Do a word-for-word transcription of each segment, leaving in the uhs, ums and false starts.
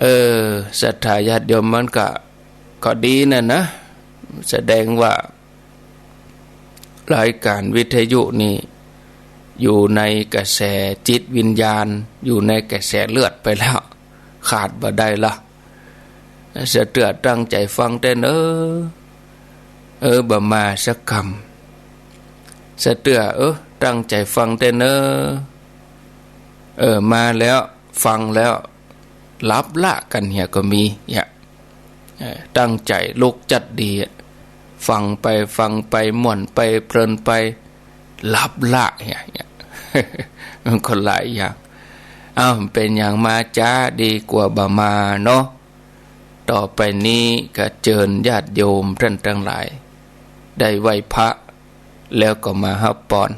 เออ ศรัทธาญาติโยมมันก็ ก็ดีน่ะนะ แสดงว่ารายการวิทยุนี่อยู่ในกระแสจิตวิญญาณ อยู่ในกระแสเลือดไปแล้ว ขาดบ่ได้ละ สะเตื้อตั้งใจ๋ฟังแต๊เน่อ เออ บ่มาสักกำ สะเตื้อ เออ ตั้งใจ๋ฟังแต๊เน่อ เออ มาแล้ว ฟังแล้ว หลับละกั๋นเหียก็มี เนี่ย เออ ตั้งใจ๋ลุกจัดดีอะ ฟังไป ฟังไป ม่วนไป เพลินไป หลับละเหีย เนี่ย มันก็หลายอย่าง อ้าว เป๋นหยังมาจ๊า ดีกว่าบ่มาเนาะ ต่อไปนี้ก็เจิญญาติโยมต้านตังหลาย ได้ไหว้พระ แล้วก็มาฮับปอน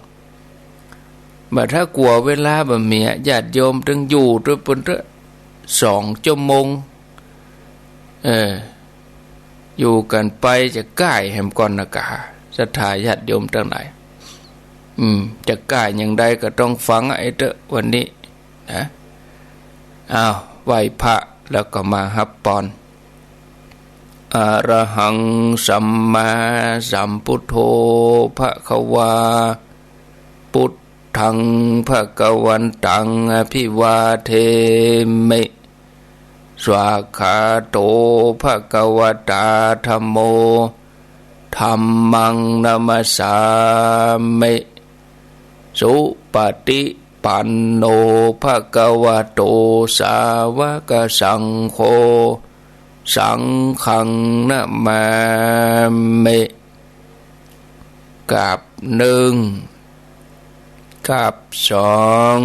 บ่ถ้ากลัวเวลาบ่มีอะ ญาติโยมตึงอยู่ตวยปู้นเต๊อะ สองจั่วโมง เออ อยู่กั๋นไปจะก้ายแหมก่อนนะกา ศรัทธาญาติโยมตังหลาย อืม จะก้ายอย่างใดก็ต้องฟังอะ ไอ้เต๊อะ วันนี้นะ อ้าว ไหว้พระแล้วก็มาฮับปอน อะระหัง สัมมาสัมพุทโธ ภะคะวา พุทธัง ภะคะวันตัง อะภิวาเทมิ สวากขาโต ภะคะวะตา ธัมโม ธัมมัง นะมัสสามิ สุปะติปันโน ภะคะวะโต สาวะกะสังโฆ สังฆัง นะมามิ กราบนึ่ง กราบสอง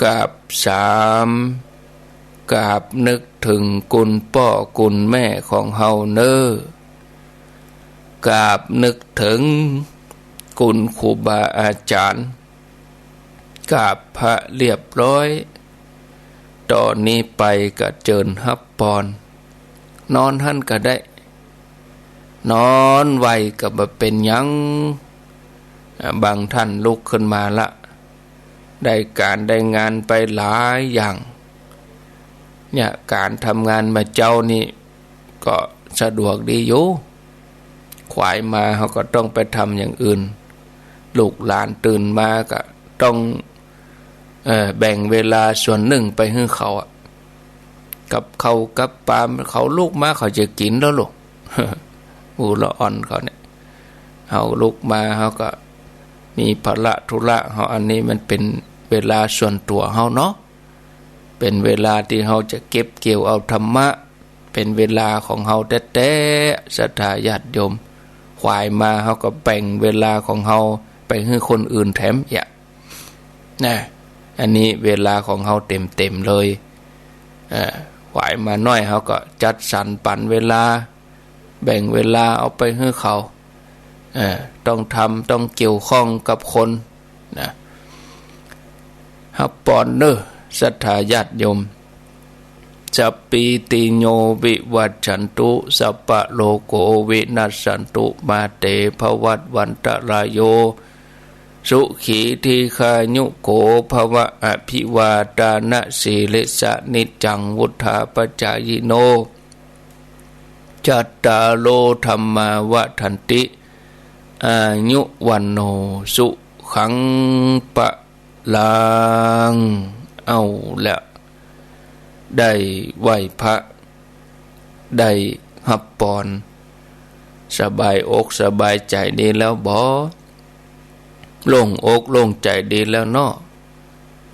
กราบสาม กราบนึกเถิงคุณป้อคุณแม่ของเฮาเน่อ กราบนึกเถิงคุณครูบาอาจ๋ารย์ กราบพระเรียบร้อย ต่อนี้ไปก็เจิญฮับปอน นอนหั้นก็ได้ นอนไว้ก็บ่เป๋นหยัง อ่า บางต้านลุกขึ้นมาละ ได้ก๋านได้งานไปหลายอย่าง เนี่ย ก๋านทำงานบ่าเจ๊านี่ก็สะดวกดีอยู่ ขวายมาเฮาก็ต้องไปทำอย่างอื่น ลูกหลานตื่นมาก็ต้อง เอ่อ แบ่งเวลาส่วนนึ่งไปหื้อเขาอะ กับข้าวกับป๋า เขาลุกมาเขาจะกิ๋นแล้วลูก อู้ละอ่อนเขาเนี่ย เฮาลุกมาเฮาก็มีภาระธุระเฮา อันนี้มันเป๋นเวลาส่วนตั๋วเฮาเนาะ เป๋นเวลาตี้เฮาจะเก็บเกี่ยวเอาธรรมะ เป๋นเวลาของเฮาแต๊ๆ ศรัทธาญาติโยม ขวายมาเฮาก็แบ่งเวลาของเฮาไปหื้อคนอื่นแถมเยียะ นะ อันนี้เวลาของเฮาเต๋มๆ เลย เอ่อ ขวายมาน้อยเฮาก็จัดสรรปันเวลา แบ่งเวลาเอาไปหื้อเขา เอ่อ ต้องทำ ต้องเกี่ยวข้องกับคน นะ ฮับปอนเน่อ ศรัทธาญาติโยม สัพพีติโยวิวัชชันตุ สัพพะโรโควินัสสันตุ มาเตภวัตวันตะราโย สุขีทีฆายุโขภวะ อภิวาทานะสีลิสสะ นิจจังวุฑฒาปะจายิโน จัตตาโรธัมมาวัฑฒันติ อายุวัณโณ สุขัง พะลัง เอาละ ได้ไหว้พระ ได้ฮับปอน สบายอกสบายใจ๋ดีแล้วบ่ โล่งอกโล่งใจ๋ดีแล้วเนาะ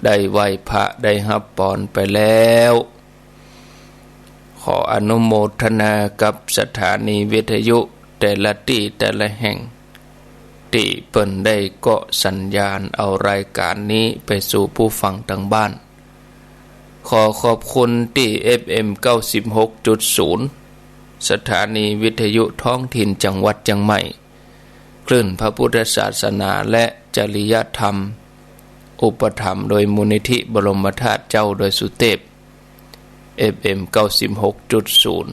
ได้ไหว้พระ ได้ฮับปอนไปแล้ว ขออนุโมทนากับสถานีวิทยุแต่ละตี้แต่ละแห่ง ตี้เปิ้นได้เกาะสัญญาณเอารายการนี้ไปสู่ผู้ฟังตางบ้าน ขอขอบคุณตี้ เอฟเอ็ม เก้าสิบหกจุดศูนย์ สถานีวิทยุท้องถิ่นจังหวัดเจียงใหม่ คลื่นพระพุทธศาสนาและจริยธรรม อุปถัมภ์โดยมูลนิธิบรมธาตุเจ้าดอยสุเตพ เอฟเอ็ม เก้าสิบหกจุดศูนย์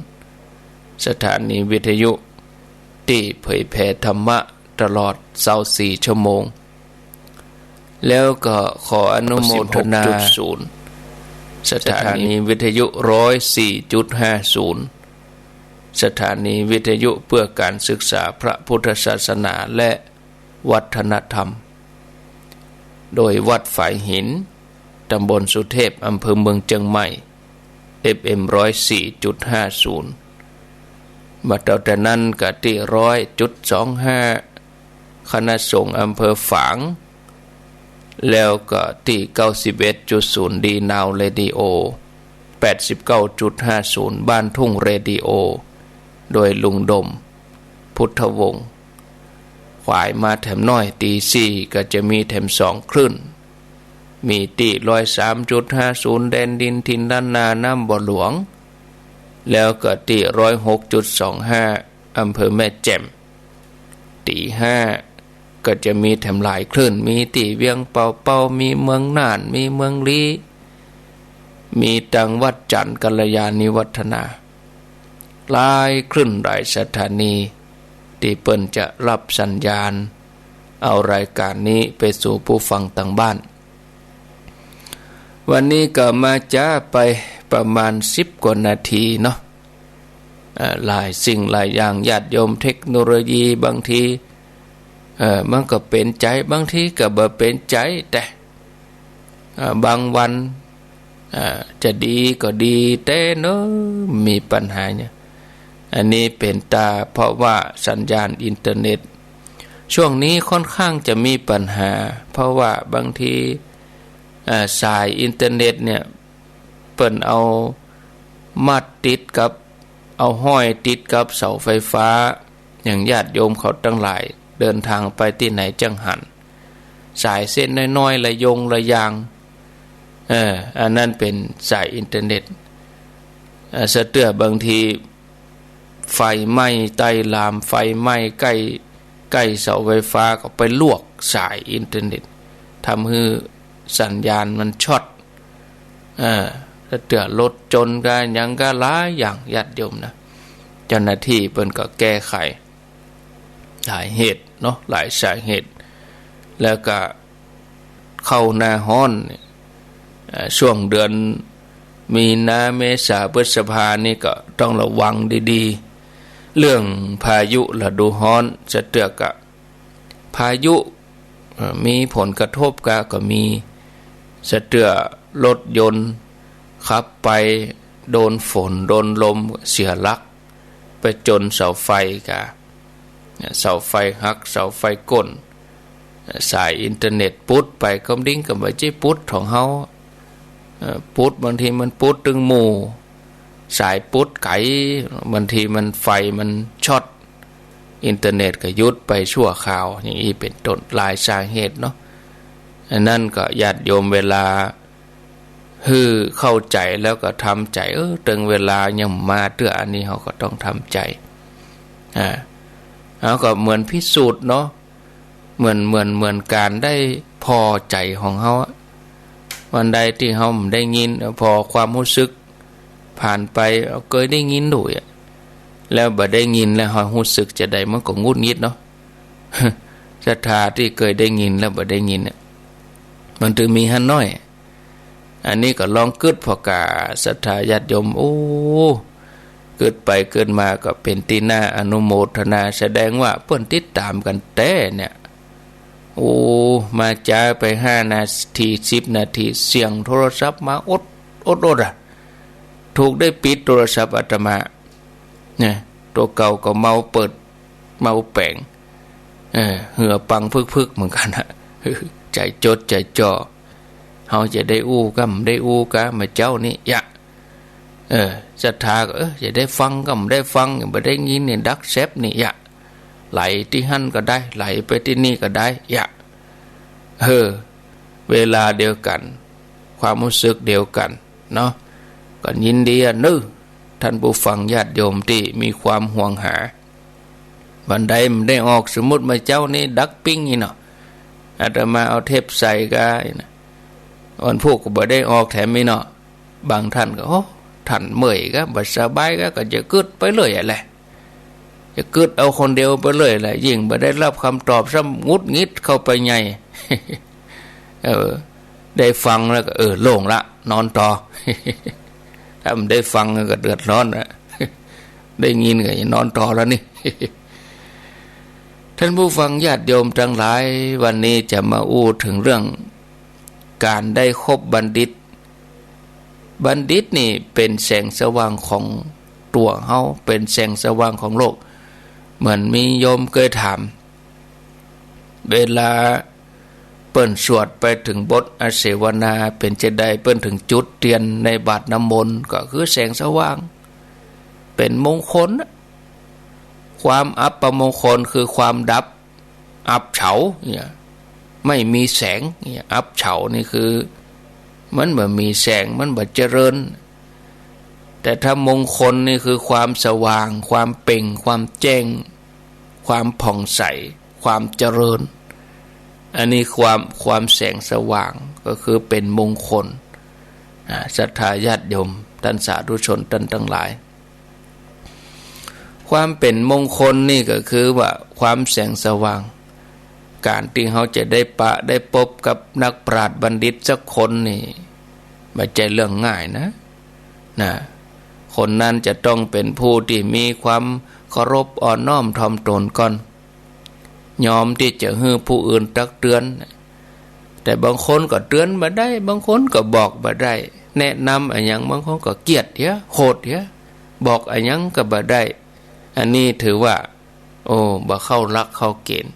สถานีวิทยุตี้เผยแผ่ธรรมะตลอดซาวสี่ชั่วโมง แล้วก็ขออนุโมทนา เก้าสิบหกจุดศูนย์ สถานีวิทยุร้อยสี่จุดห้าศูนย์ สถานีวิทยุเพื่อการศึกษาพระพุทธศาสนาและวัฒนธรรม โดยวัดฝายหิน ตำบลสุเทพ อำเภอเมืองเจียงใหม่ เอฟเอ็มร้อยสี่จุดห้าศูนย์ มาเต้าแต่นั้นก็ตี้ร้อยจุดสองห้า คณะสงฆ์อำเภอฝาง แล้วก็ตี้เก้าสิบเอ็ดจุดศูนย์ ดีนาวเรดิโอ แปดสิบเก้าจุดห้าศูนย์ บ้านทุ่งเรดิโอ โดยลุงดม พุทธวงศ์ ขวายมาแถมน้อย ตีสี่ก็จะมีแถมสองคลื่น มีตี้ร้อยสามจุดห้าศูนย์ แดนดินถิ่นล้านนาน้ำบ่อหลวง แล้วก็ตี้ร้อยหกจุดสองห้า อำเภอแม่แจ่ม ตีห้าก็จะมีแถมหลายคลื่น มีตี้เวียงป่าเป้า มีเมืองน่าน มีเมืองลี้ มีตังวัดจันทน์ กัลยาณิวัฒนา หลายคลื่นหลายสถานี ตี้เปิ้นจะฮับสัญญาณ เอารายการนี้ไปสู่ผู้ฟังตางบ้าน วันนี้ก็มาจ๊าไปประมาณสิบกว่านาทีเนาะ เอ่อ หลายสิ่งหลายอย่าง ญาติโยม เทคโนโลยีบางที เอ่อ มันก็เป๋นใจ๋ บางทีก็บ่เป๋นใจ๋ แต่ เอ่อ บางวัน เอ่อ จะดีก็ดี แต่เนาะ มีปัญหาเนี่ย อันนี้เป๋นตา เพราะว่าสัญญาณอินเทอร์เน็ต ช่วงนี้ค่อนข้างจะมีปัญหา เพราะว่าบางที เอ่อ สายอินเทอร์เน็ตเนี่ย เปิ้นเอามัดติดกับ เอาห้อยติดกับเสาไฟฟ้า อย่างญาติโยมเขาตังหลาย เดินทางไปตี้ไหนจั่งหัน สายเส้นน้อยๆ ระยงระยาง เออ อันนั้นเป๋นสายอินเทอร์เน็ต เอ่อ สะเตื้อบางที ไฟไหม้ใต้ราม ไฟไหม้ใก้ ใก้เสาไฟฟ้า ก็ไปลวกสายอินเทอร์เน็ต ทำหื้อสัญญาณมันช็อต เออ สะเตื้อรถจนก็หยังก็หลายอย่าง ญาติโยมนะ เจ้าหน้าตี้เปิ้นก็แก้ไข หลายเหตุเนาะ หลายสาเหตุ แล้วก็เข้าหน้าฮ้อนเนี่ย เอ่อ ช่วงเดือนมีนา เมษา พฤษภานี่ก็ต้องระวังดีๆ เรื่องพายุฤดูฮ้อน สะเตื้อก็พายุ เอ่อ มีผลกระทบก็ ก็มี สะเตื้อรถยนต์ขับไปโดนฝนโดนลมเสียหลัก ไปจนเสาไฟกา เสาไฟหัก เสาไฟก้น สายอินเทอร์เน็ตปุดไป ความจริงก็บ่ใจ้ปุดของเฮา เอ่อ ปุด บางทีมันปุดตึงหมู่ สายปุดไก๋ บางทีมันไฟมันช็อต อินเทอร์เน็ตก็หยุดไปชั่วคราว อย่างอี้เป๋นต้น หลายสาเหตุเนาะ อันนั้นก็ญาติโยมเวลา หื้อเข้าใจ๋แล้วก็ทำใจ๋ เออ เถิงเวลายังบ่มาเตื้อ อันนี้เฮาก็ต้องทำใจ๋ อ่า เฮาก็เหมือนพิสูจน์เนาะ เหมือน เหมือน เหมือนก๋านได้ผ่อใจ๋ของเฮาอะ วันใดตี้เฮาบ่ได้ยิน ผ่อความฮู้สึกผ่านไป เฮาเกยได้ยินดูอะ แล้วบ่ได้ยินแล้วเฮาฮู้สึกจาใด มันก็หงุดหงิดเนาะ ศรัทธาตี้เกยได้ยินแล้วบ่ได้ยินเนี่ย มันตึงมีหั้นน้อย อันนี้ก็ลองกึ๊ดผ่อกาศรัทธาญาติโยม โอ้ กึ๊ดไปกึ๊ดมาก็เป๋นตี้น่าอนุโมทนา แสดงว่าเปิ้นติดต๋ามกั๋นแต๊เนี่ย โอ้ มาจ๊าไปห้านาที สิบนาที เสียงโทรศัพท์มาอด อด อดอะ ถูกได้ปิดโทรศัพท์อาตมา เนี่ย ตั๋วเก่าก็เมาเปิด เมาแป๋ง เออ หื้อปังพึกๆ เหมือนกั๋นอะ ใจ๋จดใจ๋จ่อ เฮาจะได้อู้ก้าบ่ได้อู้ก้า บ่าเจ้านี้ยะ เออ ศรัทธาก็ เออ จะได้ฟังก้าบ่ได้ฟัง บ่ได้ยินเนี่ย ดักแซบนี่ยะ ไหลตี้หั้นก็ได้ ไหลไปตี้นี่ก็ได้ยะ เออ เวลาเดียวกั๋น ความฮู้สึกเดียวกั๋นเนาะ ก็ยินดีอะเนาะ ท่านผู้ฟังญาติโยมตี้มีความห่วงหา วันใดบ่ได้ออก สมมุติบ่าเจ้านี้ดักปิ้งอี้เนาะ อาตมาเอาเทปใส่ก้าอี้นะ วันพูกก็บ่ได้ออกแถมอี้เนาะ บางท่านก็ โอ้ ท่านเมื่อยก้า บ่สบายก้า ก็จะกึ๊ดไปเรื่อยอะแหละ จะกึ๊ดเอาคนเดียวไปเรื่อยแหละ ยิ่งบ่ได้ฮับกำตอบซ้ำ หงุดหงิดเข้าไปใหญ่ เออ ได้ฟังแล้วก็ เออ โล่งละ นอนต่อ ถ้าบ่ได้ฟังก็เดือดร้อนนะ ได้ยินก็อย่านอนต่อแล้วนี่ ท่านผู้ฟังญาติโยมตังหลาย วันนี้จะมาอู้เถิงเรื่องก๋านได้คบบัณฑิต บัณฑิตนี่เป๋นแสงสว่างของตั๋วเฮา เป๋นแสงสว่างของโลก เหมือนมีโยมเกยถาม เวลาเปิ้นสวดไปเถิงบทอเสวนา เป๋นจาใดเปิ้นเถิงจุดเตียนในบาตรน้ำมนต์ ก็คือแสงสว่าง เป๋นมงคลนะ ความอัปมงคลคือความดับ อับเฉาเนี่ย ไม่มีแสงเนี่ย อับเฉานี่คือ มันบ่มีแสง มันบ่เจริญ แต่ถ้ามงคลนี่คือความสว่าง ความเปล่ง ความแจ้ง ความผ่องใส ความเจริญ อันนี้ความ ความแสงสว่างก็คือเป๋นมงคล อ่า ศรัทธาญาติโยม ท่านสาธุชน ท่านตังหลาย ความเป๋นมงคลนี่ก็คือว่าความแสงสว่าง ก๋านตี้เฮาจะได้ปะได้ปบกับนักปราชญ์บัณฑิตสักคนนี่ บ่ใจ้เรื่องง่ายนะ นะ คนนั้นจะต้องเป๋นผู้ตี้มีความเคารพอ่อนน้อมถ่อมตนก่อน ยอมตี้จะหื้อผู้อื่นตักเตือน แต่บางคนก็เตือนบ่ได้ บางคนก็บอกบ่ได้ แนะนำอะหยัง บางคนก็เกลียดเหีย โหดเหีย บอกอะหยังก็บ่ได้ อันนี้ถือว่า โอ้ บ่เข้าหลักเข้าเกณฑ์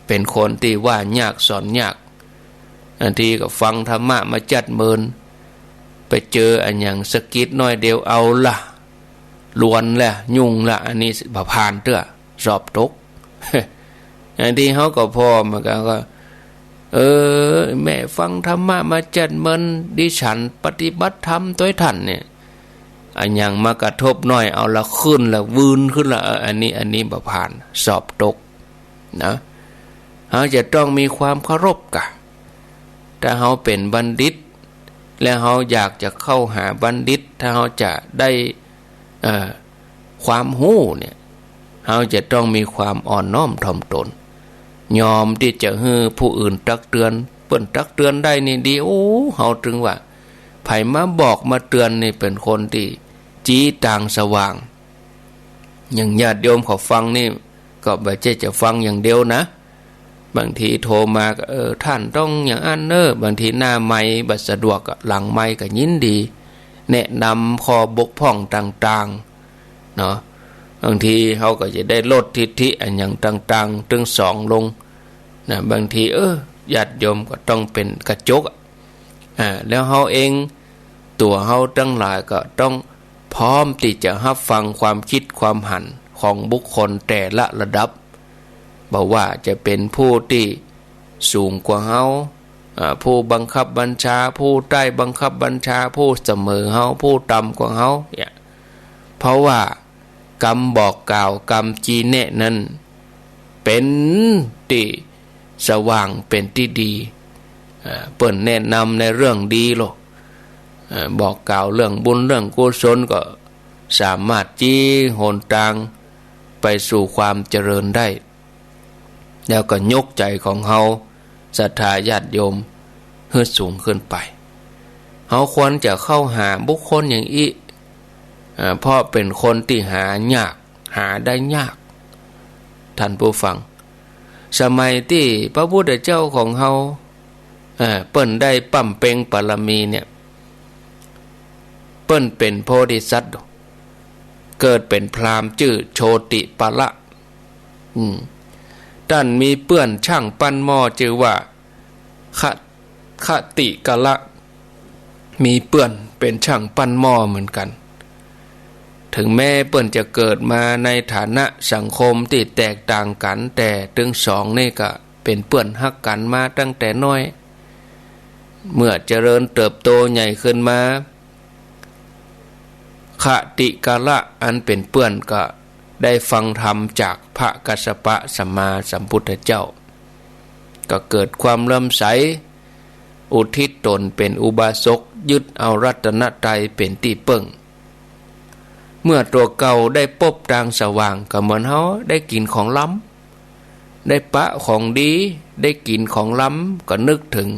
เป๋นคนตี้ว่ายากสอนยาก บางทีก็ฟังธรรมะมาจัดเมิน ไปเจออะหยังสะกิดหน้อยเดียวเอาละ ลวนละ ยุ่งละ อันนี้บ่ผ่านเตื้อ สอบตก บางทีเฮาก็ผ่อมันก็ ก็ เออ แม่ฟังธรรมะมาจัดเมิน ดิฉันปฏิบัติธรรมตวยท่านเนี่ย อะหยังมากระทบหน้อยเอาละขึ้นละ วืนขึ้นละ เออ อันนี้ อันนี้บ่ผ่าน สอบตกนะ เฮาจะต้องมีความเคารพกะ ถ้าเฮาเป๋นบัณฑิต และเฮาอยากจะเข้าหาบัณฑิต ถ้าเฮาจะได้ เอ่อ ความฮู้เนี่ย เฮาจะต้องมีความอ่อนน้อมถ่อมตน ยอมตี้จะหื้อผู้อื่นตักเตือน เปิ้นตักเตือนได้นี่ดี โอ้ เฮาตึงว่า ใผมาบอกมาเตือนนี่เป๋นคนตี้จี้ตางสว่าง อย่างญาติโยมเขาฟังนี่ ก็บ่ใจ้จะฟังอย่างเดียวนะ บางทีโทรมาก็ เออ ท่านต้องอย่างอั้นเน้อ บางทีหน้าไมค์บ่สะดวกก็หลังไมค์ก็ยินดี แนะนำข้อบกพร่องต่างๆ เนาะ บางทีเฮาก็จะได้ลดทิฐิอะหยังต่างๆ ตึงสองลงนะ บางที เออ ญาติโยมก็ต้องเป๋นกระจกอะ อ่า แล้วเฮาเอง ตั๋วเฮาตังหลายก็ต้องพร้อมตี้จะฮับฟังความกึ๊ดความหันของบุคคลแต่ละระดับ บ่ว่าจะเป๋นผู้ตี้สูงกว่าเฮา อ่า ผู้บังคับบัญชา ผู้ใต้บังคับบัญชา ผู้เสมอเฮา ผู้ต่ำกว่าเฮา เนี่ย เพราะว่ากำบอกกล่าว กำจี้แนะนั้น เป๋นตี้สว่าง เป๋นตี้ดี อ่า เปิ้นแนะนำในเรื่องดีโลด อ่า บอกกล่าวเรื่องบุญเรื่องกุศล ก็สามารถจี้หนตางไปสู่ความเจริญได้ แล้วก็ยกใจ๋ของเฮา ศรัทธาญาติโยม หื้อสูงขึ้นไป เฮาควรจะเข้าหาบุคคลอย่างอี้ อ่า เพราะเป๋นคนตี้หายาก หาได้ยาก ท่านผู้ฟัง สมัยตี้พระพุทธเจ้าของเฮา อ่า เปิ้นได้บำเพ็ญบารมีเนี่ย เปิ้นเป๋นโพธิสัตว์ เกิดเป๋นพราหมณ์จื้อโชติปาละ อืม ต้านมีเปื้อนจ้างปั้นหม้อจื้อว่า ขะ- ขติกะละ มีเปื้อนเป๋นจ้างปั้นหม้อเหมือนกั๋น เถิงแม้เปิ้นจะเกิดมาในฐานะสังคมตี้แตกต่างกั๋น แต่ตึงสองนี่ก็เป๋นเปื้อนฮักกั๋นมาตั้งแต่น้อย เมื่อเจริญเติบโตใหญ่ขึ้นมา ขติกะละอันเป๋นเปื้อนก็ได้ฟังธรรมจากพระกัสสปะสัมมาสัมพุทธเจ้า ก็เกิดความเลื่อมใส อุทิศต๋นเป๋นอุบาสก ยึดเอารัตนตรัยเป๋นตี้เปิ้ง เมื่อตั๋วเก่าได้ปบตางสว่าง ก็เหมือนเฮาได้กิ๋นของล้ำ ได้ปะของดี ได้กิ๋นของล้ำ ก็นึกเถิง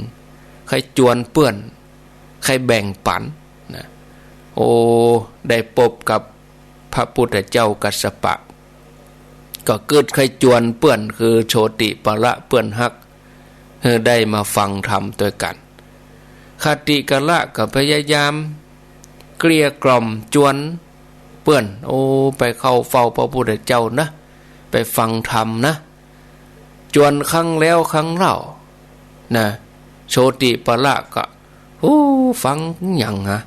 ใค่จวนเปื้อน ใค่แบ่งปั๋นนะ โอ้ ได้ปบกับพระปุทธเจ้ากัสสปะ ก็กึ๊ดใค่จวนเปื้อนคือโชติปาละเปื้อนฮัก หื้อได้มาฟังธรรมตวยกั๋น ขติกาละก็พยายามเกลี้ยกล่อมจวนเปื้อน โอ้ ไปเข้าเฝ้าพระปุทธเจ้านะ ไปฟังธรรมนะ จวนครั้งแล้วครั้งเล่านะ โชติปาละก็ โอ้ ฟังหยังหา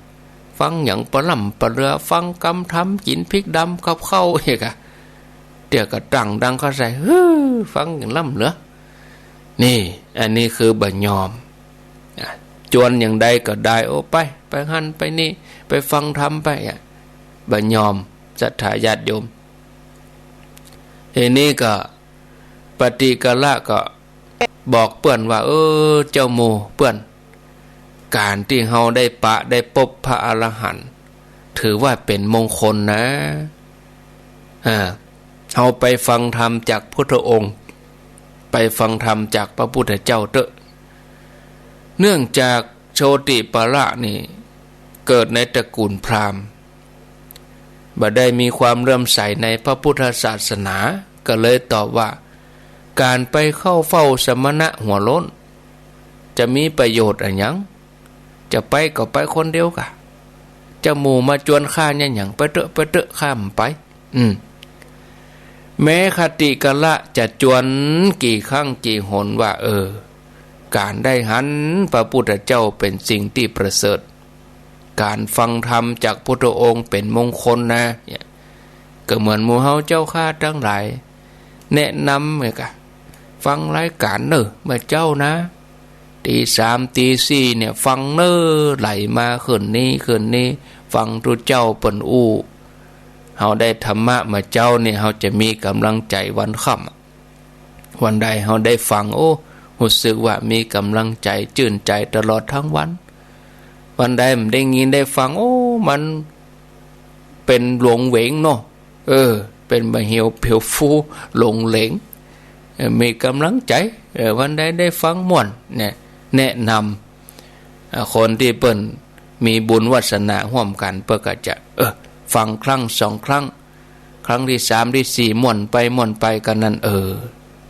ฟังหยังปะล่ำปะเลือ ฟังกำธรรม กิ๋นพริกดำกับข้าวอีกอะ เดี๋ยวก็ตั้งดังเข้าใส่ ฮือ ฟังหยังล่ำเหลือ นี่ อันนี้คือบ่ยอม อ่ะ จวนอย่างใดก็ได้ โอ้ ไป ไปหั้นไปนี่ ไปฟังธรรมไป อ่ะ บ่ยอม ศรัทธาญาติโยม ทีนี้ก็ ปฏิกาละก็บอกเปื้อนว่า เออ เจ้าหมู่เปื้อน ก๋านตี้เฮาได้ปะได้ปบพระอรหันต์ ถือว่าเป๋นมงคลนะ อ่า เฮาไปฟังธรรมจากพุทธองค์ ไปฟังธรรมจากพระพุทธเจ้าเต๊อะ เนื่องจากโชติปาละนี่เกิดในตระกูลพราหมณ์ บ่ได้มีความเลื่อมใสในพระพุทธศาสนา ก็เลยตอบว่า ก๋านไปเข้าเฝ้าสมณะหัวโล้น จะมีประโยชน์อะหยัง จะไปก็ไปคนเดียวกะ เจ้าหมู่มาจวนข้าเนี่ยหยัง ไปเต๊อะ ไปเต๊อะ ข้าบ่ไป อืม แม้ขติกาละจะจวนกี่ครั้งกี่หนว่า เออ ก๋านได้หันพระพุทธเจ้าเป๋นสิ่งตี้ประเสริฐ ก๋านฟังธรรมจากพุทธองค์เป๋นมงคลนะ เนี่ย ก็เหมือนหมู่เฮาเจ้าข้าตังหลาย แนะนำไงกะ ฟังรายก๋านเน่อเมื่อเจ๊านะ ตีสามตีสี่เนี่ย ฟังเน่อ ไหลมาคืนนี้คืนนี้ ฟังตุ๊เจ้าเปิ้นอู้ เฮาได้ธรรมะเมื่อเจ๊าเนี่ย เฮาจะมีก๋ำลังใจ๋วันค่ำอะ วันใดเฮาได้ฟัง โอ้ ฮู้สึกว่ามีก๋ำลังใจ๋ จื้นใจ๋ตลอดตึงวัน วันใดบ่ได้ยินได้ฟัง โอ้ มันเป๋นหลงเหวงเนาะ เออ เป๋นบ่าเหี่ยวเปียวฟู หลงเหลง เออ มีก๋ำลังใจ๋ เออ วันใดได้ฟังม่วน เนี่ย แนะนำ อ่า คนตี้เปิ้นมีบุญวาสนาฮ่วมกั๋น เปิ้นก็จะ เออ ฟังครั้งสองครั้ง ครั้งตี้สามตี้สี่ ม่วนไปม่วนไปกั๋นนั้น เออ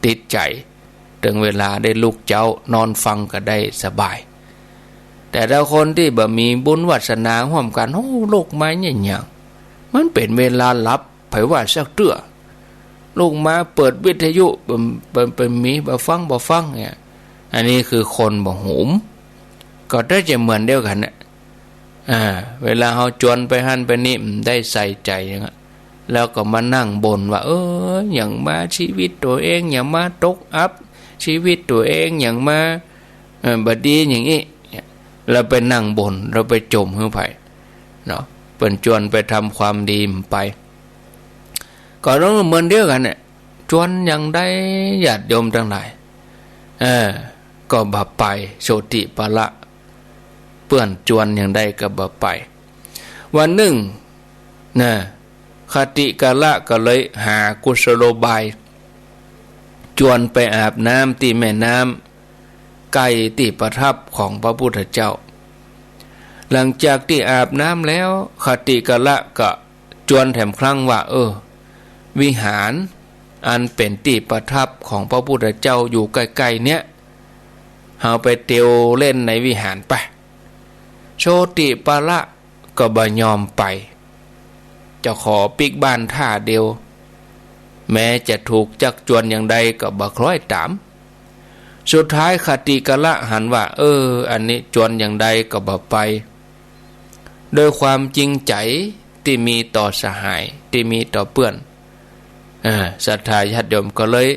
ติดใจ๋ ตึงเวลาได้ลุกเจ๊า นอนฟังก็ได้สบาย แต่ถ้าคนตี้บ่มีบุญวาสนาฮ่วมกั๋น โอ้ ลุกมาเนี่ยหยัง มันเป๋นเวลาหลับ ใผว่าสักเตื้อ ลุกมาเปิดวิทยุ เปิ้น เปิ้น เปิ้นมีบ่ฟัง บ่ฟังเนี่ย อันนี้คือคนบ่หุม ก็ได้จะเหมือนเดียวกั๋นเนี่ย อ่า เวลาเฮาจวนไปหั้นไปนี่ บ่ได้ใส่ใจ๋หยังอะ แล้วก็มานั่งบ่นว่า เออ หยังมา ชีวิตตั๋วเองหยังมาตกอับ ชีวิตตั๋วเองหยังมา เออ บ่ดีอย่างอี้ เนี่ย แล้วไปนั่งบ่น แล้วไปจ่มหื้อใผเนาะ เปิ้นจวนไปทำความดีบ่ไป ก็ต้องเหมือนเดียวกั๋นเนี่ย จวนอย่างใดญาติโยมตังหลาย เออ ก็บ่ไป โชติปาละ เปื้อนจวนอย่างใดก็บ่ไป วันนึ่งนะ ขติกาละก็เลยหากุศโลบาย จวนไปอาบน้ำตี้แม่น้ำ ใก้ตี้ประทับของพระพุทธเจ้า หลังจากตี้อาบน้ำแล้ว ขติกาละก็จวนแถมครั้งว่า เออ วิหารอันเป๋นตี้ประทับของพระพุทธเจ้าอยู่ใก้ๆ เนี่ย เฮาไปเตียวเล่นในวิหารไป โชติปาละก็บ่ยอมไป จะขอปิ๊กบ้านท่าเดียว แม้จะถูกจักจวนอย่างใดก็บ่คล้อยต๋าม สุดท้ายขติกาละหันว่า เออ อันนี้จวนอย่างใดก็บ่ไป ด้วยความจริงใจ๋ตี้มีต่อสหาย ตี้มีต่อเปื้อน อ่า ศรัทธาญาติโยมก็เลย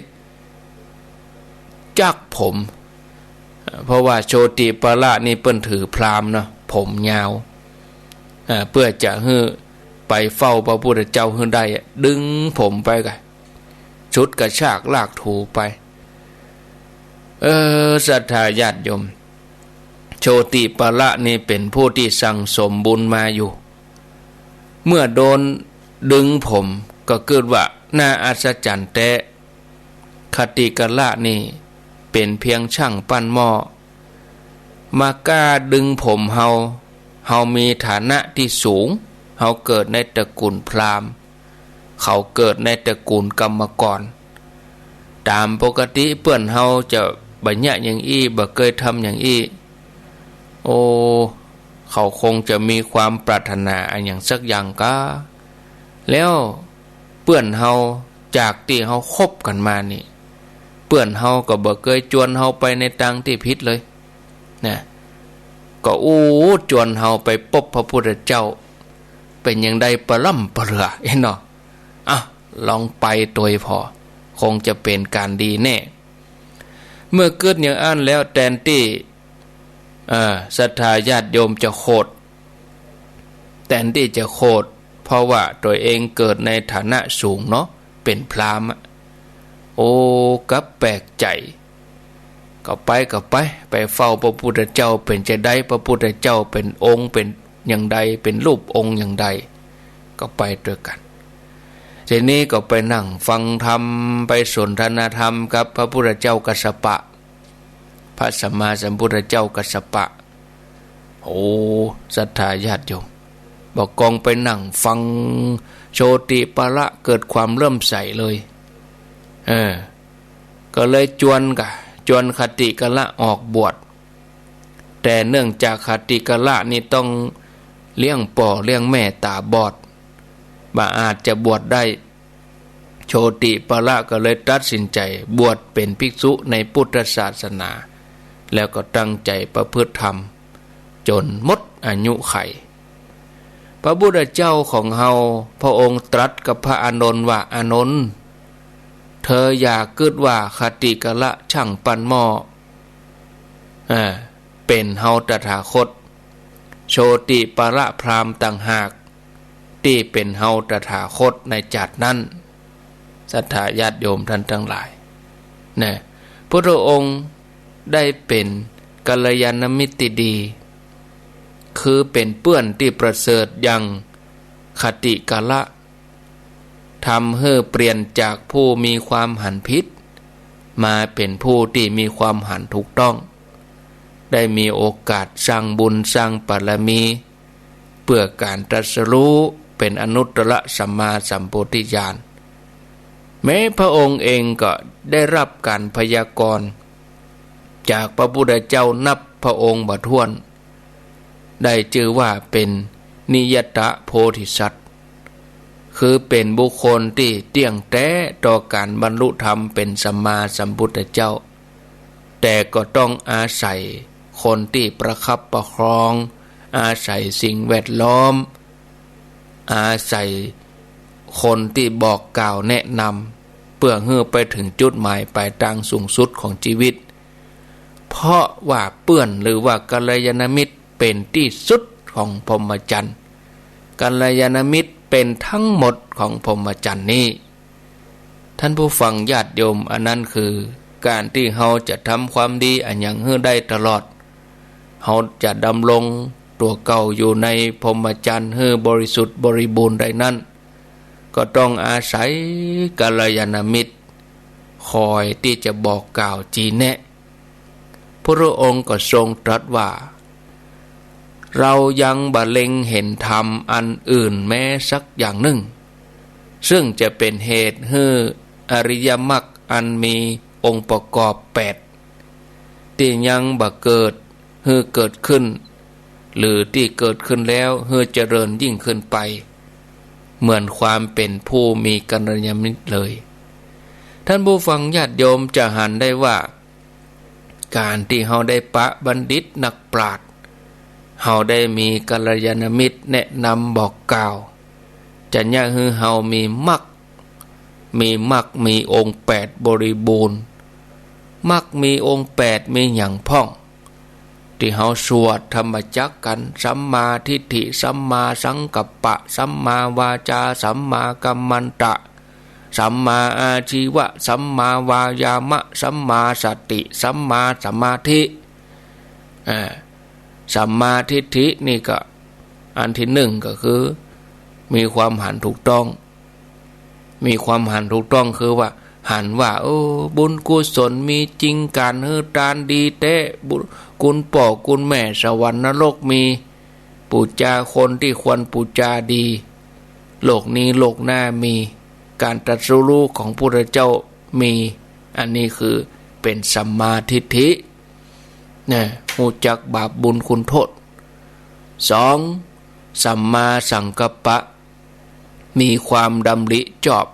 จักผม เพราะว่าโชติปาละนี่เปิ้นถือพราหมณ์เนาะ ผมยาว อ่า เปื้อจะหื้อไปเฝ้าพระพุทธเจ้าหื้อได้ ดึงผมไปก่ะ ฉุดกระชากลากถูไป เออ ศรัทธาญาติโยม โชติปาละนี่เป๋นผู้ตี้สั่งสมบุญมาอยู่ เมื่อโดนดึงผมก็กึ๊ดว่าน่าอัศจรรย์แต๊ ขติกาละนี่เป๋นเพียงช่างปั้นหม้อ มาก้าดึงผมเฮา เฮามีฐานะตี้สูง เฮาเกิดในตระกู๋ลพราหมณ์ เขาเกิดในตระกู๋ลกรรมกร ต๋ามปกติเปื้อนเฮาจะบ่เยียะหยังอี้ บ่เกยทำหยังอี้ โอ้ เขาคงจะมีความปรารถนาอะหยังสักอย่างกา แล้วเปื้อนเฮาจากตี้เฮาคบกั๋นมานี่ เปื้อนเฮาก็บ่เกยจวนเฮาไปในตางตี้ผิดเลยนะ ก็อู้จวนเฮาไปปบพระพุทธเจ้า เป๋นหยังใดปะล่ำปะเหลือ เอ๊ะเนาะ อ่ะ ลองไปตวยผ่อ คงจะเป๋นก๋านดีแน่ เมื่อกึ๊ดอย่างอั้นแล้วแตนตี้ เอ่อ ศรัทธาญาติโยมจะโขด แตนตี้จะโขด เพราะว่าตั๋วเองเกิดในฐานะสูงเนาะ เป๋นพราหมณ์อะ โอ้ กลับแปลกใจ๋ ก็ไป ก็ไป ไปเฝ้าพระพุทธเจ้าเป๋นจาใด พระพุทธเจ้าเป๋นองค์เป๋นอย่างใด เป๋นรูปองค์อย่างใด ก็ไปตวยกั๋น ทีนี้ก็ไปนั่งฟังธรรม ไปสนทนาธรรมกับพระพุทธเจ้ากัสสปะ พระสัมมาสัมพุทธเจ้ากัสสปะ โอ้ ศรัทธาญาติโยม บ่ากองไปนั่งฟัง โชติปาละเกิดความเลื่อมใสเลย เออ ก็เลยจวนกะ จวนขติกะละออกบวช แต่เนื่องจากขติกะละนี่ต้องเลี้ยงป้อเลี้ยงแม่ต๋าบอด บ่อาจจะบวชได้ โชติปาละก็เลยตัดสินใจ๋บวชเป๋นภิกษุในพุทธศาสนา แล้วก็ตั้งใจ๋ประพฤติธรรมจ๋นหมดอายุขัย พระพุทธเจ้าของเฮา พระองค์ตรัสกับพระอานนท์ว่า อานนท์ เธออย่ากึ๊ดว่าขติกะละช่างปั้นหม้อ อ่า เป๋นเฮาตถาคต โชติปาละพราหมณ์ต่างหาก ตี้เป๋นเฮาตถาคตในจาตินั้น ศรัทธาญาติโยมท่านตังหลาย นะ พุทธองค์ได้เป๋นกัลยาณมิตรตี้ดี คือเป๋นเปื้อนตี้ประเสริฐยังขติกะละ ทำหื้อเปลี่ยนจากผู้มีความหันผิด มาเป๋นผู้ตี้มีความหันถูกต้อง ได้มีโอกาสสร้างบุญสร้างบารมี เปื้อก๋านตรัสรู้เป๋นอนุตตรสัมมาสัมโพธิญาณ แม้พระองค์เองก็ได้ฮับก๋านพยากรณ์จากพระพุทธเจ้านับพระองค์บ่ถ้วน ได้จื้อว่าเป๋นนิยตโพธิสัตว์ คือเป๋นบุคคลตี้เตี้ยงแต๊ต่อก๋านบรรลุธรรมเป๋นสัมมาสัมพุทธเจ้า แต่ก็ต้องอาศัยคนตี้ประคับประคอง อาศัยสิ่งแวดล้อม อาศัยคนตี้บอกกล่าวแนะนำ เปื้อหื้อไปเถิงจุดหมายปลายตางสูงสุดของจีวิต เพราะว่าเปื้อนหรือว่ากัลยาณมิตรเป๋นตี้สุดของพรหมจรรย์ กัลยาณมิตรเป๋นทั้งหมดของพรหมจรรย์นี้ ท่านผู้ฟังญาติโยม อันนั้นคือก๋านตี้เฮาจะทำความดีอะหยังหื้อได้ตลอด เฮาจะดำรงตั๋วเก่าอยู่ในพรหมจรรย์หื้อบริสุทธิ์บริบูรณ์ได้นั้น ก็ต้องอาศัยกัลยาณมิตร คอยตี้จะบอกกล่าวจีแนะ พระองค์ก็ทรงตรัสว่า เรายังบ่เล็งเห็นธรรมอันอื่นแม้สักอย่างนึ่ง ซึ่งจะเป๋นเหตุหื้ออริยมรรคอันมีองค์ประกอบแปด ตี้ยังบ่เกิดหื้อเกิดขึ้น หรือตี้เกิดขึ้นแล้วหื้อเจริญยิ่งขึ้นไป เหมือนความเป๋นผู้มีกัลยาณมิตรเลย ท่านผู้ฟังญาติโยมจะหันได้ว่า ก๋านตี้เฮาได้ปะบัณฑิตนักปราชญ์ เฮาได้มีกัลยาณมิตรแนะนำบอกกล่าว จะเยียะหื้อเฮามีมรรค มีมรรคมีองค์แปดบริบูรณ์ มรรคมีองค์แปดมีหยังพ่อง ตี้เฮาสวดธรรมจักรกั๋น สัมมาทิฏฐิ สัมมาสังกัปปะ สัมมาวาจา สัมมากัมมันตะ สัมมาอาชีวะ สัมมาวายามะ สัมมาสติ สัมมาสมาธิ อ่า สัมมาทิฏฐินี่ก็อันตี้นึ่งก็คือมีความหันถูกต้อง มีความหันถูกต้องคือว่า หันว่า เออ บุญกุศลมีจริง ก๋านหื้อตานดีแต๊ บุญ กุณป้อกุณแม่ สวรรค์นรกมี ปู๋จาคนตี้ควรปู๋จาดี โลกนี้โลกหน้ามี ก๋านตรัสรู้ของพุทธเจ้ามี อันนี้คือเป๋นสัมมาทิฏฐิ นะ ฮู้จักบาปบุญคุณโทษ สอง สัมมาสังกัปปะ มีความดำริจอบ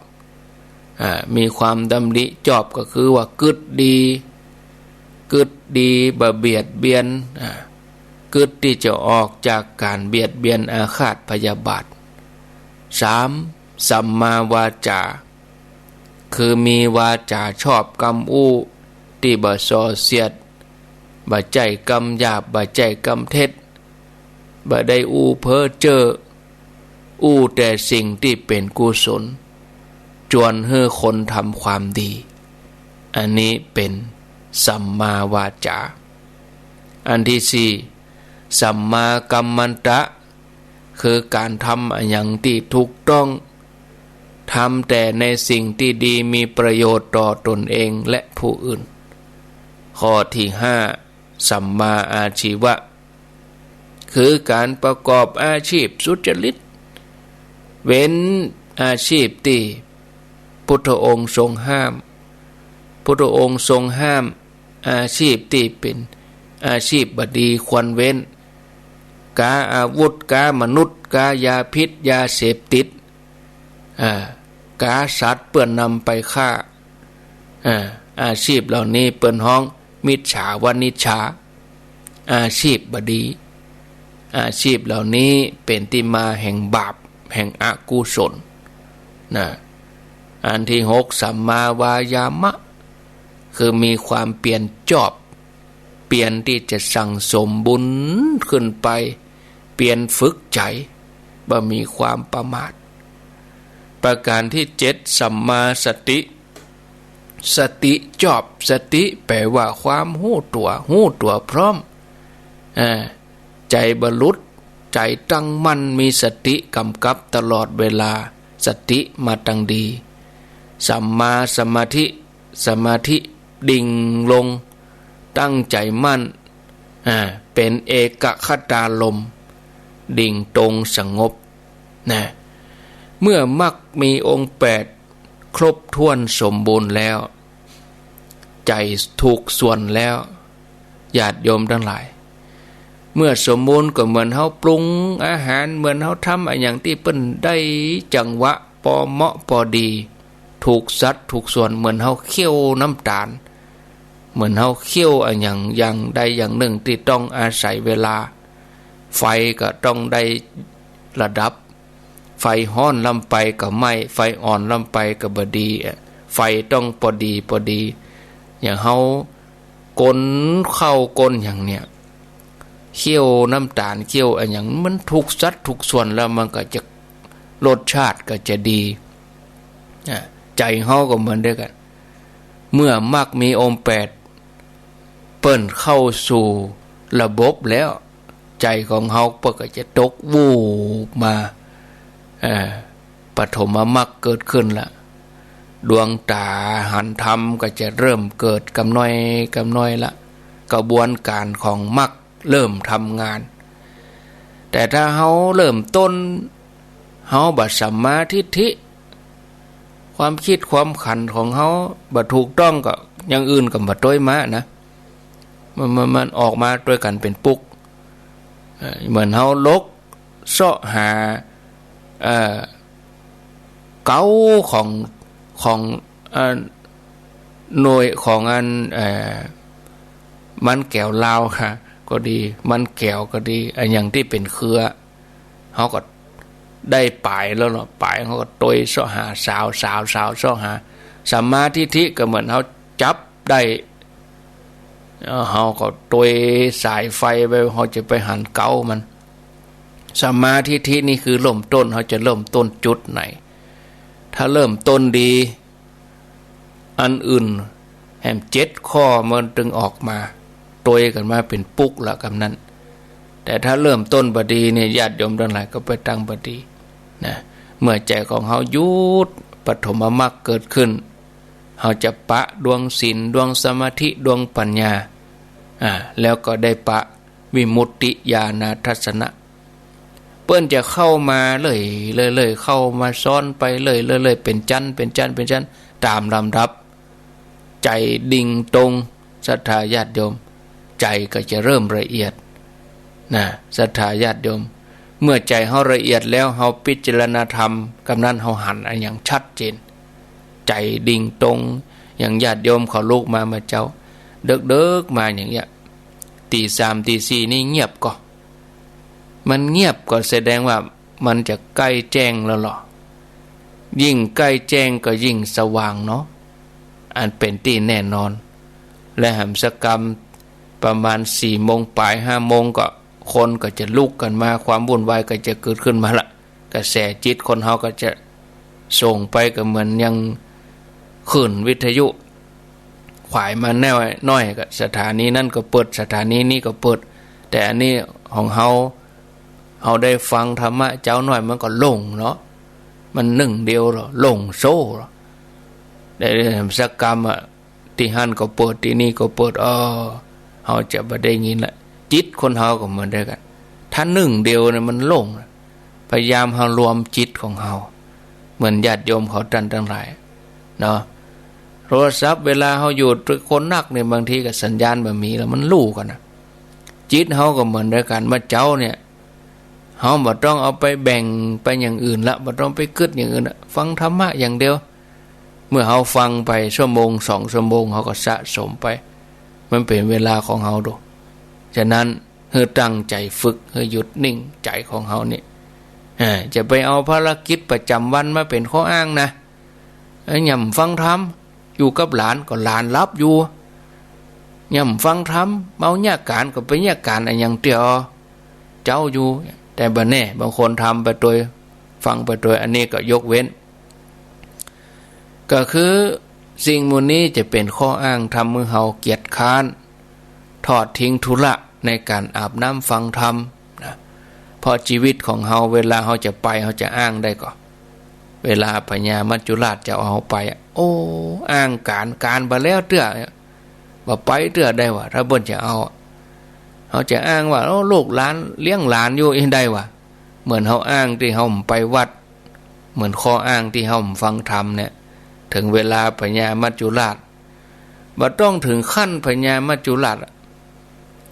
อ่า มีความดำริจอบก็คือว่ากึ๊ดดี กึ๊ดดี บ่เบียดเบียน อ่า กึ๊ดตี้จะออกจากก๋านเบียดเบียนอาฆาตพยาบาท สาม สัมมาวาจา คือมีวาจาชอบกำอู้ ตี้บ่ส่อเสียด บ่ใจ้กำหยาบ บ่ใจ้กำเท็จ บ่ได้อู้เพ้อเจ้อ อู้แต่สิ่งตี้เป๋นกุศล จวนหื้อคนทำความดี อันนี้เป๋นสัมมาวาจา อันตี้สี่ สัมมากัมมันตะ คือก๋านทำอะหยังตี้ถูกต้อง ทำแต่ในสิ่งตี้ดีมีประโยชน์ต่อตนเองและผู้อื่น ข้อตี้ห้า สัมมาอาชีวะ คือก๋านประกอบอาชีพสุจริต เว้นอาชีพตี้พุทธองค์ทรงห้าม พุทธองค์ทรงห้ามอาชีพตี้เป๋นอาชีพบ่ดีควรเว้น ก๊าอาวุธ ก๊ามนุษย์ ก๊ายาพิษ ยาเสพติด อ่า ก๊าสัตว์เปื้อนนำไปฆ่า อ่า อาชีพเหล่านี้เปิ้นฮ้องมิจฉาวณิชชา อาชีพบ่ดี อาชีพเหล่านี้เป๋นตี้มาแห่งบาป แห่งอกุศล นะ อันตี้หก สัมมาวายามะ คือมีความเปียรจอบ เปียรตี้จะสั่งสมบุญขึ้นไป เปียรฝึกใจ๋ บ่มีความประมาท ประก๋านตี้เจ็ด สัมมาสติ สติจอบ สติแปลว่าความฮู้ตั๋ว ฮู้ตั๋วพร้อม อ่า ใจ๋บ่หลุด ใจ๋ตั้งมั่น มีสติก๋ำกับตลอดเวลา สติมาตังดี สัมมาสมาธิ สมาธิดิ่งลง ตั้งใจ๋มั่น อ่า เป๋นเอกคตารมณ์ ดิ่งตรงสงบ นะ เมื่อมรรคมีองค์แปดครบถ้วนสมบูรณ์แล้ว ใจ๋ถูกส่วนแล้ว ญาติโยมตังหลาย เมื่อสมบูรณ์ก็เหมือนเฮาปรุงอาหาร เหมือนเฮาทำอะหยังตี้เปิ้นได้จังหวะ ปอเหมาะปอดี ถูกสัดถูกส่วน เหมือนเฮาเคี่ยวน้ำต๋าล เหมือนเฮาเคี่ยวอะหยังอย่างใดอย่างนึ่งตี้ต้องอาศัยเวลา ไฟก็ต้องได้ระดับ ไฟฮ้อนล้ำไปก็ไหม้ ไฟอ่อนล้ำไปก็บ่ดี ไฟต้องปอดีปอดี อย่างเฮา ก๋นข้าวก๋นหยังเนี่ย เคี่ยวน้ำต๋าล เคี่ยวอะหยัง มันถูกสัดถูกส่วนแล้วมันก็จะ รสชาติก็จะดี อ่ะ ใจ๋เฮาก็เหมือนเดียวกั๋น เมื่อมรรคมีองค์แปดเปิ้นเข้าสู่ระบบแล้ว ใจ๋ของเฮาเปิ้นก็จะตกวูบมา อ่า ปฐมมรรคเกิดขึ้นละ ดวงต๋าหันธรรมก็จะเริ่มเกิดกำน้อยกำน้อยละ กระบวนก๋านของมรรคเริ่มทำงาน แต่ถ้าเฮาเริ่มต้น เฮาบ่สัมมาทิฏฐิ ความคิดความขันของเฮาบ่ถูกต้องก็อย่างอื่นก็บ่ตวยมานะ มัน มัน มันออกมาตวยกั๋นเป๋นปุ๊ก เอ่อ เหมือนเฮาลกเซาะหา เอ่อ เก๊าของ ของ เอ่อ หน่วยของอัน เอ่อ มันแก๋วลาวค่ะ ก็ดี มันแก๋วก็ดี อะหยังตี้เป๋นเครือ เฮาก็ได้ป๋ายแล้วเนาะ ป๋ายเฮาก็ตวยเซาะหา สาว สาว สาว เซาะหา สัมมาทิฏฐิก็เหมือนเฮาจับได้ เอ่อ เฮาก็ตวยสายไฟไว้ เฮาจะไปหันเก๊ามัน สัมมาทิฏฐินี่คือเริ่มต้น เฮาจะเริ่มต้นจุดไหน ถ้าเริ่มต้นดี อันอื่นแหมเจ็ดข้อมันตึงออกมา ตวยกั๋นมาเป๋นปุ๊กละกำนั้น แต่ถ้าเริ่มต้นบ่ดีเนี่ย ญาติโยมตังหลายก็ไปตังบ่ดีนะ เมื่อใจ๋ของเฮาหยุด ปฐมมรรคเกิดขึ้น เฮาจะปะดวงศีล ดวงสมาธิ ดวงปัญญา อ่า แล้วก็ได้ปะวิมุตติญาณทัสสนะ เปิ้นจะเข้ามาเรื่อยๆ เรื่อยๆ เข้ามาซ้อนไปเรื่อยๆ เรื่อยๆ เป๋นจั้น เป๋นจั้น เป๋นจั้น ต๋ามลำดับ ใจ๋ดิ่งตรง ศรัทธาญาติโยม ใจ๋ก็จะเริ่มละเอียด นะ ศรัทธาญาติโยม เมื่อใจ๋เฮาละเอียดแล้ว เฮาพิจารณาธรรม กำนั้นเฮาหันอะหยังชัดเจน ใจ๋ดิ่งตรง อย่างญาติโยมเขาลุกมาเมื่อเจ๊า เดิกๆ มาอย่างเงี้ย ตีสาม ตีสี่ นี่เงียบก่อ มันเงียบก็แสดงว่ามันจะใก้แจ้งแล้วลอ ยิ่งใก้แจ้งก็ยิ่งสว่างเนาะ อันเป๋นตี้แน่นอน และแหมสักกำประมาณสี่โมงป๋าย ห้าโมงก็ คนก็จะลุกกั๋นมา ความวุ่นวายก็จะเกิดขึ้นมาละ กระแสจิตคนเฮาก็จะส่งไปก็เหมือนอย่างคลื่นวิทยุ ขวายมาแน่น้อยก็สถานีนั้นก็เปิด สถานีนี้ก็เปิด แต่อันนี้ของเฮา เฮาได้ฟังธรรมะเจ๊าน้อย มันก็โล่งเนาะ มันนึ่งเดียวลอ โล่งโซ่ลอ ได้สักกำอะ ตี้หั้นก็เปิด ตี้นี่ก็เปิด อ้อ เฮาจะบ่ได้ยินละ จิตคนเฮาก็เหมือนเดียวกั๋น ถ้านึ่งเดียวเนี่ยมันโล่ง พยายามเฮารวมจิตของเฮา เหมือนญาติโยมเขาต้านตังหลายเนาะ โทรศัพท์เวลาเฮาอยู่ตวยคนนักเนี่ย บางทีก็สัญญาณบ่มีแล้ว มันลู่กั๋นนะ จิตเฮาก็เหมือนเดียวกั๋น เมื่อเจ๊าเนี่ย เฮาบ่ต้องเอาไปแบ่งไปอย่างอื่นละ บ่ต้องไปกึ๊ดอย่างอื่นละ ฟังธรรมะอย่างเดียว เมื่อเฮาฟังไปชั่วโมงสองชั่วโมง เฮาก็สะสมไป มันเป๋นเวลาของเฮาดู ฉะนั้นหื้อตั้งใจ๋ฝึก หื้อหยุดนิ่งใจ๋ของเฮานี่ อ่า จะไปเอาภารกิจประจ๋ำวันมาเป๋นข้ออ้างนะ เอ้ย หย่ำฟังธรรม อยู่กับหลานก็หลานหลับอยู่ หย่ำฟังธรรม เมาเยียะก๋านก็ไปเยียะก๋านอะหยังเตื้อ เจ๊าอยู่ แต่บ่แน่ บางคนทำไปตวย ฟังไปตวย อันนี้ก็ยกเว้น ก็คือสิ่งหมู่นี้จะเป๋นข้ออ้างทำหื้อเฮาเกียจคร้าน ทอดทิ้งธุระในก๋านอาบน้ำฟังธรรมนะ เพราะจีวิตของเฮา เวลาเฮาจะไป เฮาจะอ้างได้ก่อ เวลาพญามัจจุราชจะเอาเฮาไปอะ โอ้ อ้างก๋าน ก๋านบ่แล้วเตื้อ บ่ไปเตื้อได้วะ ถ้าเปิ้นจะเอาอะ เฮาจะอ้างว่า โอ้ ลูกหลานเลี้ยงหลานอยู่ อิ้งได้วะ เหมือนเฮาอ้างตี้เฮาบ่ไปวัด เหมือนข้ออ้างตี้เฮาบ่ฟังธรรมเนี่ย เถิงเวลาพญามัจจุราช บ่ต้องเถิงขั้นพญามัจจุราชอะ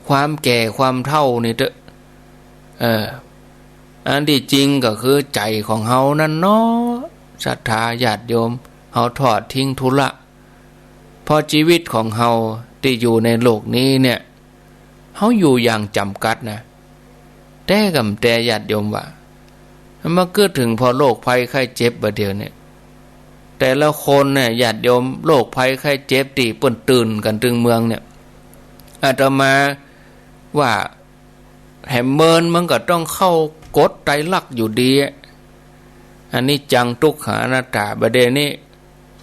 ความแก่ความเฒ่านี่เต๊อะ เออ อันตี้จริงก็คือใจ๋ของเฮานั้นเนาะ ศรัทธาญาติโยม เฮาทอดทิ้งธุระ เพราะจีวิตของเฮาตี้อยู่ในโลกนี้เนี่ย เฮาอยู่อย่างจ๋ำกัดนะ แต่กำแต่ญาติโยมว่า มากึ๊ดเถิงผ่อโรคภัยไข้เจ็บบ่าเดี่ยวนี้ แต่ละคนเนี่ย ญาติโยม โรคภัยไข้เจ็บตี้เปิ้นตื่นกั๋นตึงเมืองเนี่ย อาตมาว่าแหมเมินมันก็ต้องเข้ากฎไตรลักษณ์อยู่ดีอะ อนิจจัง ทุกขัง อนัตตา บ่าเดี่ยวนี้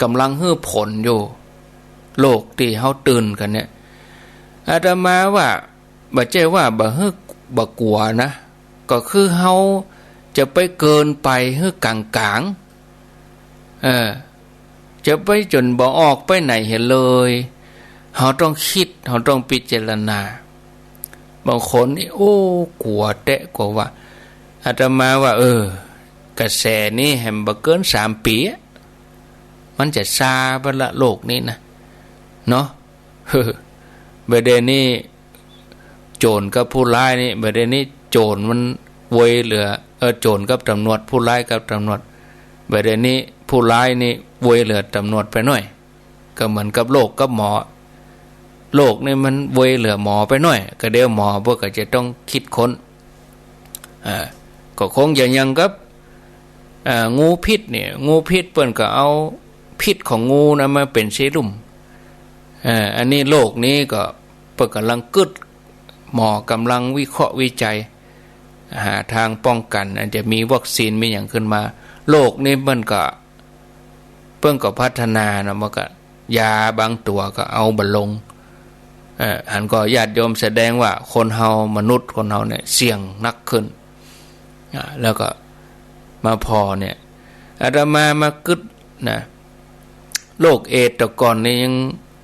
ก๋ำลังหื้อผลอยู่ โรคตี้เฮาตื่นกั๋นเนี่ย อาตมาว่า บ่ใจ้ว่าบ่หื้อ บ่กั๋วนะ ก็คือเฮาจะไปเกินไป หื้อกลางๆ เออ จะไปจ๋นบ่ออกไปไหนเหียเลย เฮาต้องกึ๊ด เฮาต้องพิจารณา บางคนนี่ โอ้ กั๋วแต๊กั๋วว่า อาตมาว่า เออ กระแสนี้แหมบ่เกินสามปี๋อะ มันจะซาไปละ โรคนี้นะ เนาะ บ่าเดี่ยวนี้ โจ๋รกับผู้ร้ายนี่ บ่าเดี่ยวนี้โจ๋รมันเวยเหลือ เออ โจ๋รกับตำรวจ ผู้ร้ายกับตำรวจ บ่าเดี่ยวนี้ผู้ร้ายนี่เวยเหลือตำรวจไปหน้อย ก็เหมือนกับโรคกับหมอ โรคนี่มันเวยเหลือหมอไปหน้อย ก็เดี๋ยวหมอเปิ้นก็จะต้องกึ๊ดค้น อ่า ก็คงจะอย่างกับ อ่า งูพิษเนี่ย งูพิษเปิ้นก็เอาพิษของงูนะมาเป๋นเซรุ่ม อ่า อันนี้โรคนี้ก็เปิ้นก๋ำลังกึ๊ด หมอก๋ำลังวิเคราะห์วิจัย หาตางป้องกั๋น อาจจะมีวัคซีนมีหยังขึ้นมา โรคนี้เปิ้นก็ เปิ้นก็พัฒนาเนาะ มันก็ยาบางตั๋วก็เอาบ่ลง เอ่อ หันก่อญาติโยม แสดงว่าคนเฮา มนุษย์คนเฮาเนี่ยเสี่ยงนักขึ้น อ่า แล้วก็มาผ่อเนี่ย อาตมามากึ๊ดนะ โรคเอดส์แต่ก่อนนี่ยัง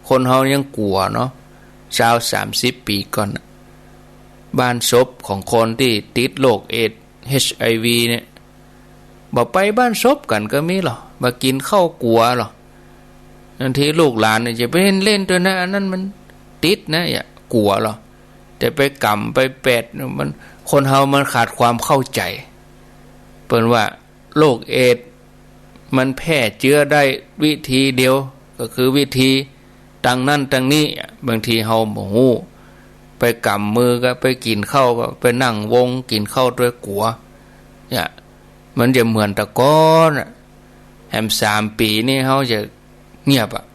คนเฮายังกั๋วเนาะ ซาวสามสิบปี๋ก่อนน่ะ บ้านศพของคนตี้ติดโรคเอดส์ เอชไอวี เนี่ย บ่ไปบ้านศพกั๋นก็มีลอ บ่กิ๋นข้าวกั๋วลอ บางทีลูกหลานเนี่ยจะไปเล่น เล่นตวยนะ อันนั้นมันติดนะ อย่ากั๋วลอ แต่ไปก๋ำไปแปดมัน คนเฮามันขาดความเข้าใจ๋ เปิ้นว่าโรคเอดส์มันแพร่เจื้อได้วิธีเดียว ก็คือวิธีตังนั้นตังนี้ บางทีเฮาบ่ฮู้ ไปก๋ำมือก็ไปกิ๋นข้าวก็ไปนั่งวงกิ๋นข้าวตวยกั๋ว เนี่ย มันจะเหมือนแต่ก่อนน่ะ แหมสามปี๋นี่เฮาจะเงียบอะ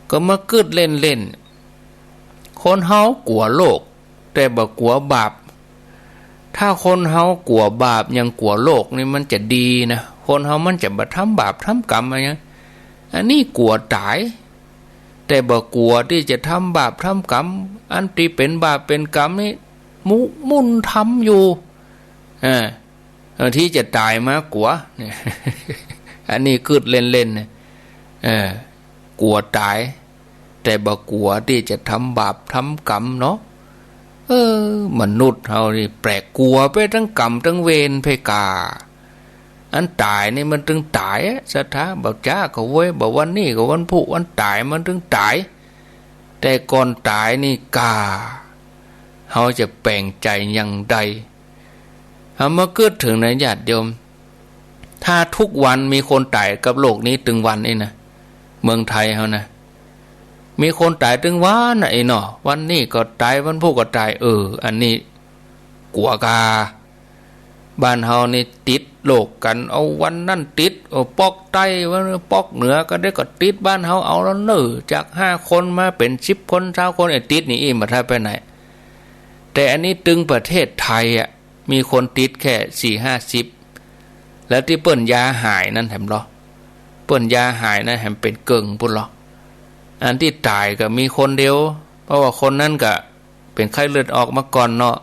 ก็มากึ๊ดเล่นๆ คนเฮากั๋วโรค แต่บ่กั๋วบาป ถ้าคนเฮากั๋วบาปยังกั๋วโรคนี่มันจะดีนะ คนเฮามันจะบ่ทำบาปทำกรรมอะหยัง อันนี้กั๋วต๋าย แต่บ่กั๋วตี้จะทำบาปทำกรรม อันตี้เป๋นบาปเป๋นกรรมนี่ มุ มุ่นทำอยู่ อ่า เออ ตี้จะต๋ายมากั๋ว เนี่ย อันนี้กึ๊ดเล่นๆ เนี่ย เออ กั๋วต๋าย แต่บ่กั๋วตี้จะทำบาปทำกรรมเนาะ เออ มนุษย์เฮานี่แปลก กั๋วไปตึงกรรมตึงเวรไปก่า อันต๋ายนี่มันตึงต๋ายอะ ศรัทธา บ่จ๊าก็เว้ย บ่วันนี้ก็วันพุธ อันต๋ายมันตึงต๋าย แต่ก่อนต๋ายนี่ก่า เฮาจะแป๋งใจ๋อย่างใด เฮามากึ๊ดเถิงนะญาติโยม ถ้าทุกวันมีคนต๋ายกับโรคนี้ตึงวันนี่นะ เมืองไทยเฮานะ มีคนต๋ายตึงวันน่ะ ไอ้เนาะ วันนี้ก็ต๋าย วันพุธก็ต๋าย เออ อันนี้กั๋วก่า บ้านเฮานี่ติดโรคกั๋น เอาวันนั้นติด เออ ปอกใต้ วันนี้ปอกเหนือ ก็ได้ก็ติด บ้านเฮาเอาแล้วเน่อ จากห้าคนมาเป๋นสิบคน ซาวคน ไอ้ติดนี่อี้บ่ทันไปไหน แต่อันนี้ตึงประเทศไทยอะ มีคนติดแค่สี่ห้าสิบ แล้วตี้เปิ้นยาหายนั้นแหมลอ เปิ้นยาหายนั้นแหมเป๋นเกิ่งปู้นลอ อันตี้ต๋ายก็มีคนเดียว เพราะว่าคนนั้นก็เป๋นไข้เลือดออกมาก่อนเนาะ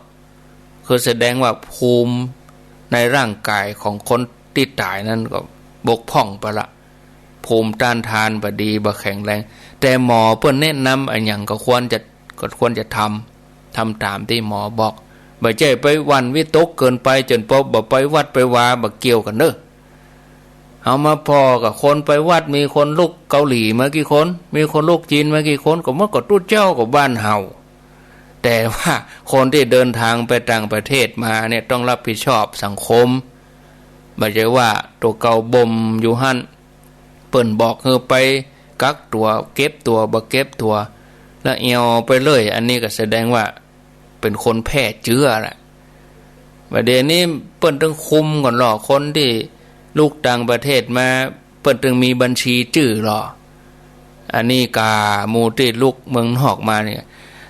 คือแสดงว่าภูมิในร่างกายของคนตี้ต๋ายนั้นก็บกพร่องไปละ ภูมิต้านทานบ่ดี บ่แข็งแรง แต่หมอเปิ้นแนะนำอะหยังก็ควรจะ ก็ควรจะทำ ทำต๋ามตี้หมอบอก บ่ใจ้ไปหวั่นวิตกเกินไปจ๋นปอบ่ไปวัดไปวา บ่เกี่ยวกั๋นเน่อ เฮามาผ่อกับคนไปวัด มีคนลุกเกาหลีมากี่คน มีคนลุกจีนมากี่คน ก็มันก็ตุ๊เจ้ากับบ้านเฮา แต่ว่าคนตี้เดินทางไปต่างประเทศมาเนี่ยต้องรับผิดชอบสังคม บ่ใจ้ว่าตั๋วเก่าบ่มอยู่หั้น เปิ้นบอกหื้อไปกักตั๋ว เก็บตั๋ว บ่เก็บตั๋ว แล้วแอ่วไปเลย อันนี้ก็แสดงว่าเป๋นคนแพร่เจื้อละ บ่าเดี่ยวนี้เปิ้นตึงคุมก่อนลอ คนตี้ลุกต่างประเทศมา เปิ้นตึงมีบัญชีจื้อลอ อันนี้ก่าหมู่ตี้ลุกเมืองนอกมาเนี่ย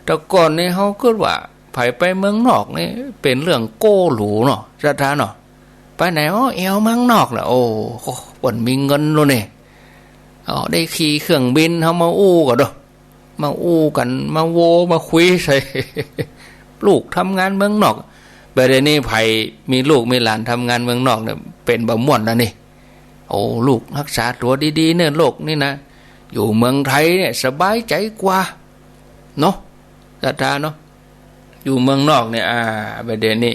แต่ก่อนนี่เฮากึ๊ดว่า ใผไปเมืองนอกนี่เป๋นเรื่องโก้หรูเนาะ ศรัทธาเนาะ ไปไหน อ๋อ แอ่วเมืองนอกแหละ โอ้ เปิ้นมีเงินแล้วนี่ อ๋อ ได้ขี่เครื่องบิน เฮามาอู้กั๋นเนาะ มาอู้กั๋น มาโว มาคุยใส่ ลูกทำงานเมืองนอก บ่าเดี่ยวนี้ใผมีลูกมีหลานทำงานเมืองนอกเนี่ย เป๋นบ่ม่วนแล้วนี่ โอ้ ลูกฮักษาตั๋วดีๆ เน่อ โรคนี่นะ อยู่เมืองไทยเนี่ยสบายใจ๋กว่า เนาะ ศรัทธาเนาะ อยู่เมืองนอกเนี่ย อ่า บ่าเดี่ยวนี้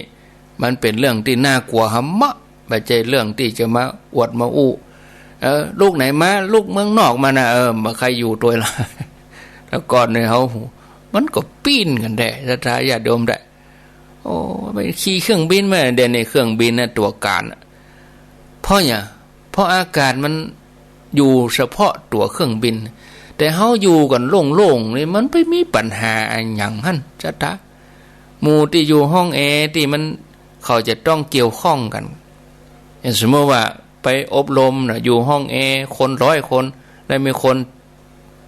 มันเป๋นเรื่องตี้น่ากั๋วหำเมาะ บ่ใจ้เรื่องตี้จะมาอวดมาอู้ เออ ลูกไหนมา ลูกเมืองนอกมานะ เออ บ่ใค่อยู่ตวยละ แต่ก่อนเนี่ยเฮา มันก็ปี้นกั๋นแต๊ ศรัทธาญาติโยมแต๊ โอ้ ไปขี่เครื่องบินมา เดี่ยวนี้เครื่องบินน่ะตั๋วก๋านน่ะ เพราะหยัง เพราะอากาศมันอยู่เฉพาะตั๋วเครื่องบิน แต่เฮาอยู่กั๋นโล่งๆ นี่มันไปมีปัญหาอะหยังหั้น ศรัทธา หมู่ตี้อยู่ห้องแอร์ตี้มัน เขาจะต้องเกี่ยวข้องกั๋น อย่างสมมุติว่าไปอบรมน่ะ อยู่ห้องแอร์คนร้อยคน แล้วมีคน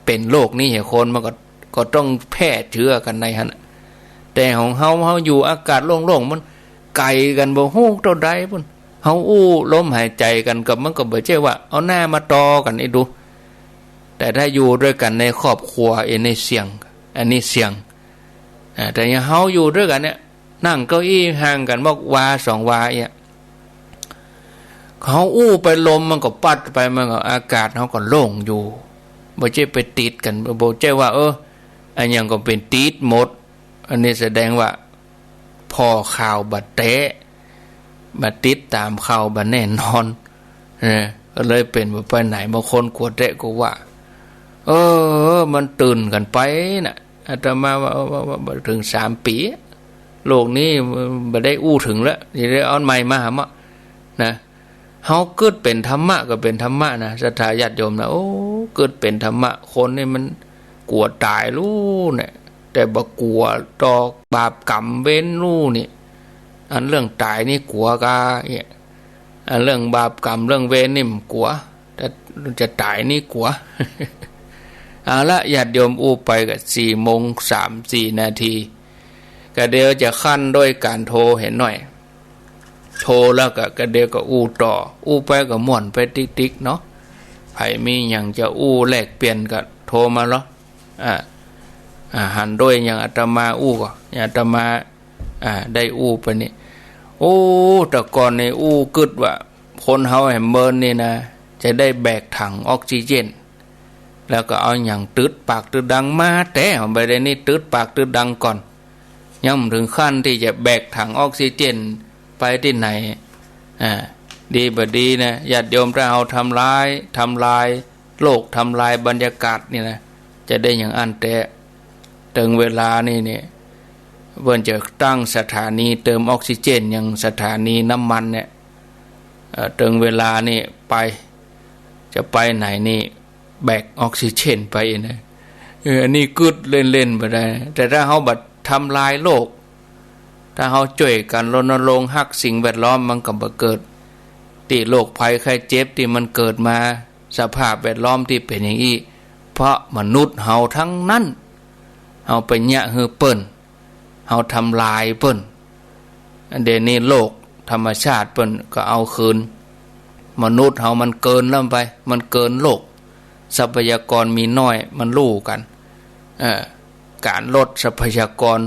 เป๋นโรคนี้หลายคน มันก็ ก็ต้องแพร่เจื้อกั๋นในหั้นน่ะ แต่ของเฮา เฮาอยู่อากาศโล่งๆ มันไก๋กั๋นบ่ฮู้เต้าใดปู้น เฮาอู้ลมหายใจ๋กั๋นก็ มันก็บ่ใจ้ว่าเอาหน้ามาต่อกั๋นอี้ดู แต่ถ้าอยู่ตวยกั๋นในครอบครัว อันนี้เสี่ยง อันนี้เสี่ยง อ่า แต่อย่างเฮาอยู่ตวยกั๋นเนี่ย นั่งเก้าอี้ห่างกั๋นบอกวาสองวาเนี่ย เฮาอู้ไป ลมมันก็ปั๊ดไป มันก็ อากาศเฮาก็โล่งอยู่ บ่ใจ้ไปติดกั๋น บ่ใจ้ว่า เออ อะหยังก็เป๋นติดหมด อันนี้แสดงว่าผ่อข่าวบ่แต๊ บ่ติดต๋ามข่าวบ่แน่นอน เออ ก็เลยเป๋นบ่ไปไหน บางคนกั๋วแต๊กั๋วว่า เออ มันตื่นกั๋นไปน่ะ อาตมาว่า เออ ว่า ว่า ว่า บ่เถิงสามปี๋ โลกนี้บ่ได้อู้เถิงแล้ว สิได้เอาอันใหม่มาหาเมาะ นะ เฮากึ๊ดเป๋นธรรมะก็เป๋นธรรมะนะ ศรัทธาญาติโยมนะ โอ้ กึ๊ดเป๋นธรรมะ คนนี่มันกั๋วต๋ายลู้เนี่ย แต่บ่กั๋วต่อบาปก๋รรมเวรลู้นี่ อันเรื่องต๋ายนี่กั๋วกา เนี่ย อันเรื่องบาปก๋รรมเรื่องเวรนี่บ่กั๋ว แต่จะต๋ายนี่กั๋ว เอาละ ญาติโยม อู้ไปก็สี่โมงสามสี่นาที ก็เดี๋ยวจะขั้นด้วยก๋านโทรเหียหน่อย โทรแล้วก็ ก็เดี๋ยวก็อู้ต่อ อู้ไปก็ม่วนไปติ๊กๆ เนาะ ใผมีหยังจะอู้แลกเปลี่ยนก็โทรมาลอ อ่า อ่า หันด้วยหยังอาตมาอู้ก่อ อาตมา อ่า ได้อู้ไปนี่ โอ้ แต่ก่อนนี่อู้กึ๊ดว่า คนเฮาแหมเมินนี่นะ จะได้แบกถังออกซิเจน แล้วก็เอาหยังตึดปากตึดดังมา แต่บ่าเดี่ยวนี้ตึดปากตึดดังก่อน ยังบ่เถิงขั้นตี้จะแบกถังออกซิเจนไปตี้ไหน อ่า ดีบ่ดีนะ ญาติโยม ถ้าเฮาทำลาย ทำลายโลก ทำลายบรรยากาศนี่นะ จะได้อย่างอั้นแต๊ เถิงเวลานี่เนี่ย เปิ้นจะตั้งสถานีเติมออกซิเจน อย่างสถานีน้ำมันเนี่ย เอ่อ เถิงเวลานี่ไป จะไปไหนนี่ แบกออกซิเจนไปนะ เออ อันนี้กึ๊ดเล่นๆ บ่ได้ แต่ถ้าเฮาบ่ทำลายโลก ถ้าเฮาจ้วยกั๋นรณรงค์ฮักสิ่งแวดล้อม มันก็บ่เกิด ตี้โรคภัยไข้เจ็บตี้มันเกิดมา สภาพแวดล้อมตี้เป๋นอย่างอี้ เพราะมนุษย์เฮาทั้งนั้น เฮาไปเยียะหื้อเปิ้น เฮาทำลายเปิ้น อันเดี๋ยวนี้โลกธรรมชาติเปิ้นก็เอาคืน มนุษย์เฮามันเกินล้ำไป มันเกินโลก ทรัพยากรมีน้อย มันฮู้กั๋น เอ่อ ก๋านลดทรัพยากร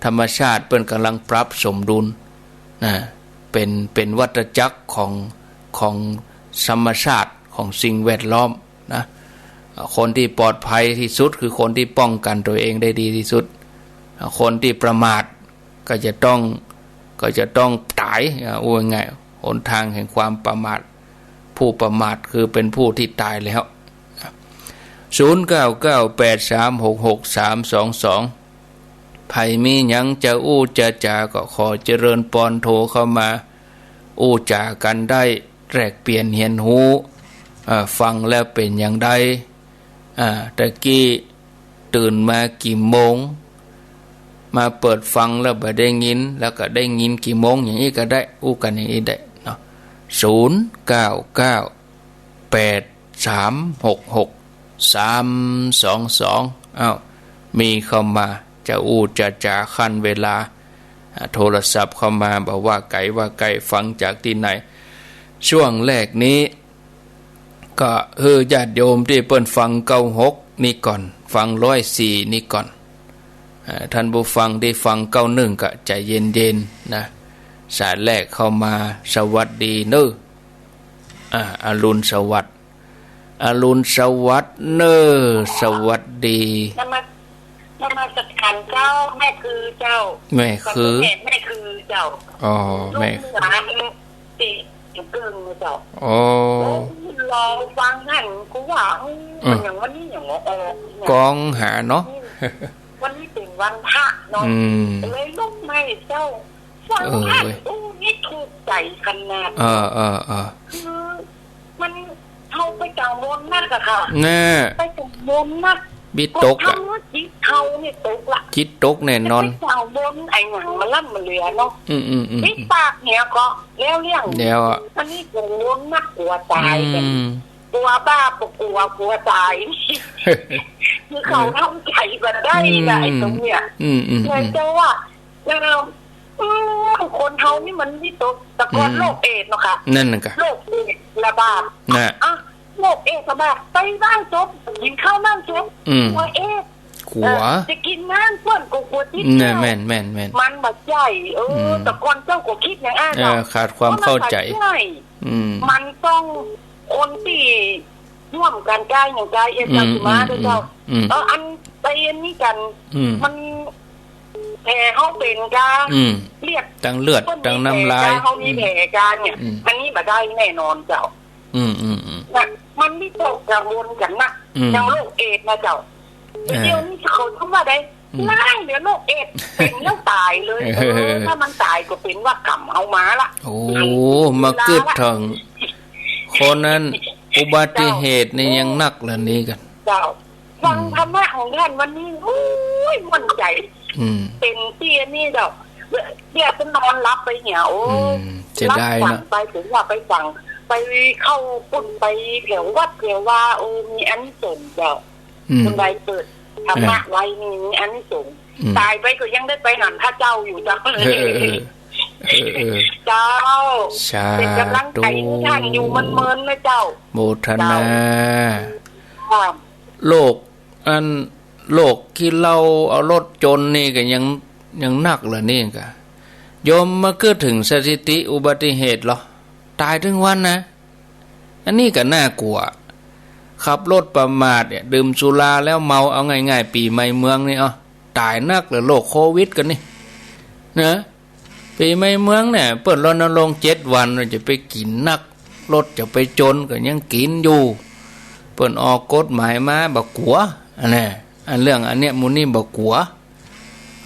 ธรรมชาติเปิ้นก่ำลังปรับสมดุล นะ เป๋น เป๋นวัฏจักรของ ของธรรมชาติ ของสิ่งแวดล้อม นะ คนตี้ปลอดภัยตี้สุดคือคนตี้ป้องกั๋นตั๋วเองได้ดีตี้สุด คนตี้ประมาทก็จะต้อง ก็จะต้องต๋าย อ่า ว่าง่าย หนทางแห่งความประมาท ผู้ประมาทคือเป๋นผู้ตี้ต๋ายแล้ว ศูนย์เก้าเก้าแปดสามหกหกสามสองสอง ใผมีหยังจะอู้จะจ๋าก็ขอเจริญปอนโทรเข้ามา อู้จ๋ากั๋นได้ แลกเปลี่ยนเฮียนฮู้ อ่า ฟังแล้วเป๋นอย่างใด อ่า ตะกี้ตื่นมากี่โมง มาเปิดฟังแล้วบ่ได้ยิน แล้วก็ได้ยินกี่โมง อย่างอี้ก็ได้ อู้กั๋นอย่างอี้ได้เนาะ ศูนย์เก้าเก้าแปดสามหกหกสามสองสอง อ้าว มีเข้ามา จะอู้จะจ๋าขั้นเวลา อ่า โทรศัพท์เข้ามา บ่าว่าไก๋ว่าใก้ ฟังจากตี้ไหน ช่วงแรกนี้ ก็หื้อญาติโยมตี้เปิ้นฟังเก้าหกนี่ก่อน ฟังร้อยสี่นี่ก่อน อ่า ท่านผู้ฟังตี้ฟังเก้าหนึ่งก็ใจ๋เย็นๆ นะ สายแรกเข้ามา สวัสดีเน้อ อ่า อรุณสวัสดิ์ อรุณสวัสดิ์เน้อ สวัสดี นมัส นมัสก๋านเจ้า แม่คือเจ้า แม่คือ แม่คือเจ้า อ๋อ ลูก แม่ หลาน ติดเกินเจ้า อ๋อ รอฟังหันกูว่า อืม มันอย่างวันนี้อย่างว่าออกเนี่ย ก้องหาเนาะ วันนี้เป๋นวันพระเนาะ อืม เลยลุกมาเจ้า ฟัง เออ หัน เว้ย อู้ นี่ถูกใจ๋ขนาด เออ เออ เออ คือ มัน เฮาไปกังวลนักอะค่ะ แน่ ไปกังวลนัก วิตกอะ ทำให้จิตเฮาเนี่ยตกละ จิตตกแน่นอน ไปกังวลไอ้หยังมาล้ำมาเหลือเนาะ อืม อืม อืม วิตกเนี่ยก็แล้วเรื่อง แล้วอะ อันนี้กังวลนัก กั๋วต๋ายกั๋น อืม กั๋วบ้า บ่กั๋ว กั๋วต๋าย คือเขาทำใจ๋บ่ได้นะ อืม ไอ้ตรงเนี้ย อืม อืม เลยเจ้าว่า เออ อืม คนเฮานี่มันวิตก แต่ก่อน อืม โรคเอดส์เนาะค่ะ นั่นน่ะกะ โรคเอดส์ระบาด น่ะ อ่ะ โรคเอดส์ระบาด ไปบ้านศพ กิ๋นข้าวบ้านศพ อืม กั๋วเอดส์ กั๋ กั๋ว เออ จะกิ๋นน้ำเปิ้นก็กั๋วติด เนี่ย เจ้า แม่น แม่น แม่น มันบ่ใจ้ เออ อืม แต่ก่อนเจ้าก็กึ๊ดอย่างอั้น เออ เนาะ ขาดความเข้าใจ๋ มันบ่ใจ้ อืม มันต้องคนตี้ร่วมกั๋นกายอย่างกายเอ็น อืม เจ้า สิมา อืม เจ้า อืม เออ อันไปอันนี้กั๋น อืม มันแผลเฮาเป๋นกา อืม เลือด ตังเลือด เปิ้น ตังน้ำลาย มีแผลกา เฮามีแผลกาเนี่ย อืม อันนี้บ่ได้แน่นอนเจ้า อืม อืม อืม นะ มันวิตกกังวลกั๋นนัก อืม อย่างโรคเอดส์นะเจ้า อ่า เดี๋ยวนี้เขาเถิงว่าได้ อืม ล้านเดี๋ยวโรคเอดส์เป๋นแล้วต๋ายเลย เออ เออ ถ้ามันต๋ายก็เป๋นว่ากรรมเอามาละ โอ้ มากึ๊ดเถิง คนนั้น อุบัติเหตุนี่ เจ้า ยังนักเหลือนี้กั๋น เจ้า ฟัง อืม ธรรมะของต้านวันนี้ โอ้ย ม่วนใจ๋ อืม เป๋นเตี้ยนี่ดอก เตี้ยก็นอนหลับไปเนี่ย โอ้ อืม เสียดายเนาะ หลับฝันไป เถิงว่าไปฟัง ไปเข้าปุ้น ไปแถววัดแถววา โอ้ มีอานิสงส์เจ้า อืม คนใดเปิดธรรมะ อ่า ไว้นี่มีอานิสงส์ อืม ต๋ายไปก็ยังได้ไปหันพระเจ้าอยู่เจ้า เออ เออ เออ เออ เจ้า สาธุ เป๋นก๋ำลังใจ๋หื้อต้านอยู่เมินๆ นะเจ้า โมทนา เจ้า ค่ะ โรค อัน โรคขี้เหล้า เอารถจนนี่ก็ยัง ยังนักเหลือนี้กา โยมมากึ๊ดเถิงสถิติอุบัติเหตุเหรอ ต๋ายตึงวันนะ อันนี้ก็น่ากลัว ขับรถประมาทเนี่ย ดื่มสุราแล้วเมา เอาง่ายๆ ปี๋ใหม่เมืองนี่ เอ้า ต๋ายนักเหลือโรคโควิดกั๋นนี่ นะ ปี๋ใหม่เมืองเนี่ย เปิ้นรณรงค์เจ็ดวัน ว่าจะไปกิ๋นนัก รถจะไปจนก็ยังกิ๋นอยู่ เปิ้นออกกฎหมายมาบ่กั๋ว อันเนี้ย อันเรื่องอันเนี้ย หมู่นี้บ่กั๋ว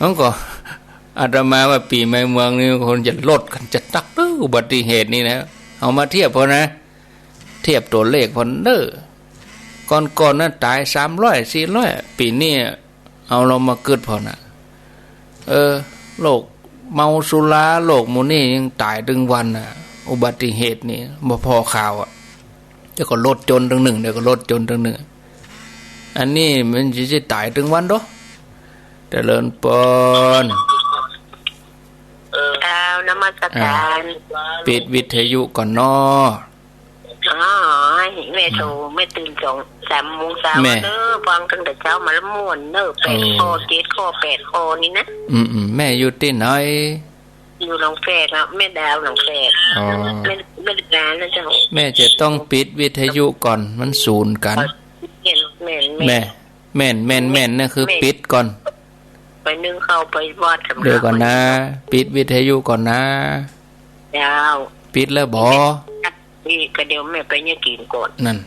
มันก็ อาตมาว่าปี๋ใหม่เมืองนี่คนจะลดกั๋นจะนักเด้อ อุบัติเหตุนี่นะ เอามาเทียบเผานะ เทียบตั๋วเลขเผาเน่อ ก่อนๆ นั้นต๋ายสามร้อย สี่ร้อย ปี๋นี้ เอาลองมากึ๊ดเผานะ เออ โรคเมาสุรา โรคหมู่นี้ยังต๋ายตึงวันน่ะ อุบัติเหตุนี่บ่ผ่อข่าวอะ เดี๋ยวก็รถจนตึงนึ่ง เดี๋ยวก็รถจนตึงนึ่ง อันนี้มันจะ จะต๋ายตึงวันเด้อ เจริญปอน เจ้า นมัสก๋าน อ่า ปิดวิทยุก่อนเนาะ อ๋อ แม่โทร อืม แม่ตื่นสองสามโมงเช้า แม่ เด้อ ฟังตั้งแต่เช้ามาแล้วม่วนเนอะ แปด เออ ข้อ เจ็ดข้อ แปดข้อนี่นะ อืม อืม แม่อยู่ตี้ไหน อยู่หนองแฝกอะ แม่ดาวหนองแฝก อ๋อ แม่ แม่ดาวนะเจ้า แม่จะต้องปิดวิทยุก่อน มันสูนกั๋น แม่น แม่น แม่น แม่น แม่น แม่น นั่นคือ แม่น ปิดก่อน ไปนึ่งข้าวไปวัด เดี๋ยวก่อนนะ ปิดวิทยุก่อนนะ เจ้า ปิดแล้วบ่ นี่ก็เดี๋ยวแม่ไปเยียะกิ๋นก่อน นั่น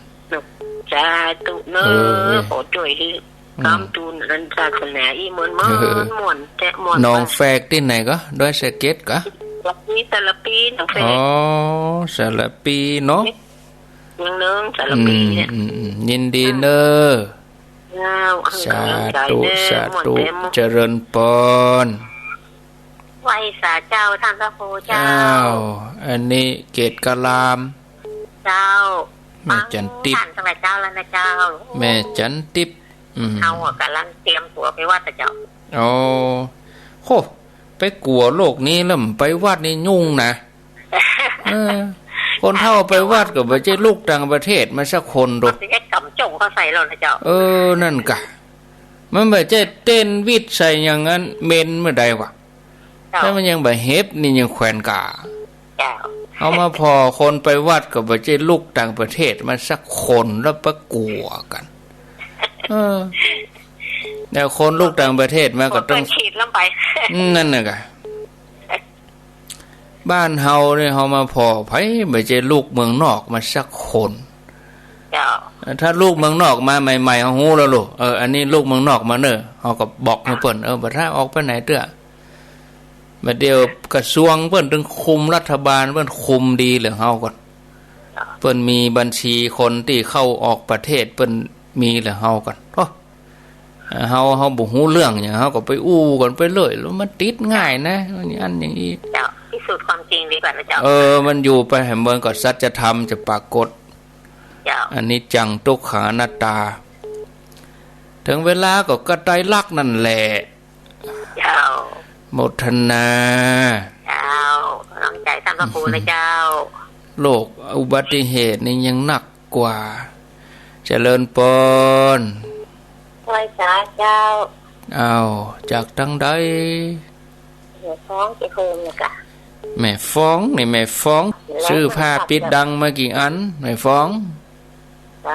สาธุเนอะ เออ ขอจ้วยหื้อ อืม กำจุนอันศาสนาอี้ม่วนๆ เออ ม่วนแต๊ม่วน หนองแฝกตี้ไหนก็ ดอยสะเก็ดก็ สารภี สารภี หนองแฝก อ๋อ สารภีเนาะ เมืองเนิง สารภีเนี่ย อืม อืม อืม ยินดีเนอะ เจ้า สาธุ สาธุ ม่วนแต๊ม่วน เจริญปอน ไหว้สาเจ้าต้านพระครูเจ้า อ้าว อันนี้เกตกะลาม เจ้า แม่จันติบ ฟังต้านตั้งแต่เช้าแล้วนะเจ้า แม่จันติบ อืม เฮาอะก่ำลังเตรียมตั๋วไปวัดนะเจ้า อ๋อ โห ไปกั๋วโรคนี้แล้วบ่ไปวัดนี่ยุ่งนะ เออ คนเฒ่าไปวัดก็บ่ใจ้ลุกต่างประเทศมาสักคนโด มันจะกำจ้องเข้าใส่แล้วนะเจ้า เออ นั่นกะ มันบ่ใจ้เต้นวิดใส่อย่างนั้น เมนเมื่อใดวะ เจ้า ถ้ามันยังบ่เห็บนี่ยังแขวนก๋า เจ้า เอามาผ่อคนไปวัดก็บ่ใจ้ลุกต่างประเทศมาสักคนแล้วไปกั๋วกั๋น เออ แล้วคนลุกต่างประเทศมาก็ต้อง เปิดขีดลงไป อืม นั่นน่ะกะ บ้านเฮานี่เฮามาผ่อไผบ่ใจ้ลุกเมืองนอกมาสักคน เจ้า ถ้าลุกเมืองนอกมาใหม่ๆ เฮาฮู้แล้วลูก เออ อันนี้ลุกเมืองนอกมาเน่อ เฮาก็บอกหื้อเปิ้น เออ บ่ต้าออกไปไหนเตื้อ บ่าเดี่ยวกระทรวงเปิ้นตึงคุม รัฐบาลเปิ้นคุมดีเหลือเฮาก่อน เปิ้นมีบัญชีคนตี้เข้าออกประเทศ เปิ้นมีเหลือเฮาก่อน โอ้ เฮา เฮาบ่ฮู้เรื่องหยัง เฮาก็ไปอู้กั๋นไปเรื่อย แล้วมันติดง่ายนะ อย่างอั้นอย่างอี้ เจ้า พิสูจน์ความจริงดีกว่านะเจ้า เออ มันอยู่ไปแหม มันก็สัจธรรมจะปรากฏ เจ้า อนิจจัง ทุกขัง อนัตตา เถิงเวลาก็กระไตรลักษณ์นั่นแหละ เจ้า โมทนา เจ้า กำลังใจ๋ต้านพระครูนะเจ้า โรคอุบัติเหตุนี่ยังนักกว่า เจริญปอน โอ ไหว้สาเจ้า อ้าว จากตางใด แม่ฟ้อง แม่ฟ้องนี่ แม่ฟ้อง ซื้อผ้าปิดดังมากี่อัน แม่ฟ้อง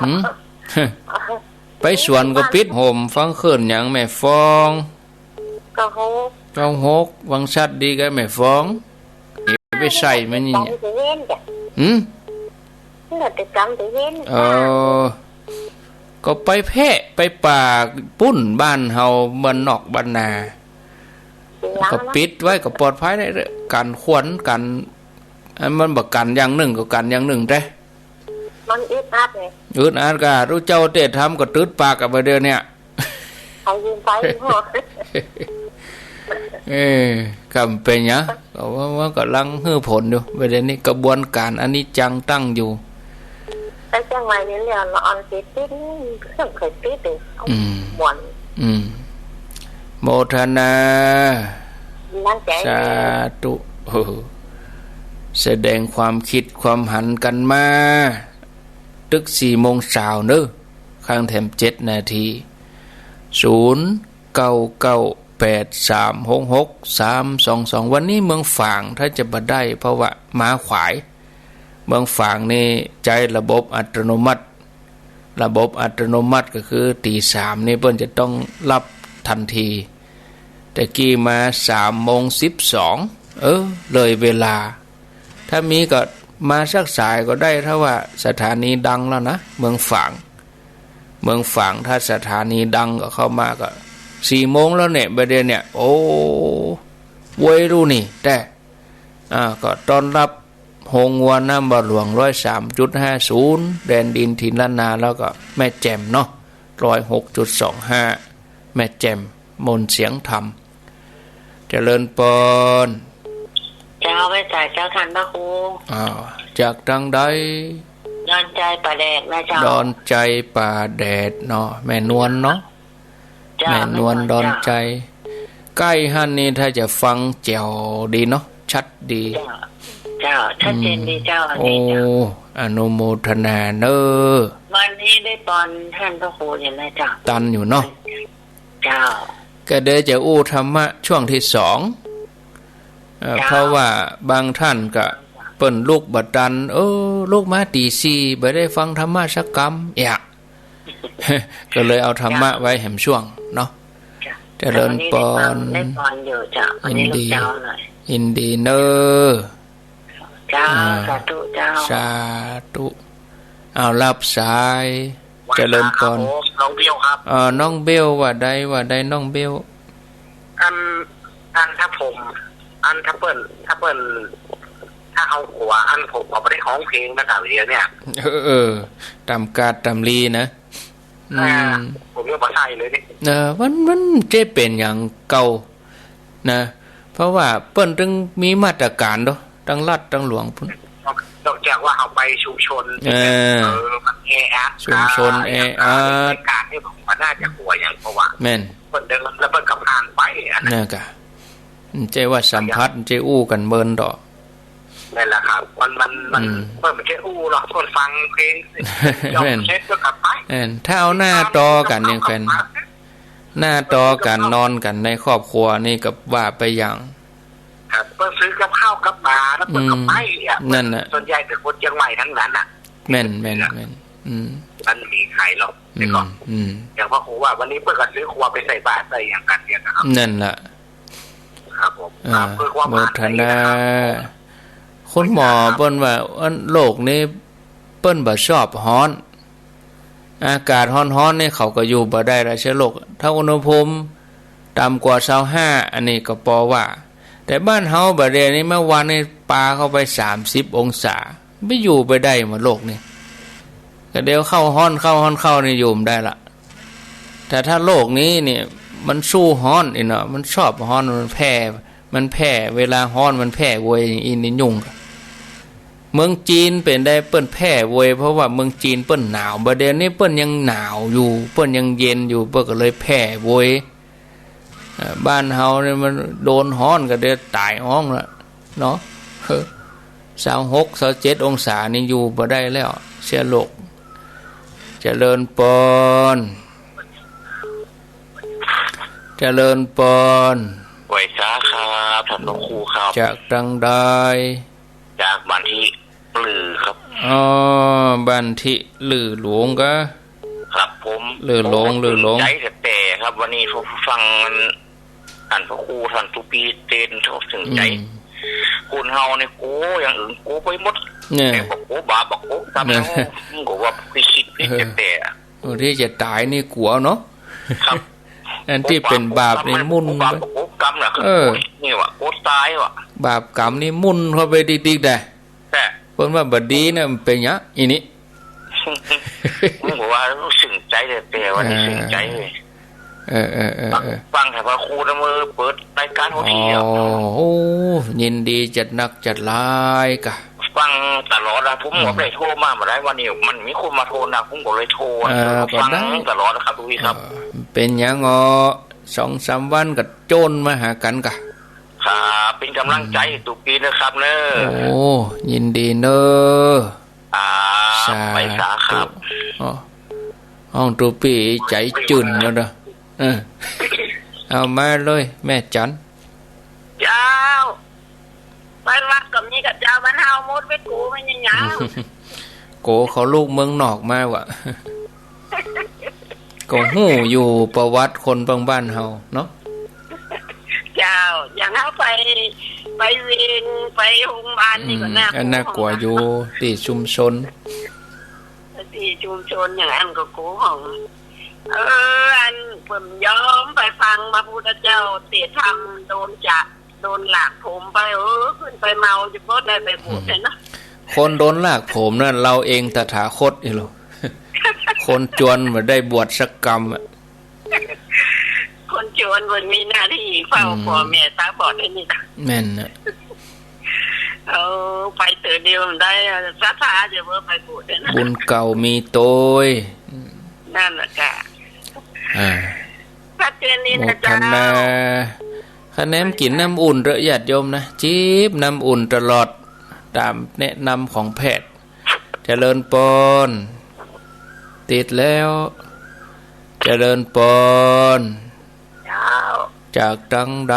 หืม ไปสวนก็ปิดห่ม ฟังเคิ่นหยัง แม่ฟ้อง เก้าหก เก้าหก ฟังชัดดีกะ แม่ฟ้อง ไปใส่มันนี่ หืม เออ ก็ไปแพะไปป่าปุ้น บ้านเฮาบ้านนอกบ้านนา ก็ปิดไว้ก็ปลอดภัยได้ กั๋นควันกั๋น อันมันบ่กั๋นอย่างนึ่งก็กั๋นอย่างนึ่งแต๊ มันอึดอัดไง อึดอัดกะ ลูกเจ้าเตะทำก็ตึดปากกะ บ่าเดี๋ยวเนี้ย เขายืมไป เออ กำเป็นหยัง ก็ว่า ว่าก่ำลังหื้อผลอยู่ ประเด็นนี้กระบวนการอนิจจังตั้งอยู่ ไปเจียงใหม่นี่เรื่องละอ่อนติดติด เพิ่งเคยติดเลย อืม ม่วน อืม โมทนา น้ำใจ สาธุ โอ้โห แสดงความคิดความหันกันมา ตึกสี่โมงเช้าเนอะ ครั้งแถมเจ็ดนาที ศูนย์เก้าเก้าแปดสามหกหกสามสองสอง วันนี้เมืองฝางถ้าจะบ่ได้ เพราะว่ามาขวาย เมืองฝางนี่ใจ๊ระบบอัตโนมัติ ระบบอัตโนมัติก็คือตีสามนี่เปิ้นจะต้องรับทันที แต่กี้มาสามโมงสิบสอง เออ เลยเวลา ถ้ามีก็มาสักสายก็ได้ ถ้าว่าสถานีดังแล้วนะ เมืองฝาง เมืองฝาง ถ้าสถานีดังก็เข้ามาก็สี่โมงแล้วเนี่ย บ่าเดี๋ยวเนี้ย โอ้ เว้ย รู้นี่แต๊ อ่า ก็ต้อนรับโฮงงัวน้ำบ่าหลวง ร้อยสามจุดห้าศูนย์ แดนดินถิ่นล้านนา แล้วก็แม่แจ่มเนาะ ร้อยหกจุดสองห้า แม่แจ่ม มนต์เสียงธรรม เจริญปอน เจ้า ไหว้สาเจ้า ท่านพระครู อ้าว จากตางใด ดอนใจป่าแดดนะเจ้า ดอนใจป่าแดดเนาะ แม่นวลเนาะ เจ้า แม่นวล แม่นวล ดอนใจ เจ้า ใก้หั้นนี่ถ้าจะฟังแจ๋วดีเนาะ ชัดดี เจ้า เจ้า ชัดเจนดีเจ้า อืม อันนี้เจ้า โอ้ อนุโมทนาเนอะ วันนี้ได้ปอนท่านพระครูอยู่นะเจ้า ตันอยู่เนาะ เจ้า ก็เดี๋ยวจะอู้ธรรมะช่วงที่สอง เอ่อ เจ้า เพราะว่าบางท่านก็เปิ้นลุกบ่ตัน เออ ลุกมาตีสี่ บ่ได้ฟังธรรมะสักกำ เอะ ก็เลยเอาธรรมะไว้แหมช่วงเนาะ เจ้า เจริญปอน ได้ปอนอยู่เจ้า วันนี้ลูกเจ้าหน่อย ยินดีเนอะ เจ้า อ่า สาธุเจ้า สาธุ เอารับสาย เจริญปอน ครับผม น้องเบลครับ เอ่อ น้องเบล ว่าใด ว่าใด น้องเบล อัน อันถ้าผม อันถ้าเปิ้น ถ้าเปิ้น ถ้าเฮากั๋ว อันผมก็บ่ได้ฮ้องเพลงนะ เดี๋ยวเนี่ย เออ เออ ต๋ามกาดต๋ามลีนะ อืม อ่า ผมยังบ่ใส่เลยนี่ เออ มัน มันจะเป๋นอย่างเก่านะ เพราะว่าเปิ้นตึงมีมาตรการเนาะ ตังรัฐตังหลวงพุ้น นอก นอกจากว่าเฮาไปชุมชน เออ เออ มันแออัด ชุมชนแออัด การที่ผมว่าน่าจะกั๋วอย่าง เพราะว่า แม่น เปิ้นเดินแล้วเปิ้นก็ผ่านไปอะนะ นั่นกะ มันจะว่าสัมผัส มันจะอู้กั๋นเมินดอก นั่นแหละครับ มัน มัน มัน อืม เปิ้นบ่ใจ้อู้หรอก เปิ้นฟังเพลง แม่น เสร็จก็กลับไป แม่น ถ้าเอาหน้าต่อกั๋นนี่แขวน หน้าต่อกั๋น นอนกั๋นในครอบครัวนี่ก็ว่าไปอย่าง ครับ เปิ้นซื้อกับข้าวกับป๋าแล้วเปิ้นก็ไปอะ อืม นั่นน่ะ ส่วนใหญ่เป๋นคนเจียงใหม่ตังนั้นน่ะ แม่น แม่น แม่น อืม มันมีใครหรอก อืม แต่ก็ อืม อย่างพระครูว่าวันนี้เปิ้นก็ซื้อครัวไปใส่บาตรใส่อย่างกั๋นเนี่ยนะครับ นั่นล่ะ ครับผม อ่า ครับ เพื่อความ โมทนา ปลอดภัยนะครับ คุณหมอเปิ้นว่า อันโรคนี้เปิ้นบ่ชอบฮ้อน อากาศฮ้อนๆ นี่เขาก็อยู่บ่ได้ละ เชื้อโรค ถ้าอุณหภูมิต่ำกว่าซาวห้า อันนี้ก็ปอว่า แต่บ้านเฮาบ่าเดี่ยวนี้ เมื่อวานนี่ปาเข้าไปสามสิบองศา ไปอยู่ไปได้บ่โรคนี่ ก็เดี๋ยวเข้าฮ้อน เข้าฮ้อนเข้านี่อยู่บ่ได้ละ แต่ถ้าโรคนี้เนี่ย มันสู้ฮ้อนอีเนาะ มันชอบฮ้อน มันแผ่ มันแผ่ เวลาฮ้อนมันแผ่โวยอีนี่ยุ่ง เมืองจีนเป๋นใดเปิ้นแผ่โวย เพราะว่าเมืองจีนเปิ้นหนาว บ่าเดี่ยวนี้เปิ้นยังหนาวอยู่ เปิ้นยังเย็นอยู่ เปิ้นก็เลยแผ่โวย เอ่อ บ้านเฮานี่มันโดนฮ้อนก็เดี๋ยวต๋ายฮ้องละเนาะ ซาวหก ซาวเจ็ดองศานี่อยู่บ่ได้แล้ว เชื้อโรค เจริญปอน เจริญปอน ไหว้สาครับ ท่านพระครูครับ จากตังใด จากบ้านตี้ลือครับ อ๋อ บ้านตี้ลือหลวงกา ครับผม ลือหลวง ผมก็ ลือหลวง ตึงใจ๋แต๊ๆ ครับ วันนี้ผมฟังมัน ท่านพระครู ท่านตุ๊ปี้เตศน์ เขาตึงใจ๋ อืม คนเฮานี่กั๋วอย่างอื่นกั๋วไปหมด เนี่ย แต่บ่กั๋วบาปบ่กั๋วกรรม เนี่ย เฮา มันก็ว่าไปคิดผิด เออ แต๊ๆ อะ โอ้ ตี้จะต๋ายนี่กั๋วเนาะ ครับ อันตี้เป๋นบาปนี่มุ่นไป กั๋วบาปกั๋วกรรมน่ะ เออ นี่ว่ะ กั๋วต๋ายว่ะ บาปกรรมนี่มุ่นเข้าไปติ๊กๆ ได้ แต่ เปิ้นว่าบ่ดีนะ มันเป๋นหยังอี้นี่ ผมก็ว่าตึงใจ๋แต๊ๆ วันนี้ตึงใจ๋เลย เออ เออ เออ เออ ฟังแต่พระครูนะ เมื่อเปิดรายการหัวเที่ยง อ๋อ โอ้ ยินดีจัดนักจัดหลายกา ฟังตลอดนะ ผม อืม ก็เลยโทรมา บ่ได้ วันนี้มันมีคนมาโทรนะ ผมก็เลยโทร เออ ก็ได้ ฟังตลอดนะครับ ตุ๊ปี้ครับ เออ เป๋นหยังอ้อ สองสามวันก็โจ้นมาหากั๋นกา ครับ เป๋นก๋ำลังใจ๋ อืม ตุ๊ปี้นะครับเนาะ โอ้ ยินดีเนาะ ครับ สาธุ ไปสาครับ อ๋อ ห้องตุ๊ปี้ใจ๋จื้นแล้วเนาะ เออ เอามาเลย แม่จัน เจ้า ไปวัดก็มีกับเจ้า บ้านเฮาหมดไปกู๋ มันยังหยัง โก๋เขาลูกเมืองนอกมาว่ะ ก็ฮู้อยู่ประวัติคนบางบ้านเฮาเนาะ เจ้า อย่างเฮาไป ไปเวง ไปโฮงบาลนี่ก็ อืม น่ากลัว อันน่ากลัวอยู่ ตี้ชุมชน ตี้ชุมชนอย่างอั้นก็กู๋ห้อง เออ อันเปิ้นยอมไปฟังพระพุทธเจ้าเตศน์ธรรม โดนจะ โดนหลากผมไป เออ ขึ้นไปเมาจะบ่ได้ไปบวชเลยเนาะ คนโดนหลากผมนั่น เฮาเองตถาคตอีหลู คนจวนบ่ได้บวชสักกำอะ คนจวนมันมีหน้าตี้เฝ้า อืม ป้อแม่ต๋าบอดไอ้นี่นะ แม่นนะ เออ ไปเตื้อเดียวมันได้ ศรัทธาจะบ่ไปบวชเลยนะ บุญเก่ามีโตย นั่นแหละค่ะ อ่า ชัดเจนดีนะเจ้า โมทนา คะแนนกิ๋นน้ำอุ่นเต๊อะ ญาติโยมนะ จิบน้ำอุ่นตลอด ต๋ามแนะนำของแพทย์ เจริญปอน ติดแล้ว เจริญปอน เจ้า จากตังใด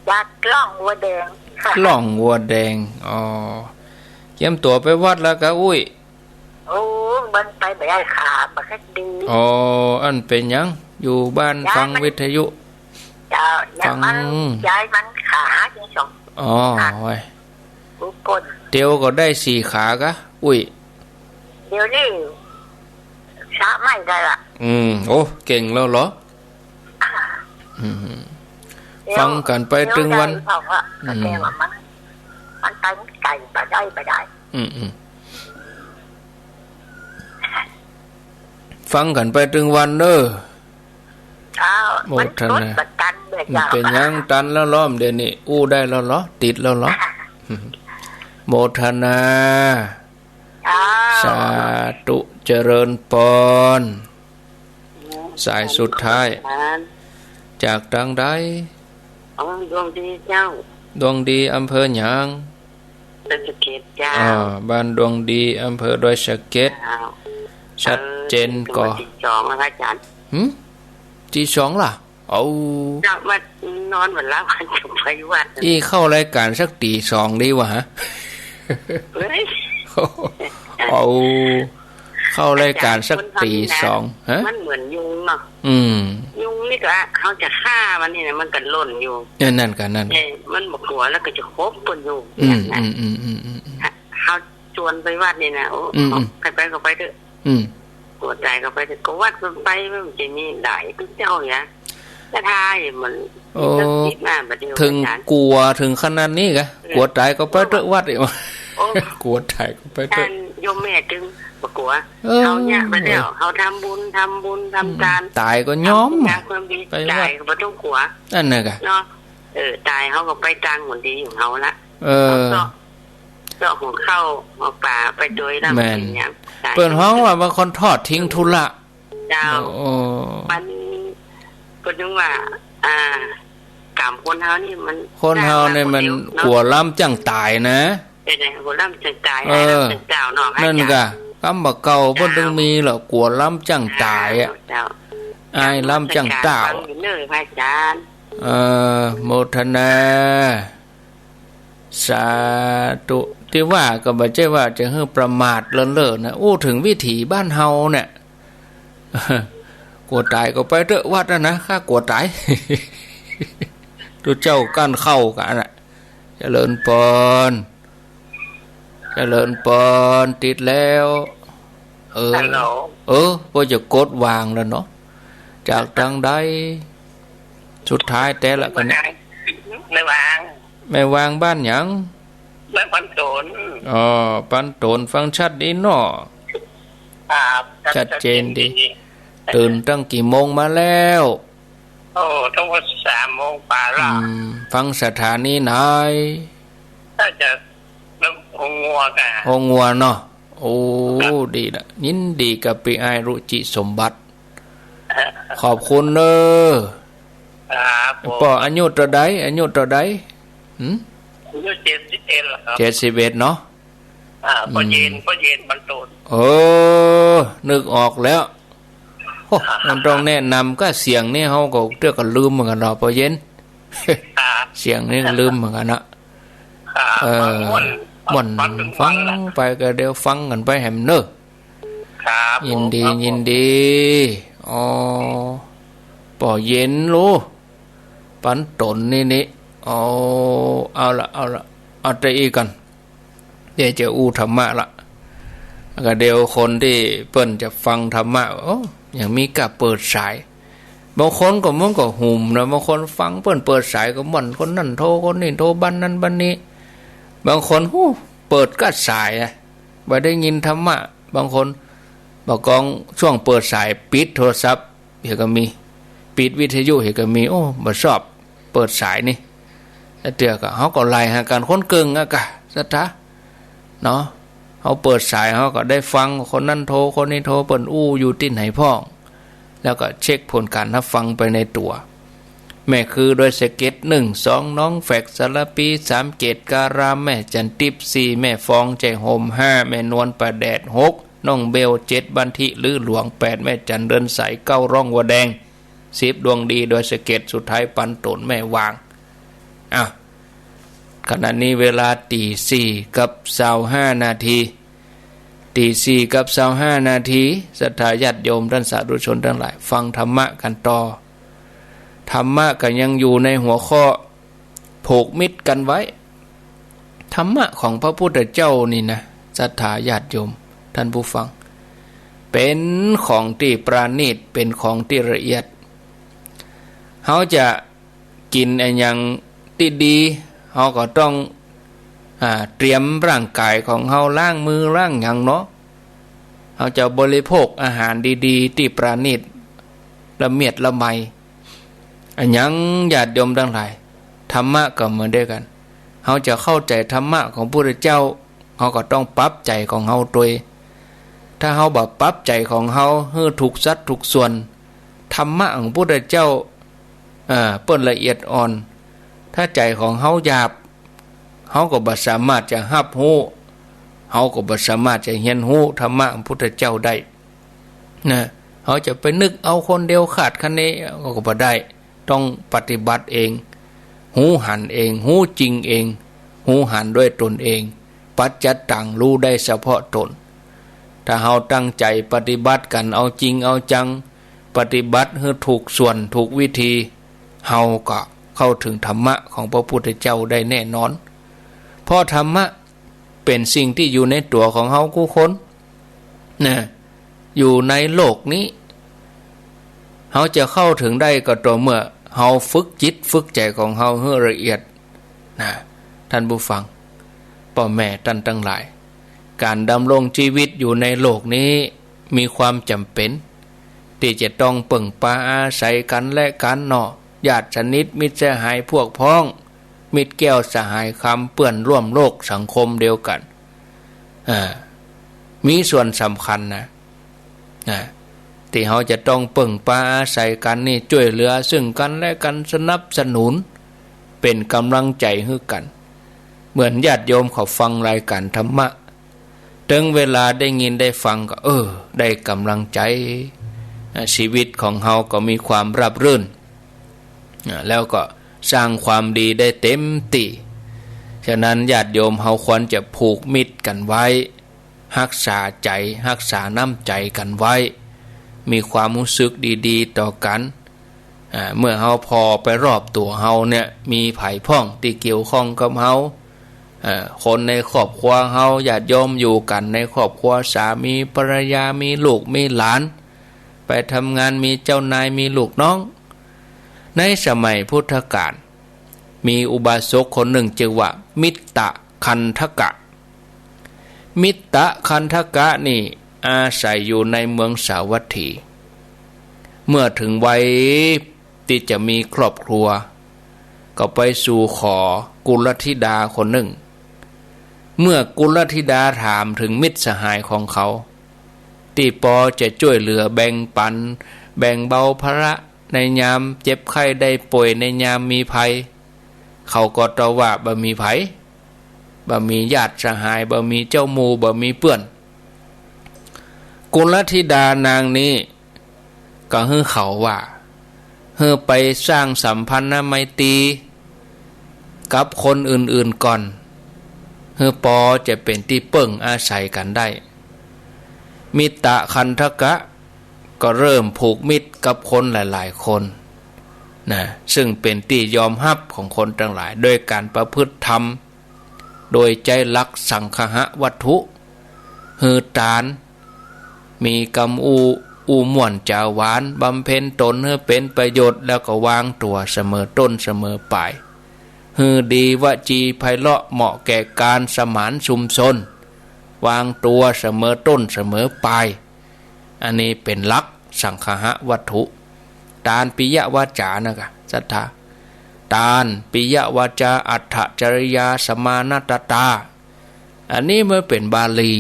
จากล่องวัวแดงค่ะ ล่องวัวแดง อ๋อ เกียมตั๋วไปวัดแล้วกา อุ๊ย โอ้ มันไปบ่ได้ ขาบ่ค่อยดี อ๋อ อันเป๋นหยัง อยู่บ้าน ย้ายมัน ฟังวิทยุ เจ้า ย้ายมัน ฟัง ย้ายมันขาหักสอง อ๋อ หัก โอ้ย ทุกคน เตียวก็ได้สี่ขากา อุ๊ย เดี๋ยวนี้ สามไม่ได้ละ อืม โอ้ เก่งแล้วเหรอ อืม เดี๋ยว ฟังกั๋นไปตึงวัน เดี๋ยวได้เปล่าอะ อืม แต่ว่ามัน มันไปไก๋บ่ได้ บ่ได้ อืม อืม ฟังกั๋นไปตึงวันเน้อ อ้าว โมทนา มันกดบ่ตันเลย อืม เจ้า เป๋นหยังตันแล้วลอ เดี๋ยวนี้อู้ได้แล้วเหรอ ติดแล้วเหรอ โมทนา อ้าว สาธุ เจริญปอน สายสุดท้าย จากตังใด อ๋อ ดวงดีเจ้า ดวงดี อำเภอหยัง ดอยสะเก็ดเจ้า อ่า บ้านดวงดี อำเภอดอยสะเก็ด เจ้า ชัดเจนก่อ เออ ตีสองแล้วอาจ๋ารย์ หึ ตีสองล่ะ เอา เจ้า มานอนวันละวันจะไปวัด อี้เข้ารายก๋านสักตีสองดีวะฮะ เฮ้ย เอา เข้ารายก๋านสักตีสอง อาจ๋ารย์ คนทำนี่นะ ฮะ มันเหมือนยุงเนาะ อืม ยุงนี่ก็เฮาจะฆ่ามันนี่นะ มันก็ล่นอยู่ เออ นั่นกะ นั่น เออ มันบ่กั๋วแล้วก็จะคบเปิ้นอยู่ อืม อย่างนั้น อืม อืม อืม อืม อืม เฮา ชวนไปวัดนี่นะ โอ้ อืม อืม ใผไปก็ไปเต๊อะ อืม กั๋วต๋ายก็ไปเต๊อะ ก็วัดมันไป มันจะมีหลายตุ๊เจ้าหยัง จะทายมัน โอ้ มีสักสิบหน้าบ่เดียว เถิง อาจ๋ารย์ กั๋วเถิงขนาดนี้กะ เออ กั๋วต๋ายก็ไปเต๊อะวัดอีก โอ้ กั๋วต๋ายก็ไปเต๊อะ ท่านโยมแม่จึงบ่กั๋ว เออ เฮาเนี่ยไปแล้ว เฮาทำบุญ ทำบุญ ทำทาน อืม ต๋ายก็ยอม ทำคุณงามความดี ไปวัด ต๋ายก็บ่ต้องกั๋ว อันนั้นกะ เนาะ เออ ต๋ายเฮาก็ไปตางหนดีของเฮาละ เออ เฮาก็ เจาะหัวข้าวหัวป๋าไปโดยลำ แม่น เป๋นหยัง เปิ้นฮ้องว่าบางคนทอดทิ้งธุระ เจ้า โอ้ มัน เปิ้นยังว่า อ่า กรรมคนเฮานี่มัน คนเฮานี่มัน เนาะ กั๋วล้ำจั้งต๋ายนะ เออ กั๋วล้ำจั้งต๋าย เออ ล้ำจั้งเจ้าเนาะ นั่นกะ กรรมบ่าเก่าเปิ้น เจ้า ตึงมีเหรอ กั๋วล้ำจั้งต๋ายอะ เจ้า อ้ายล้ำจั้งเต้า ฟังอยู่เน่อพระอาจารย์ เอ่อ โมทนา สาธุ ตี้ว่าก็บ่ใจ้ว่าจะหื้อประมาทเล่อๆ นะ อู้เถิงวิถีบ้านเฮาเนี่ย กลัวต๋ายก็ไปเต๊อะวัดน่ะนะ ข้ากลัวต๋าย ตุ๊เจ้ากั้นเข้ากั๋นน่ะ เจริญปอน เจริญปอน ติดแล้ว เออ ฮัลโหล เออ บ่จะกดวางแล้วเนาะ จากตางใด สุดท้ายแต๊ละกั๋นเนี่ย แม่วาง แม่วางบ้านหยัง บ้านปันโตน อ๋อ ปันโตน ฟังชัดดีเนาะ ครับ ชัดเจนดี ชัดเจนดี ตื่นตั้งกี่โมงมาแล้ว โอ้ ตั้งแต่สามโมงปลายละ อืม ฟังสถานีไหน น่าจะโฮงงัวก่ะ โฮงงัวเนาะ โอ้ ครับ ดีละ ยินดีกับปี้อ้ายรุจิสมบัติ ขอบคุณเน่อ ครับผม ป้ออายุเต้าใด อายุเต้าใด หืม อายุเจ็ดสิบเอ็ดแล้วครับ เจ็ดสิบเอ็ดเนาะ อ่า ป้อเย็น อืม ป้อเย็นปันโตน เออ นึกออกแล้ว โอ้ มันต้องแนะนำก่ะ เสียงนี่เฮาก็เตื้อก็ลืมเหมือนกั๋นเนาะ ป้อเย็น ครับ เสียงนี่ลืมเหมือนกั๋นนะ ครับ เออ ม่วน ม่วน ฟัง ฟังไปก็เดี๋ยวฟังกั๋นไปแหมเน่อ ครับ ยินดี ผม ครับ ยินดี อ๋อ ป้อเย็นลู ปันโตนนี่นี่ อ๋อ เอาละ เอาละ เอาแต่อี้ก่อน เดี๋ยวจะอู้ธรรมะละ แล้วก็เดี๋ยวคนตี้เปิ้นจะฟังธรรมะ โอ้ ยังมีก้าเปิดสาย บางคนก็มันก็หุ่มนะ บางคนฟังเปิ้นเปิดสายก็ม่วน คนนั้นโทร คนนี้โทร บ้านนั้นบ้านนี้ บางคน หู เปิดก้าสายอะ บ่ได้ยินธรรมะ บางคน บ่ากองช่วงเปิดสายปิดโทรศัพท์ เหียก็มี ปิดวิทยุเหียก็มี โอ้ บ่ชอบเปิดสายนี่ แล้วเตื้อก็ เฮาก็ไล่หากั๋นคนเกิ่งอะก่ะ ศรัทธา เนาะ เฮาเปิดสาย เฮาก็ได้ฟัง คนนั้นโทร คนนี้โทร เปิ้นอู้อยู่ตี้ไหนพ่อง แล้วก็เช็คผลการฮับฟังไปในตั๋ว แม่คือดอยสะเก็ด หนึ่ง สอง หนองแฝก สารภี สาม เกตการาม แม่จันทร์ติ๊บ สี่ แม่ฟอง ไจ้โฮม ห้า แม่นวล ป่าแดด หก น้องเบล เจ็ด บ้านทิ ลือหลวง แปด แม่จันทร์ เรือนใส เก้า ร่องวัวแดง สิบ ดวงดี ดอยสะเก็ด สุดท้ายปันโตน แม่วาง อ่ะ ขณะนี้เวลาตีสี่กับซาวห้านาที ตีสี่กับซาวห้านาที ศรัทธาญาติโยมท่านสาธุชนทั้งหลาย ฟังธรรมะกั๋นต่อ ธรรมะก็ยังอยู่ในหัวข้อ ผูกมิตรกั๋นไว้ ธรรมะของพระพุทธเจ้านี่นะ ศรัทธาญาติโยมท่านผู้ฟัง เป๋นของตี้ประณีต เป๋นของตี้ละเอียด เฮาจะกิ๋นอะหยังตี้ดี เฮาก็ต้อง อ่า เตรียมร่างก๋ายของเฮา ล้างมือล้างหยังเนาะ เฮาจะบริโภคอาหารดีๆ ตี้ประณีต ละเมียดละไม อะหยังญาติโยมตังหลาย ธรรมะก็เหมือนเดียวกั๋น เฮาจะเข้าใจ๋ธรรมะของพุทธเจ้า เฮาก็ต้องปรับใจ๋ของเฮาตวย ถ้าเฮาบ่ปรับใจ๋ของเฮาหื้อถูกสัดถูกส่วน ธรรมะของพุทธเจ้า เอ่อ เปิ้นละเอียดอ่อน ถ้าใจ๋ของเฮาหยาบ เฮาก็บ่สามารถจะฮับฮู้ เฮาก็บ่สามารถจะเฮียนฮู้ธรรมะของพุทธเจ้าได้ นะ เฮาจะไปนึกเอาคนเดียวคาดคะเนก็บ่ได้ ต้องปฏิบัติเอง ฮู้หันเอง ฮู้จริงเอง ฮู้หันด้วยตนเอง ปัจจัตตัง ฮู้ได้เฉพาะตน ถ้าเฮาตั้งใจ๋ปฏิบัติกั๋นเอาจริงเอาจัง ปฏิบัติหื้อถูกส่วนถูกวิธี เฮาก็เข้าเถิงธรรมะของพระพุทธเจ้าได้แน่นอน เพราะธรรมะเป๋นสิ่งตี้อยู่ในตั๋วของเฮากู้คน นะ อยู่ในโลกนี้ เฮาจะเข้าเถิงได้ก็ต่อเมื่อเฮาฝึกจิตฝึกใจ๋ของเฮาหื้อละเอียด นะ ท่านผู้ฟัง ป้อแม่ต้านตังหลาย ก๋านดำรงจีวิตอยู่ในโลกนี้ มีความจ๋ำเป๋น ตี้จะต้องเปิ่งปาอาศัยกั๋นและกั๋นเนาะ ญาติสนิท มิตรสหายพวกพ้อง มิตรแก้วสหายคำ เปื้อนร่วมโลกสังคมเดียวกั๋น อ่า มีส่วนสำคัญนะ นะ ตี้เฮาจะต้องเปิ่งปาอาศัยกั๋นนี่ จ้วยเหลือซึ่งกั๋นและกั๋น สนับสนุน เป๋นก๋ำลังใจ๋หื้อกั๋น เหมือนญาติโยมเขาฟังรายก๋านธรรมะ เถิงเวลาได้ยินได้ฟังก็ เออ ได้ก๋ำลังใจ๋ อ่า ชีวิตของเฮาก็มีความราบรื่น อ่า แล้วก็สร้างความดีได้เต็มตี้ ฉะนั้นญาติโยมเฮาควรจะผูกมิตรกั๋นไว้ ฮักษาใจ๋ ฮักษาน้ำใจ๋กั๋นไว้ มีความฮู้สึกดีๆ ต่อกั๋น อ่า เมื่อเฮาผ่อไปรอบตั๋วเฮาเนี่ย มีใผพ่องตี้เกี่ยวข้องกับเฮา อ่า คนในครอบครัวเฮา ญาติโยมอยู่กั๋นในครอบครัว สามีภรรยา มีลูกมีหลาน ไปทำงาน มีเจ้านาย มีลูกน้อง ในสมัยพุทธกาล มีอุบาสกคนนึ่งจื้อว่ามิตตคัณฑกะ มิตตคัณฑกะนี่อาศัยอยู่ในเมืองสาวัตถี เมื่อเถิงวัยตี้จะมีครอบครัว ก็ไปสู่ขอกุลธิดาคนนึ่ง เมื่อกุลธิดาถามเถิงมิตรสหายของเขา ตี้ปอจะจ้วยเหลือแบ่งปั๋น แบ่งเบาภาระในยามเจ็บไข้ได้ป่วย ในยามมีภัย เขาก็ตอบว่าบ่มีใผ บ่มีญาติสหาย บ่มีเจ้าหมู่ บ่มีเปื้อน กุลธิดานางนี้ ก็หื้อเขาว่า หื้อไปสร้างสัมพันธไมตรีกับคนอื่นๆ ก่อน หื้อปอจะเป๋นตี้เปิ้งอาศัยกั๋นได้ มิตตคัณฑกะก็เริ่มผูกมิตรกับคนหลายๆ คนนะ ซึ่งเป๋นตี้ยอมฮับของคนตังหลาย โดยก๋านประพฤติธรรม โดยใจ๊หลักสังคหวัตถุ หื้อตาน มีกำอู้ อู้ม่วนจ๋าหวาน บำเพ็ญตนหื้อเป๋นประโยชน์ แล้วก็วางตั๋วเสมอต้นเสมอปลาย หื้อดี วจีไพเราะ เหมาะแก่ก๋านสมานชุมชน วางตั๋วเสมอต้นเสมอปลาย อันนี้เป๋นหลักสังคหวัตถุ ตาน ปิยวาจานะกะ ศรัทธา ตาน ปิยวาจา อัตถจริยา สมานัตตา อันนี้มันเป๋นบาลี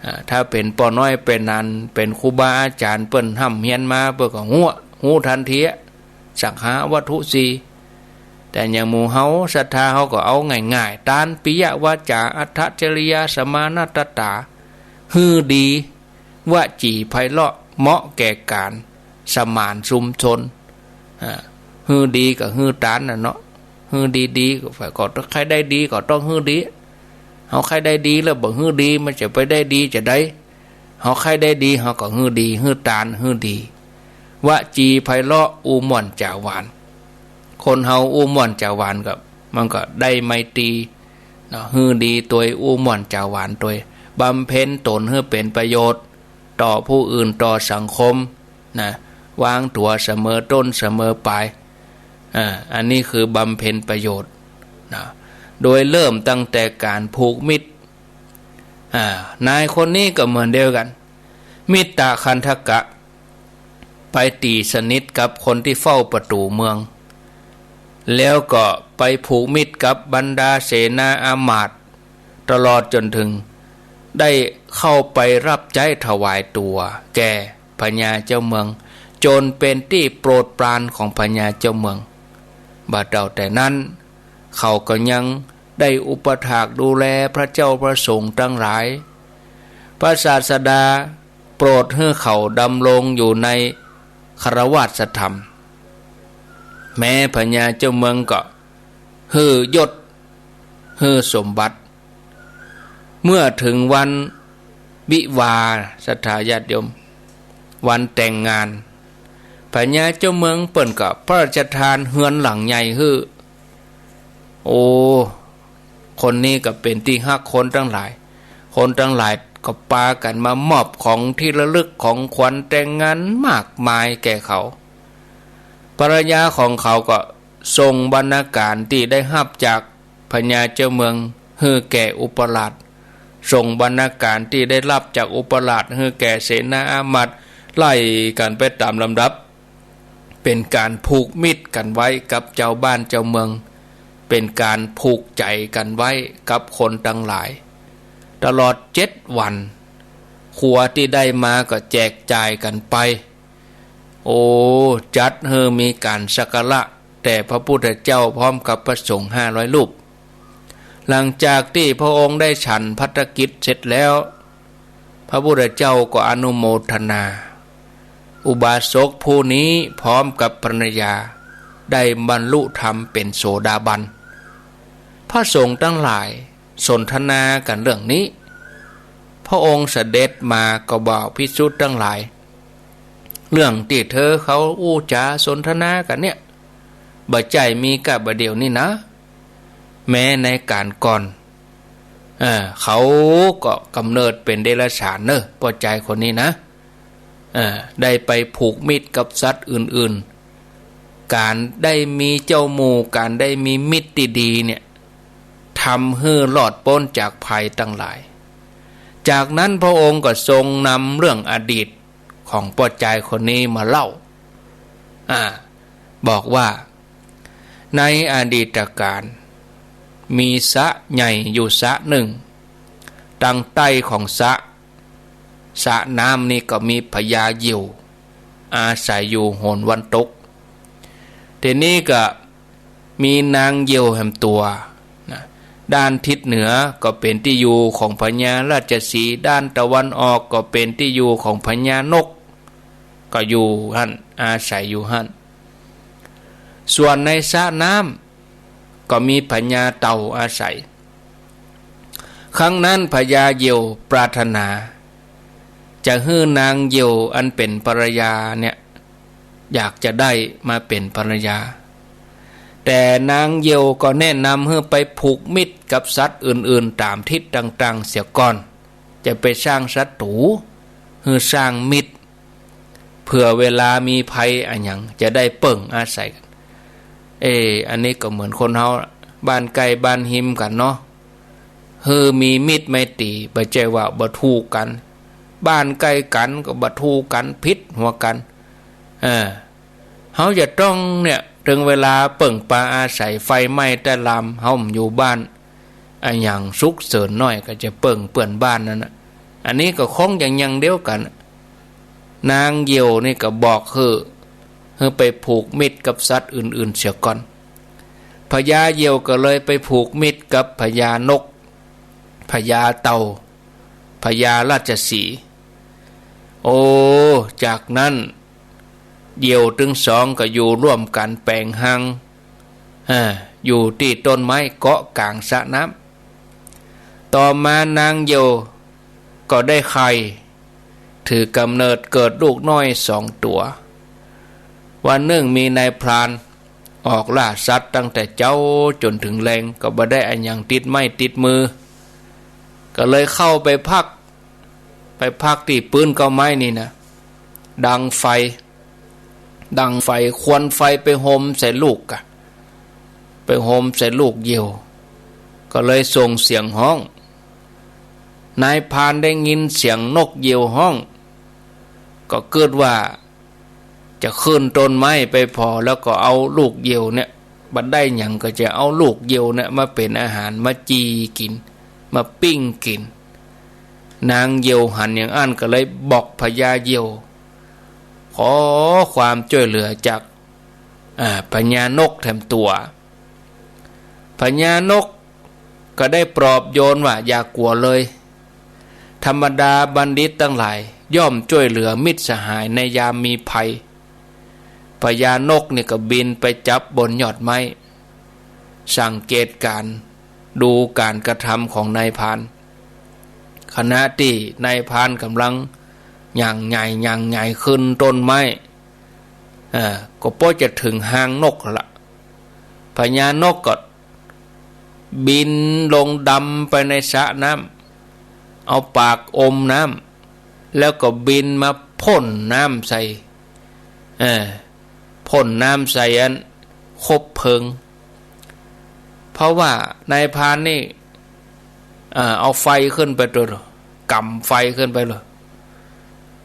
อ่า ถ้าเป๋นป้อน้อยเป๋นนัน เป๋นครูบาอาจ๋ารย์เปิ้นฮ่ำเฮียนมา เปิ้นก็ฮู้ ฮู้ตันทีอะ สังคหวัตถุสี่ แต่อย่างหมู่เฮาศรัทธาเฮาก็เอาง่ายๆ ตาน ปิยวาจา อัตถจริยา สมานัตตา หื้อดี วจีไพเราะ เหมาะแก่ก๋านสมานชุมชน อ่า หื้อดีก็หื้อตานน่ะเนาะ หื้อดีๆ ก็ ก็ใค่ได้ดีก็ต้องหื้อดี เฮาใค่ได้ดีแล้วบ่หื้อดี มันจะไปได้ดีจะใด เฮาใค่ได้ดี เฮาก็หื้อดี หื้อตาน หื้อดี วจีไพเราะ อู้ม่วนจ๋าหวาน คนเฮาอู้ม่วนจ๋าหวานก็ มันก็ได้ไมตรีเนาะ หื้อดีตวย อู้ม่วนจ๋าหวานตวย บำเพ็ญตนหื้อเป๋นประโยชน์ต่อผู้อื่น ต่อสังคมนะ วางตั๋วเสมอต้นเสมอปลาย อ่า อันนี้คือบำเพ็ญประโยชน์นะ โดยเริ่มตั้งแต่ก๋านผูกมิตร อ่า นายคนนี้ก็เหมือนเดียวกั๋น มิตตคัณฑกะ ไปตี๋สนิทกับคนตี้เฝ้าประตู๋เมือง แล้วก็ไปผูกมิตรกับบรรดาเสนาอามาตย์ ตลอดจ๋นเถิงได้เข้าไปฮับใจ๊ถวายตั๋วแก่พญาเจ้าเมือง จ๋นเป๋นตี้โปรดปรานของพญาเจ้าเมือง บ่าเต้าแต่นั้น เขาก็ยังได้อุปถากดูแลพระเจ้าพระสงฆ์ตังหลาย พระศาสดาโปรดหื้อเขาดำรงอยู่ในฆราวาสธรรม แม้พญาเจ้าเมืองก็หื้อยศ หื้อสมบัติ เมื่อเถิงวันวิวาห์ ศรัทธาญาติโยม วันแต่งงาน พญาเจ้าเมืองเปิ้นก็พระราชทานเฮือนหลังใหญ่หื้อ โอ้ คนนี้ก็เป๋นตี้ฮักคนตังหลาย คนตังหลายก็ปากั๋นมามอบของตี้ระลึกของขวัญแต่งงานมากมายแก่เขา ภรรยาของเขาก็ส่งบรรณาการตี้ได้ฮับจากพญาเจ้าเมืองหื้อแก่อุปราช ส่งบรรณาการตี้ได้ฮับจากอุปราชหื้อแก่เสนาอามาตย์ ไล่กั๋นไปต๋ามลำดับ เป๋นก๋านผูกมิตรกั๋นไว้กับจาวบ้านจาวเมือง เป๋นก๋านผูกใจ๋กั๋นไว้กับคนตังหลาย ตลอดเจ็ดวัน ตั๋วตี้ได้มาก็แจกจ่ายกั๋นไป โอ้ จัดหื้อมีก๋านสักการะแด่พระพุทธเจ้าพร้อมกับพระสงฆ์ห้าร้อยรูป หลังจากตี้พระองค์ได้ฉันภัตตกิจเสร็จแล้ว พระพุทธเจ้าก็อนุโมทนา อุบาสกผู้นี้พร้อมกับภรรยาได้บรรลุธรรมเป็นโสดาบัน พระสงฆ์ตังหลายสนทนากั๋นเรื่องนี้ พระองค์เสด็จมาก็บอกภิกษุตังหลาย เรื่องตี้เธอเขาอู้จ๋าสนทนากั๋นเนี่ย บ่ใจ้มีก้าบ่าเดี่ยวนี่นะ แม้ในก๋านก่อน เออ เขาก็กำเนิดเป๋นเดรัจฉานเน่อ ป้อจายคนนี้นะ เออ ได้ไปผูกมิตรกับสัตว์อื่นๆ ก๋านได้มีเจ้าหมู่ ก๋านได้มีมิตรตี้ดีเนี่ย ทำหื้อรอดป๊นจากภัยตังหลาย จากนั้นพระองค์ก็ทรงนำเรื่องอดีตของป้อจายคนนี้มาเล่า อ่า บอกว่า ในอดีตกาล มีสระใหญ่อยู่สระนึ่ง ตางใต้ของสระ สระน้ำนี้ก็มีพญาเหยี่ยว อาศัยอยู่หนวันตก ทีนี้ก็มีนางเหยี่ยวแหมตั๋วนะ ด้านทิศเหนือก็เป๋นตี้อยู่ของพญาราชสีห์ ด้านตะวันออกก็เป๋นตี้อยู่ของพญานก ก็อยู่หั้น อาศัยอยู่หั้น ส่วนในสระน้ำก็มีพญาเต่าอาศัย ครั้งนั้นพญาเหยี่ยวปรารถนา จะหื้อนางเหยี่ยวอันเป๋นภรรยาเนี่ย อยากจะได้มาเป๋นภรรยา แต่นางเหยี่ยวก็แนะนำหื้อไปผูกมิตรกับสัตว์อื่นๆ ต๋ามทิศต่างๆ เสียก่อน จะไปสร้างศัตรู๋ หื้อสร้างมิตร เผื่อเวลามีภัยอะหยังจะได้เปิ้งอาศัยกั๋น เอ อันนี้ก็เหมือนคนเฮา บ้านใก้บ้านฮิมกั๋นเนาะ หื้อมีมิตรไมตรี๋ บ่ใจ้ว่าบ่ถูกกั๋น บ้านใก้กั๋นก็บ่ถูกกั๋น ผิดหัวกั๋น เออ เฮาจะต้องเนี่ย เถิงเวลาเปิ้งปาอาศัย ไฟไหม้ใต้ลาม เฮาบ่อยู่บ้าน อะหยังสุกเสิญหน้อยก็จะเปิ้งเปื้อนบ้านนั้นน่ะ อันนี้ก็คงจะอย่างเดียวกั๋น นางเหยี่ยวนี่ก็บอกหื้อ หื้อไปผูกมิตรกับสัตว์อื่นๆ เสียก่อน พญาเหยี่ยวก็เลยไปผูกมิตรกับพญานก พญาเต่า พญาราชสีห์ โอ้ จากนั้น เหยี่ยวตึงสองก็อยู่ร่วมกั๋นแป๋งฮัง อ่า อยู่ตี้ต้นไม้เกาะก๋างสระน้ำ ต่อมานางเหยี่ยวก็ได้ไข่ ถือกำเนิดเกิดลูกน้อยสองตั๋ว วันนึ่งมีนายพรานออกล่าสัตว์ตั้งแต่เจ๊าจ๋นเถิงแลง ก็บ่ได้อะหยังติดไม้ติดมือ ก็เลยเข้าไปพัก ไปพักตี้ปื๊นเก๊าไม้นี่นะ ดังไฟ ดังไฟ ควันไฟไปโฮมใส่ลูกอะ ไปโฮมใส่ลูกเหยี่ยว ก็เลยส่งเสียงฮ้อง นายพรานได้ยินเสียงนกเหยี่ยวฮ้อง ก็กึ๊ดว่าจะขึ้นต้นไม้ไปผ่อ แล้วก็เอาลูกเหยี่ยวเนี่ย บ่ได้หยังก็จะเอาลูกเหยี่ยวเนี่ยมาเป๋นอาหาร มาจี่กิ๋น มาปิ้งกิ๋น นางเหยี่ยวหันอย่างอั้นก็เลยบอกพญาเหยี่ยว ขอความจ้วยเหลือจาก อ่า พญานกแถมตั๋ว พญานกก็ได้ปลอบโยนว่าอย่ากลัวเลย ธรรมดาบัณฑิตตังหลายย่อมจ้วยเหลือมิตรสหายในยามมีภัย พญานกนี่ก็บินไปจับบนยอดไม้ สังเกตก๋าน ดูก๋านกระทำของนายพราน ขณะตี้นายพรานก่ำลังย่างใหญ่ย่างใหญ่ขึ้นต้นไม้ อ่า ก็ป้อจะเถิงฮางนกละ พญานกก็บินลงดำไปในสระน้ำ เอาปากอมน้ำ แล้วก็บินมาพ่นน้ำใส่ เออ พ่นน้ำใส่อันคบเพลิง เพราะว่านายพรานนี่ เอ่อ เอาไฟขึ้นไปตวย ก๋ำไฟขึ้นไปเลย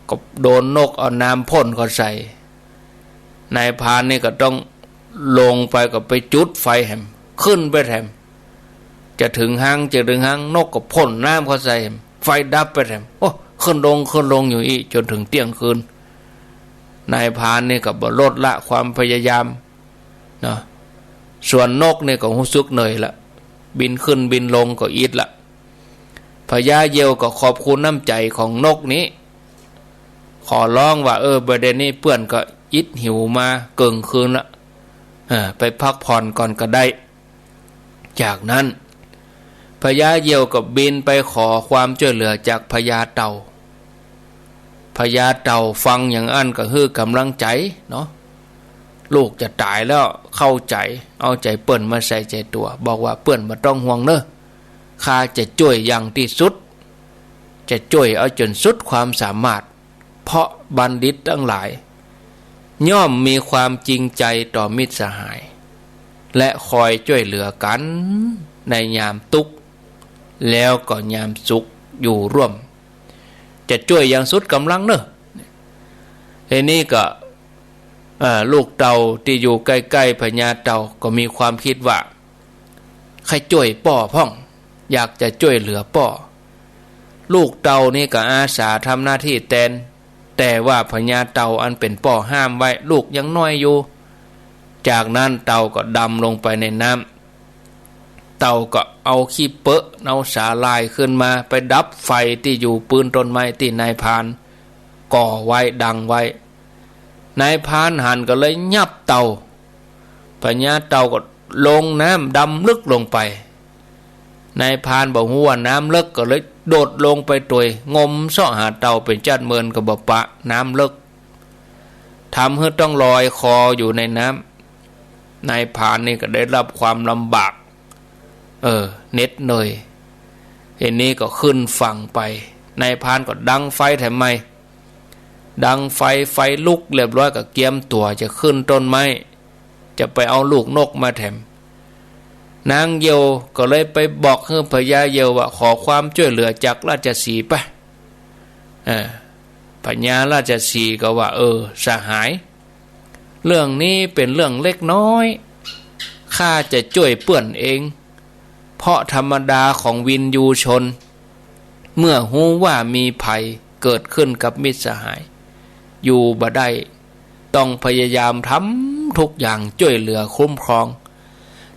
ก็โดนนกเอาน้ำพ่นเข้าใส่ นายพรานนี่ก็ต้องลงไปก็ไปจุดไฟแหม ขึ้นไปแถม จะเถิงฮาง จะเถิงฮาง นกก็พ่นน้ำเข้าใส่แหม ไฟดับไปแถม โอ้ ขึ้นลง ขึ้นลงอยู่อี้ จ๋นเถิงเตี้ยงคืน นายพรานนี่ก็บ่ลดละความพยายาม เนาะ ส่วนนกนี่ก็ฮู้สึกเหนื่อยละ บินขึ้นบินลงก็อิดละ พญาเหยี่ยวก็ขอบคุณน้ำใจ๋ของนกนี้ ขอร้องว่า เออ บ่าเดี่ยวนี้เปื้อนก็อิดหิวมาเกิ่งคืนละ เออ ไปพักผ่อนก่อนก็ได้ จากนั้น พญาเหยี่ยวก็บินไปขอความจ้วยเหลือจากพญาเต่า พญาเต่าฟังอย่างอั้นก็หื้อก๋ำลังใจ๋เนาะ ลูกจะต๋ายแล้ว เข้าใจ๋ เอาใจ๋เปิ้นมาใส่ใจ๋ตั๋ว บอกว่า เปิ้นบ่ต้องห่วงเน่อ ข้าจะจ้วยอย่างตี้สุด จะจ้วยเอาจ๋นสุดความสามารถ เพราะบัณฑิตตังหลาย ย่อมมีความจริงใจ๋ต่อมิตรสหาย และคอยจ้วยเหลือกั๋นในยามตุ๊กข์ แล้วก็ยามสุขอยู่ร่วม จะจ้วยอย่างสุดก๋ำลังเน่อ ทีนี้ก็ เอ่อ ลูกเต่าตี้อยู่ใก้ๆ พญาเต่าก็มีความกึ๊ดว่า ใค่จ้วยป้อพ่อง อยากจะจ้วยเหลือป้อ ลูกเต่านี่ก็อาสาทำหน้าตี้แตน แต่ว่าพญาเต่าอันเป๋นป้อห้ามไว้ ลูกยังน้อยอยู่ จากนั้นเต่าก็ดำลงไปในน้ำ เต่าก็เอาขี้เปอะ เอาสาหร่ายขึ้นมา ไปดับไฟตี้อยู่ปื้นต้นไม้ตี้นายพรานก่อไว้ดังไว้ นายพรานหันก็เลยยับเต่า พญาเต่าก็ลงน้ำดำลึกลงไป นายพรานบ่ฮู้ว่าน้ำเลิกก็เลยโดดลงไปตวย งมเซาะหาเต่าเป๋นจ๊าดเมินก็บ่ปะ น้ำเลิก ทำหื้อต้องลอยคออยู่ในน้ำ นายพรานนี่ก็ได้รับความลำบาก เออ เหน็ดเหนื่อย ทีนี้ก็ขึ้นฝั่งไป นายพรานก็ดังไฟแถมใหม่ ดังไฟ ไฟลุกเรียบร้อยก็เกียมตั๋วจะขึ้นต้นไม้ จะไปเอาลูกนกมาแถม นางเหยี่ยวก็เลยไปบอกหื้อพญาเหยี่ยวว่า ขอความจ้วยเหลือจากราชสีห์ไป เออ พญาราชสีห์ก็ว่า เออ สหาย เรื่องนี้เป๋นเรื่องเล็กน้อย ข้าจะจ้วยเปื้อนเอง เพราะธรรมดาของวินยูชน เมื่อฮู้ว่ามีภัยเกิดขึ้นกับมิตรสหาย อยู่บ่ได้ ต้องพยายามทำทุกอย่างจ้วยเหลือคุ้มครอง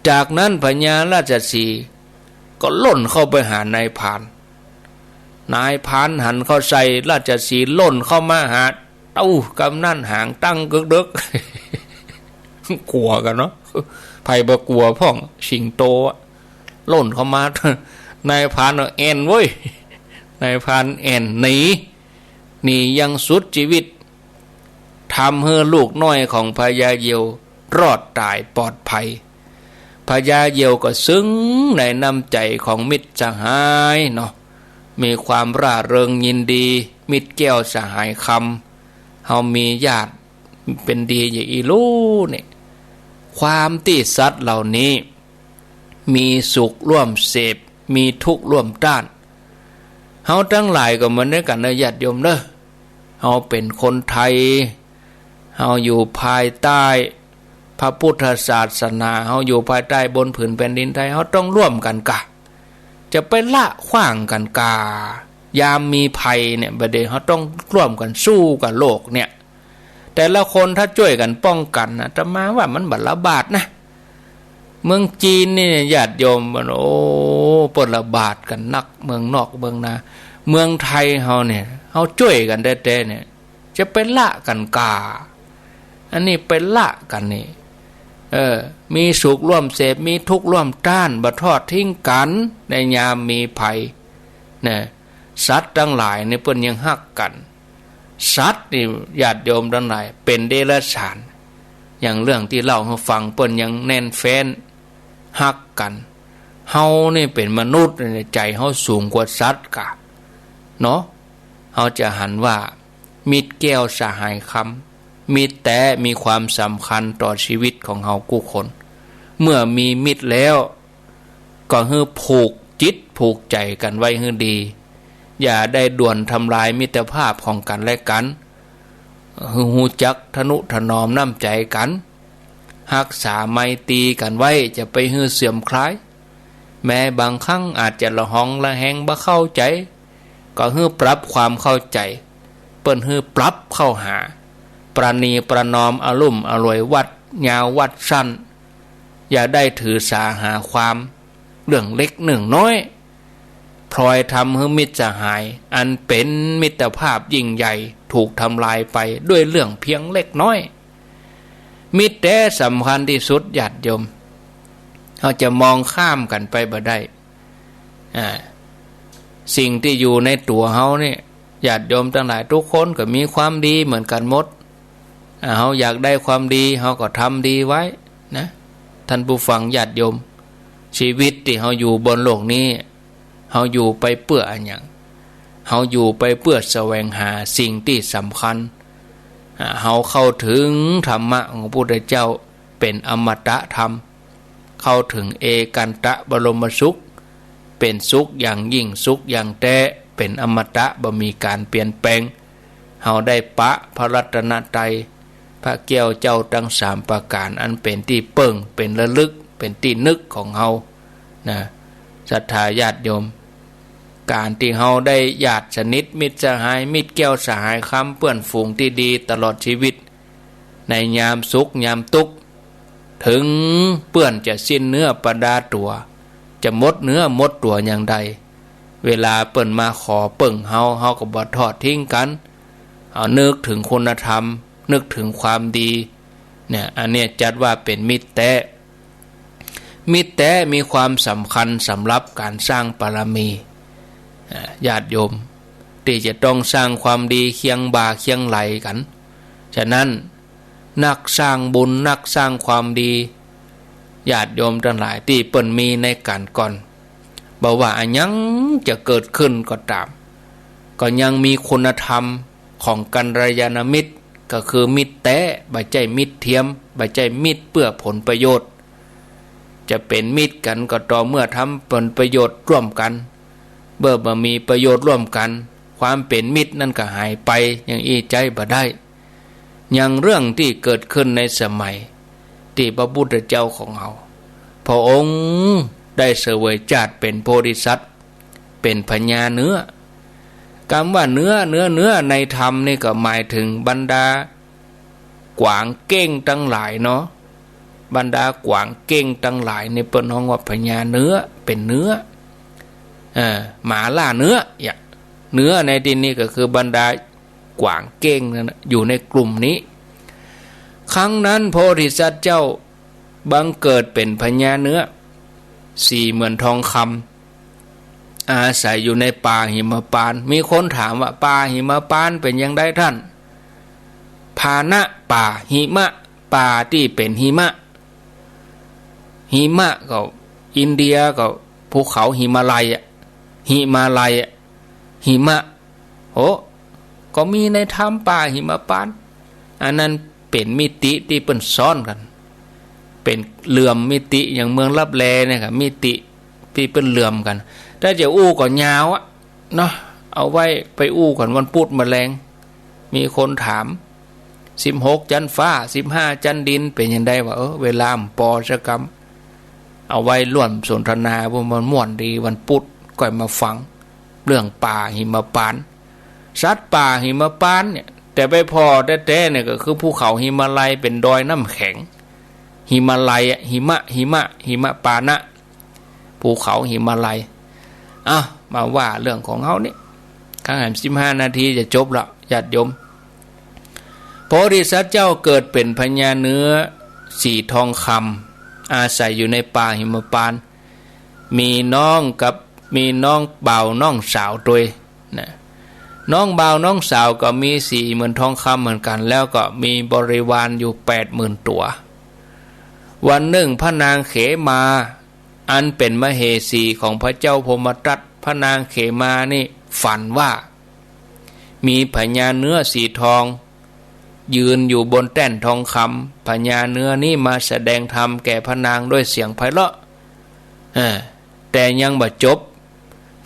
จากนั้นพญาราชสีห์ก็ล่นเข้าไปหานายพราน นายพรานหันเข้าใส่ ราชสีห์ล่นเข้ามาหา เต้า กำนั้นหางตั้งกึกเดิก กั๋วกั๋นเนาะ ใผบ่กั๋วพ่อง สิงโตอะ ล่นเข้ามา นายพรานแอ่นเว้ย นายพรานแอ่นหนี หนีอย่างสุดจีวิต ทำหื้อลูกน้อยของพญาเหยี่ยวรอดต๋ายปลอดภัย พญาเหยี่ยวก็ซึ้งในน้ำใจ๋ของมิตรสหายเนาะ มีความร่าเริงยินดี มิตรแก้วสหายคำ เฮามีญาติเป๋นดีอย่างอี้ลูเนี่ย ความตี้สัตว์เหล่านี้ มีสุขร่วมเสพ มีทุกข์ร่วมต้าน เฮาตังหลายก็เหมือนกั๋นเน่อญาติโยมเน่อ เฮาเป๋นคนไทย เฮาอยู่ภายใต้พระพุทธศาสนา เฮาอยู่ภายใต้บนผืนแผ่นดินไทย เฮาต้องร่วมกั๋นก่า จะไปละขว้างกั๋นก่า ยามมีภัยเนี่ย บ่าเดี่ยวเฮาต้องร่วมกั๋นสู้กับโรคเนี่ย แต่ละคนถ้าจ้วยกั๋นป้องกั๋นนะ อาตมาว่ามันบ่ระบาดนะ เมืองจีนนี่ญาติโยม โอ้ เปิ้นระบาดกั๋นนัก เมืองนอกเมืองนา เมืองไทยเฮาเนี่ย เฮาจ้วยกั๋นแต๊ๆ เนี่ย จะไปละกั๋นก่า อันนี้ไปละกั๋นนี่ เออ มีสุขร่วมเสพ มีทุกข์ร่วมต้าน บ่ทอดทิ้งกั๋น ในยามมีภัย นะ สัตว์ตังหลายนี่เปิ้นยังฮักกั๋น สัตว์นี่ญาติโยมตังหลายเป๋นเดรัจฉาน อย่างเรื่องตี้เล่าหื้อฟัง เปิ้นยังแน่นแฟ้นฮักกั๋น เฮานี่เป๋นมนุษย์นี่ ใจ๋เฮาสูงกว่าสัตว์ก่า เนาะ เฮาจะหันว่ามิตรแก้วสหายคำ มิตรแต๊มีความสำคัญต่อจีวิตของเฮากู้คน เมื่อมีมิตรแล้ว ก็หื้อผูกจิตผูกใจ๋กั๋นไว้หื้อดี อย่าได้ด่วนทำลายมิตรภาพของกั๋นและกั๋น หื้อฮู้จักทะนุถนอมน้ำใจ๋กั๋น ฮักษาไมตรีกั๋นไว้ จะไปหื้อเสื่อมคลาย แม้บางครั้งอาจจะละหองละแหงบ่เข้าใจ๋ ก็หื้อปรับความเข้าใจ๋ เปิ้นหื้อปรับเข้าหา ประนีประนอมอลุ่มอล่วย วัดยาววัดสั้น อย่าได้ถือสาหาความ เรื่องเล็กเรื่องน้อย พลอยทำหื้อมิตรสหาย อันเป๋นมิตรภาพยิ่งใหญ่ ถูกทำลายไปด้วยเรื่องเพียงเล็กน้อย มิตรแต๊สำคัญตี้สุด ญาติโยม เฮาจะมองข้ามกั๋นไปบ่ได้ อ่า สิ่งตี้อยู่ในตั๋วเฮานี่ ญาติโยมตังหลาย ทุกคนก็มีความดีเหมือนกั๋นหมด อ่า เฮาอยากได้ความดี เฮาก็ทำดีไว้นะ ท่านผู้ฟังญาติโยม ชีวิตตี้เฮาอยู่บนโลกนี้ เฮาอยู่ไปเปื้ออะหยัง เฮาอยู่ไปเปื้อแสวงหาสิ่งตี้สำคัญ อ่า เฮาเข้าเถิงธรรมะของพระพุทธเจ้า เป๋นอมตะธรรม เข้าเถิงเอกันตะบรมสุข เป๋นสุขอย่างยิ่ง สุขอย่างแต๊ เป๋นอมตะ บ่มีก๋านเปลี่ยนแปลง เฮาได้ปะพระรัตนตรัย พระแก้วเจ้าตังสามประก๋าน อันเป๋นตี้เปิ้ง เป๋นระลึก เป๋นตี้นึกของเฮา นะ ศรัทธาญาติโยม ก๋านตี้เฮาได้ญาติสนิท มิตรสหาย มิตรแก้วสหายคำ เปื้อนฝูงตี้ดีตลอดชีวิต ในยามสุขยามตุ๊กข์ เถิงเปื้อนจะสิ้นเนื้อประดาตั๋ว จะหมดเนื้อหมดตั๋วอย่างใด เวลาเปิ้นมาขอเปิ้งเฮา เฮาก็บ่ทอดทิ้งกั๋น เอานึกเถิงคุณธรรม นึกเถิงความดี เนี่ย อันเนี้ยจัดว่าเป๋นมิตรแต๊ มิตรแต๊มีความสำคัญสำหรับก๋านสร้างบารมี อ่า ญาติโยม ตี้จะต้องสร้างความดีเคียงบ่าเคียงไหล่กั๋น ฉะนั้น นักสร้างบุญ นักสร้างความดี ญาติโยมตังหลาย ตี้เปิ้นมีในก๋านก่อน บ่ว่าอะหยังจะเกิดขึ้นก็ต๋าม ก็ยังมีคุณธรรมของกัลยาณมิตร ก็คือมิตรแต๊ บ่ใจ้มิตรเทียม บ่ใจ้มิตรเปื้อผลประโยชน์ จะเป๋นมิตรกั๋นก็ต่อเมื่อทำผลประโยชน์ร่วมกั๋น เมื่อบ่มีประโยชน์ร่วมกั๋น ความเป๋นมิตรนั้นก็หายไป อย่างอี้ใจ๊บ่ได้ อย่างเรื่องตี้เกิดขึ้นในสมัยตี้พระพุทธเจ้าของเฮา พระองค์ได้เสวยจาติเป๋นโพธิสัตว์ เป๋นพญาเนื้อ กำว่าเนื้อ เนื้อ เนื้อในธรรมนี่ก็หมายเถิงบรรดากวางเก้งตังหลายเนาะ บรรดากวางเก้งตังหลายนี่เปิ้นฮ้องว่าพญาเนื้อ เป๋นเนื้อ เออ หมาล่าเนื้อ อย่าง เนื้อในตี้นี้ก็คือบรรดากวางเก้งนั้นน่ะ อยู่ในกลุ่มนี้ ครั้งนั้นโพธิสัตว์เจ้าบังเกิดเป๋นพญาเนื้อ สีเหมือนทองคำ อาศัยอยู่ในป่าหิมพานต์ มีคนถามว่า ป่าหิมพานต์เป๋นอย่างใดท่าน พาหนะป่า หิมะ ป่าตี้เป๋นหิมะ หิมะก็อินเดียก็ภูเขาหิมาลัยอะ หิมาลัยอะ หิมะ โอ้ ก็มีในธรรมป่าหิมพานต์ อันนั้นเป๋นมิติตี้เปิ้นซ้อนกั๋น เป๋นเหลื่อมมิติ อย่างเมืองลับแลเนี่ยครับ มิติตี้เปิ้นเหลื่อมกั๋น ถ้าจะอู้ก็ยาวอะเนาะ เอาไว้ไปอู้กั๋นวันพุธมะแลง มีคนถาม สิบหกจั๊นฟ้า สิบห้าจั๊นดิน เป๋นอย่างใดวะ เออ เวลาบ่ปอสักกำ เอาไว้ร่วมสนทนา เพราะมันม่วนดี วันพุธก่อยมาฟัง เรื่องป่าหิมพานต์ สัตว์ป่าหิมพานต์เนี่ย แต่ไปผ่อแต๊ๆ เนี่ยก็คือภูเขาหิมาลัย เป๋นดอยน้ำแข็ง หิมาลัยอะ หิมะ หิมะ หิมะปานะ ภูเขาหิมาลัย เอ้า มาว่าเรื่องของเฮานี่ ข้างหันสิบห้านาทีจะจบละ ญาติโยม โพธิสัตว์เจ้าเกิดเป๋นพญาเนื้อสีทองคำ อาศัยอยู่ในป่าหิมพานต์ มีน้องกับ มีน้องบ่าวน้องสาวตวยนะ น้องบ่าวน้องสาวก็มีสีเหมือนทองคำเหมือนกั๋น แล้วก็มีบริวารอยู่แปดหมื่นตั๋ว วันนึ่งพระนางเขมา อันเป๋นมเหสีของพระเจ้าพรหมทัต พระนางเขมานี่ฝันว่า มีพญาเนื้อสีทอง ยืนอยู่บนแต้นทองคำ พญาเนื้อนี้มาแสดงธรรมแก่พระนางด้วยเสียงไพเราะ เออ แต่ยังบ่จบ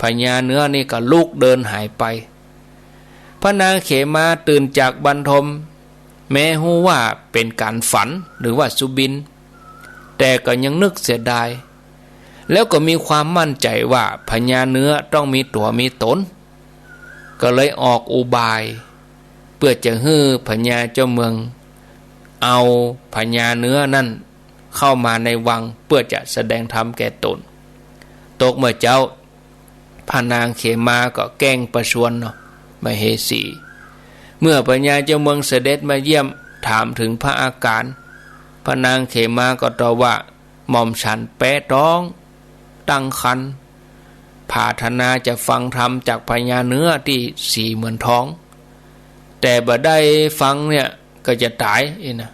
พญาเนื้อนี้ก็ลุกเดินหายไป พระนางเขมาตื่นจากบรรทม แม้ฮู้ว่าเป๋นก๋านฝันหรือว่าสุบิน แต่ก็ยังนึกเสียดาย แล้วก็มีความมั่นใจ๋ว่าพญาเนื้อต้องมีตั๋วมีต๋น ก็เลยออกอุบาย เปื้อจะหื้อพญาเจ้าเมือง เอาพญาเนื้อนั้นเข้ามาในวัง เปื้อจะแสดงธรรมแก่ต๋น ตกเมื่อเจ๊า พระนางเขมาก็แกล้งประชวนเนาะ มเหสี เมื่อพญาเจ้าเมืองเสด็จมาเยี่ยม ถามเถิงพระอาก๋าร พระนางเขมาก็ตอบว่า หม่อมฉันแป๊ต๊อง ตั้งครรภ์ ผาถนาจะฟังธรรมจากพญาเนื้อตี้สีเหมือนทอง แต่บ่ได้ฟังเนี่ยก็จะต๋ายอี้นะ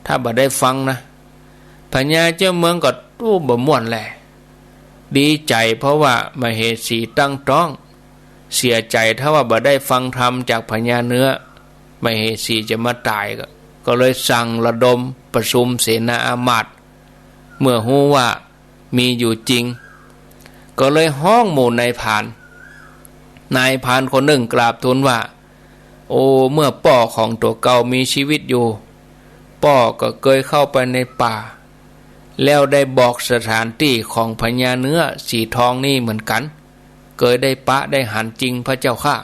ถ้าบ่ได้ฟังนะ พญาเจ้าเมืองก็ โอ้ บ่ม่วนแล ดีใจ๋เพราะว่ามเหสีตั้งต๊อง เสียใจ๋ถ้าว่าบ่ได้ฟังธรรมจากพญาเนื้อ มเหสีจะมาต๋าย ก็ ก็เลยสั่งระดมประชุมเสนาอามาตย์ เมื่อฮู้ว่ามีอยู่จริง ก็เลยฮ้องหมู่นายพราน นายพรานคนนึ่งกราบทูลว่า โอ้ เมื่อป้อของตั๋วเก่ามีชีวิตอยู่ ป้อก็เกยเข้าไปในป่า แล้วได้บอกสถานตี้ของพญาเนื้อสีทองนี่เหมือนกั๋น เกยได้ปะได้หันจริงพระเจ้าข้า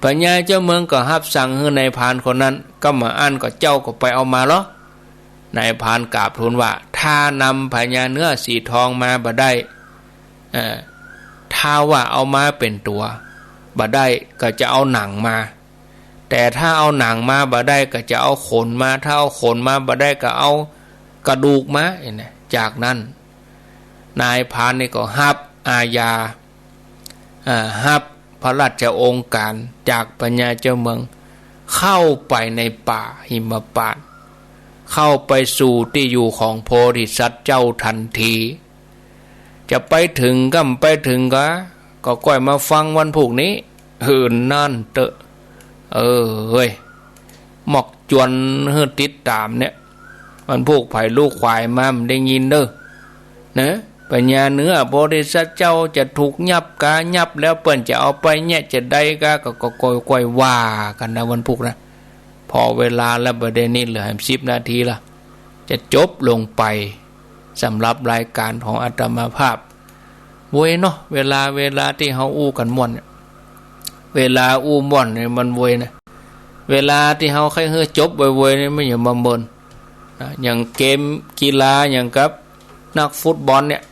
พญาเจ้าเมืองก็ฮับสั่งหื้อนายพรานคนนั้น ก้ำบ่อั้นก็เจ้าก็ไปเอามาลอ นายพรานกราบทูลว่า ถ้านำพญาเนื้อสีทองมาบ่ได้ เอ่อ ถ้าว่าเอามาเป๋นตั๋วบ่ได้ก็จะเอาหนังมา แต่ถ้าเอาหนังมาบ่ได้ก็จะเอาขนมา ถ้าเอาขนมาบ่ได้ก็เอากระดูกมา เห็นไหม จากนั้นนายพรานนี่ก็ฮับอาญา อ่า ฮับพระราชโองการจากพญาเจ้าเมือง เข้าไปในป่าหิมพานต์ เข้าไปสู่ตี้อยู่ของโพธิสัตว์เจ้าทันที จะไปเถิงก้ำไปเถิงกา ก็ก้อยมาฟังวันพูกนี้ หื้อนั่นเต๊อะ เออเฮ้ย มอกจวนหื้อติดต๋ามเนี่ย วันพูกใผลูกขวายมาบ่ได้ยินเน่อ นะ พญาเนื้อโพธิสัตว์เจ้าจะถูกยับกา ยับแล้วเปิ้นจะเอาไปแยะจะใดกา ก็ ก็ก้อย ก้อยว่ากั๋นนะวันพูกนะ ผ่อเวลาแล้ว บ่าเดี่ยวนี้เหลือแหมสิบนาทีละ จะจบลงไปสำหรับรายก๋านของอาตมาภาพ เวยเนาะ เวลา เวลาตี้เฮาอู้กั๋นม่วนเนี่ย เวลาอู้ม่วนเนี่ยมันเวยนะ เวลาตี้เฮาใค่หื้อจบเวยๆ เนี่ยมันอย่ามาเมินนะ อย่างเกมกีฬาอย่างกับนักฟุตบอลเนี่ย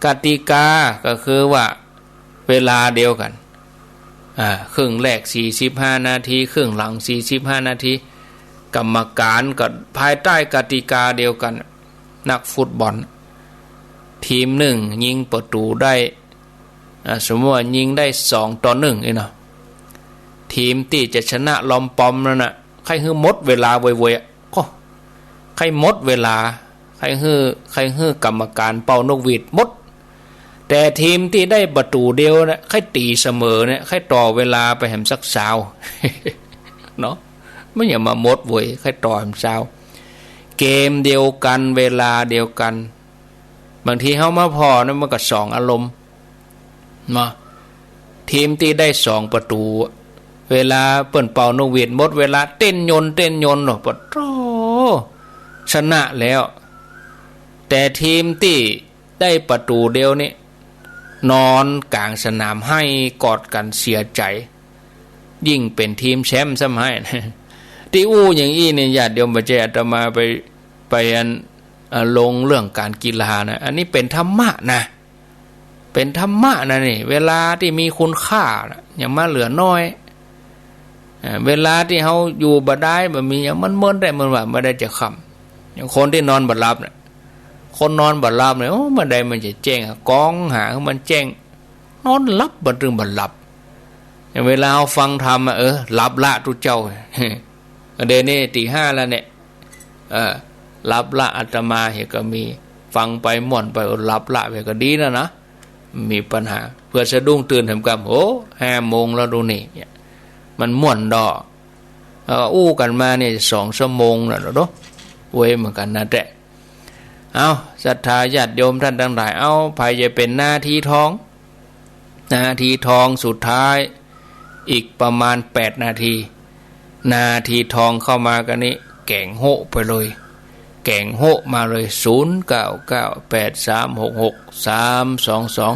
กติกาก็คือว่า เวลาเดียวกั๋น อ่า ครึ่งแรกสี่สิบห้านาที ครึ่งหลังสี่สิบห้านาที กรรมก๋านก็ภายใต้กติกาเดียวกั๋น นักฟุตบอล ทีมนึ่งยิงประตู๋ได้ อ่า สมมุติว่ายิงได้สองต่อหนึ่งนี่เนาะ ทีมตี้จะชนะลอมปอมนั่นน่ะ ใค่หื้อหมดเวลาเวยๆ อะ ก็ ใค่หมดเวลา ใค่หื้อ ใค่หื้อกรรมก๋านเป่านกหวีดหมด แต่ทีมตี้ได้ประตู๋เดียวนะ ใค่ตี๋เสมอเนี่ย ใค่ต่อเวลาไปแหมสักซาว เนาะ มันอย่ามาหมดเวย ใค่ต่อแหมซาว เกมเดียวกั๋น เวลาเดียวกั๋น บางทีเฮามาผ่อนะ มันก็สองอารมณ์ เนาะ ทีมตี้ได้สองประตู๋ เวลาเปิ้นเป่านกหวีดหมดเวลา เต้นยนต์ เต้นยนต์เนาะ ปะโธ่ ชนะแล้ว แต่ทีมตี้ได้ประตู๋เดียวนี่ นอนก๋างสนามไห้กอดกั๋นเสียใจ๋ ยิ่งเป๋นทีมแชมป์ซ้ำไห้ ตี้อู้อย่างอี้เนี่ย ญาติโยม บ่ใจ้อาตมาไป ไปอัน อ่า ลงเรื่องก๋านกีฬานะ อันนี้เป๋นธรรมะนะ เป๋นธรรมะนะนี่ เวลาตี้มีคุณค่านะ อย่ามาเหลือน้อย อ่า เวลาตี้เฮาอยู่บ่ได้ บ่มีหยัง มันเมินได้ มันว่าบ่ได้จะค่ำ อย่างคนตี้นอนบ่หลับน่ะ คนนอนบ่หลับเนี่ย โอ้ บ่ได้มันจะแจ้งอะ กองหามันแจ้ง นอนหลับ บ่ตึงบ่หลับ อย่างเวลาเฮาฟังธรรมอะ เออ หลับละตุ๊เจ้า เดี๋ยวนี้ตี๋ห้าแล้วเนี่ย เออ หลับละ อาตมาเหียก็มี ฟังไปม่วนไป เออ หลับละเหียก็ดีแล้วนะ มีปัญหา เผื่อสะดุ้งตื่นแหมกำ โอ้ ห้าโมงแล้วดูนี่ เนี่ย มันม่วนดอก เออ อู้กั๋นมาเนี่ยสองชั่วโมงแล้วเนาะ เวยเหมือนกั๋นนะแต๊ เอ้า ศรัทธาญาติโยมท่านตังหลาย เอ้า ใผจะเป๋นนาทีทอง นาทีทองสุดท้าย อีกประมาณแปดนาที นาทีทองเข้ามากั๋นนี้ แก๋งโฮะไปเลย แก๋งโฮะมาเลย ศูนย์เก้าเก้าแปดสามหกหกสามสองสอง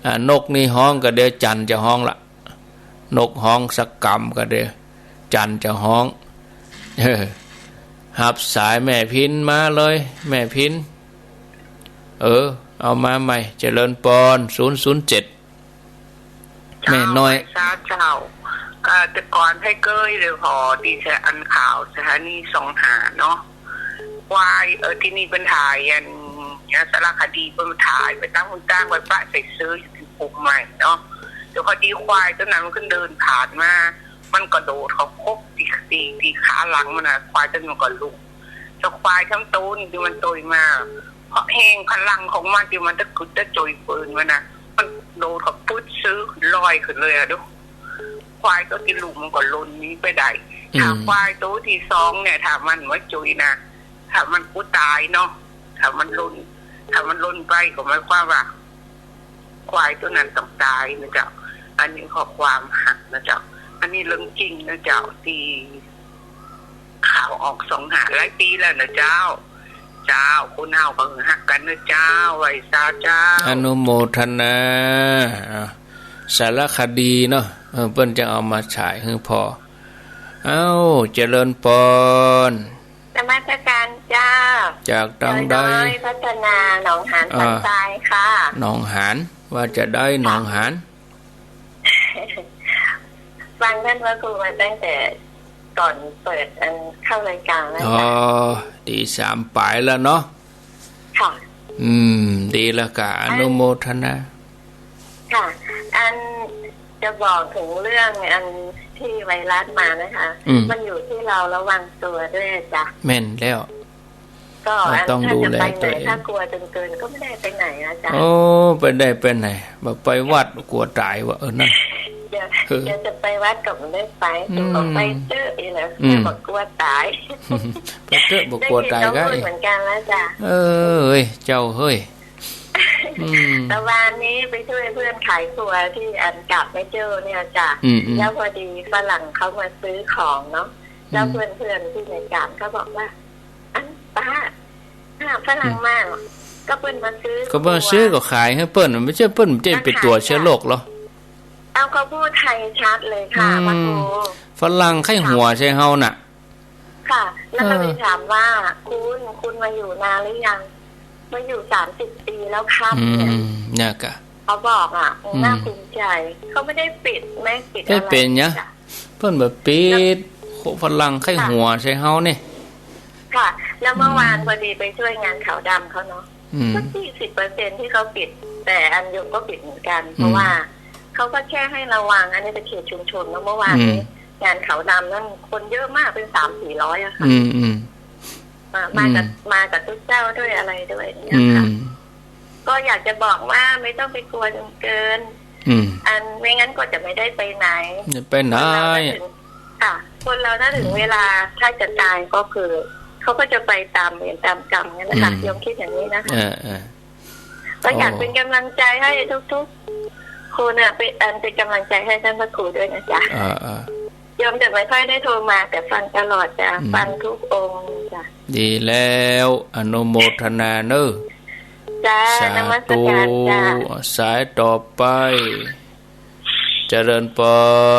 อ่า นกนี่ฮ้องก็เดี๋ยวจันทร์จะฮ้องละ นกฮ้องสักกำก็เดี๋ยวจันทร์จะฮ้อง เออ ฮับสายแม่พิณมาเลย แม่พิณ เออ เอามาใหม่ เจริญปอน ศูนย์ศูนย์เจ็ด แม่น้อย เจ้า ไหว้สาเจ้า อ่า แต่ก่อนใผเกยเลยผ่อ ตี้สะ อันข่าวสถานีสองห้าเนาะ ควาย เออ ตี้นี่เปิ้นถ่ายอัน สารคดีเปิ้นถ่ายไปตางพุ้นตาง ไปปะใส่เซออยู่ตี้ภูไม้เนาะ แต่พอดีควายโตนั้นมันก็เดินผ่านมา มันกระโดดเข้าคบตี้ ตี้ ตี้ขาหลังมันน่ะ ควายโตนั้นมันก็ล้ม เจ้าควายสามโตนี่ตี้มันโตยมา เพราะแฮงพลังของมันตี้มันตะกึดตะจอยปืนมันน่ะ มันโดดเข้าปึ๊ดซื้อลอยขึ้นเลยอะดู ควายโตตี้ล้มมันก็ล่นหนีไปได้ อืม ถ้าควายโตตี้สองเนี่ย ถ้ามันบ่จุยนะ ถ้ามันกูตายเนาะ ถ้ามันล่น ถ้ามันล่นไปก็หมายความว่า ควายโตนั้นต้องต๋ายนะเจ้า อันนี้ข้อความหักนะเจ้า อันนี้เรื่องจริงนะเจ้า ตี้ข่าวออกสองห้า หลายปี๋แล้วนะเจ้า เจ้า คนเฮาก็หักกั๋นนะเจ้า ไหว้สาเจ้า อนุโมทนา อ่ะ สารคดีเนาะ เออ เปิ้นจะเอามาฉายหื้อผ่อ เอ้า เจริญปอน นมัสการเจ้า จากตางใด ดอยพัฒนา หนองหาน อ่า สันทรายค่ะ หนองหาน ว่าจะได้หนองหาน ฟังต้านพระครูมาตั้งแต่ก่อนเปิดอันเข้ารายก๋านแล้ว อ๋อ เจ้า ตี้สามป๋ายแล้วเนาะ ค่ะ อืม ดีแล้วก่ะ อนุโมทนา ค่ะ อันจะบอกเถิงเรื่องอันตี้ไวรัสมานะคะ อืม มันอยู่ตี้เฮาระวังตั๋วด้วยอะเจ้า แม่นแล้ว ก็อัน ต้องดูแลตั๋วเอง ถ้าจะไปไหน ถ้ากลัวจ๋นเกินก็ไม่ได้ไปไหนอะเจ้า โอ้ ไปได้ไปไหน บ่ไปวัดกลัวต๋ายว่ะ เออ นั่น เดี๋ยว เออ เดี๋ยวจะไปวัดก็บ่ได้ไป อืม ก็ไปเต๊อะนี่นะ อืม แต่บ่กลัวต๋าย ไปเต๊อะ บ่กลัวต๋าย ได้ยินเขาพูดเหมือนกันแล้วเจ้า เอ้ย เจ้าเฮ้ย อืม แต่วานนี้ไปช่วยเพื่อนขายครัวตี้อันกาดแม่โจ้เนี่ยเจ้า อืม อืม แล้วพอดีฝรั่งเขามาซื้อของเนาะ อืม แล้วเพื่อนๆตี้อเมริก๋านเขาบอกว่า อันป้า ถ้าฝรั่งมา อืม ก็เปิ้นมาซื้อ ก็มาซื้อ ครัว ก็ขายหื้อเปิ้น บ่ใจ้เปิ้นจะไปตั๋วเจื้อโรคเหรอ เอา เขาพูดไทยชัดเลยค่ะ อืม พระครู ฝรั่งใค่หัวใส่เฮาน่ะ ค่ะ แล้วก็เลย เออ ถามว่า คุณ คุณมาอยู่นานหรือยัง มาอยู่สามสิบปี๋แล้วครับ อืม เนี่ย เนี่ยกะ เขาบอกอะ อืม น่าภูมิใจ เขาไม่ได้ปิดแมสปิดอะไร ไม่เป็นเนี่ย จ้ะ เปิ้นบ่ปิด แล้ว โห ฝรั่งใค่หัวใส่เฮานี่ ค่ะ แล้วเมื่อวาน อืม พอดีไปช่วยงานขาวดำเขาเนาะ อืม สักยี่สิบเปอร์เซ็นต์ตี้เขาปิด แต่อันโยมก็ปิดเหมือนกัน อืม เพราะว่าเขาก็แค่ให้ระวัง อันนี้เป็นเขตชุมชนเนาะ เมื่อวานนี้ อืม งานขาวดำนั่นคนเยอะมาก เป็นสามสี่ร้อยอะค่ะ อืม อืม มา มากับ อืม มากับตุ๊เจ้าด้วยอะไรด้วยเนี่ยค่ะ อืม ก็อยากจะบอกว่าไม่ต้องไปกลัวจ๋นเกิน อืม อันไม่งั้นก็จะไม่ได้ไปไหน จะไปไหน คนเราถ้าถึง ค่ะ คนเราถ้าถึง อืม เวลาถ้าจะต๋ายก็คือ เขาก็จะไปต๋ามเวรต๋ามกรรมเนี่ยนะคะ อืม โยมคิดอย่างนี้นะคะ เออ เออ ก็อยาก โอ้ เป็นกำลังใจให้ทุกๆคนอะ เป็น อันเป็นกำลังใจให้ท่านพระครูด้วยนะจ๊ะ เออ เออ โยมจะไม่ค่อยได้โทรมา แต่ฟังตลอดจ้ะ อืม ฟังทุกองค์จ้ะ ดีแล้ว อนุโมทนาเนอะ จ้า สาธุ นมัสการจ้ะ สายต่อไป เจริญปอน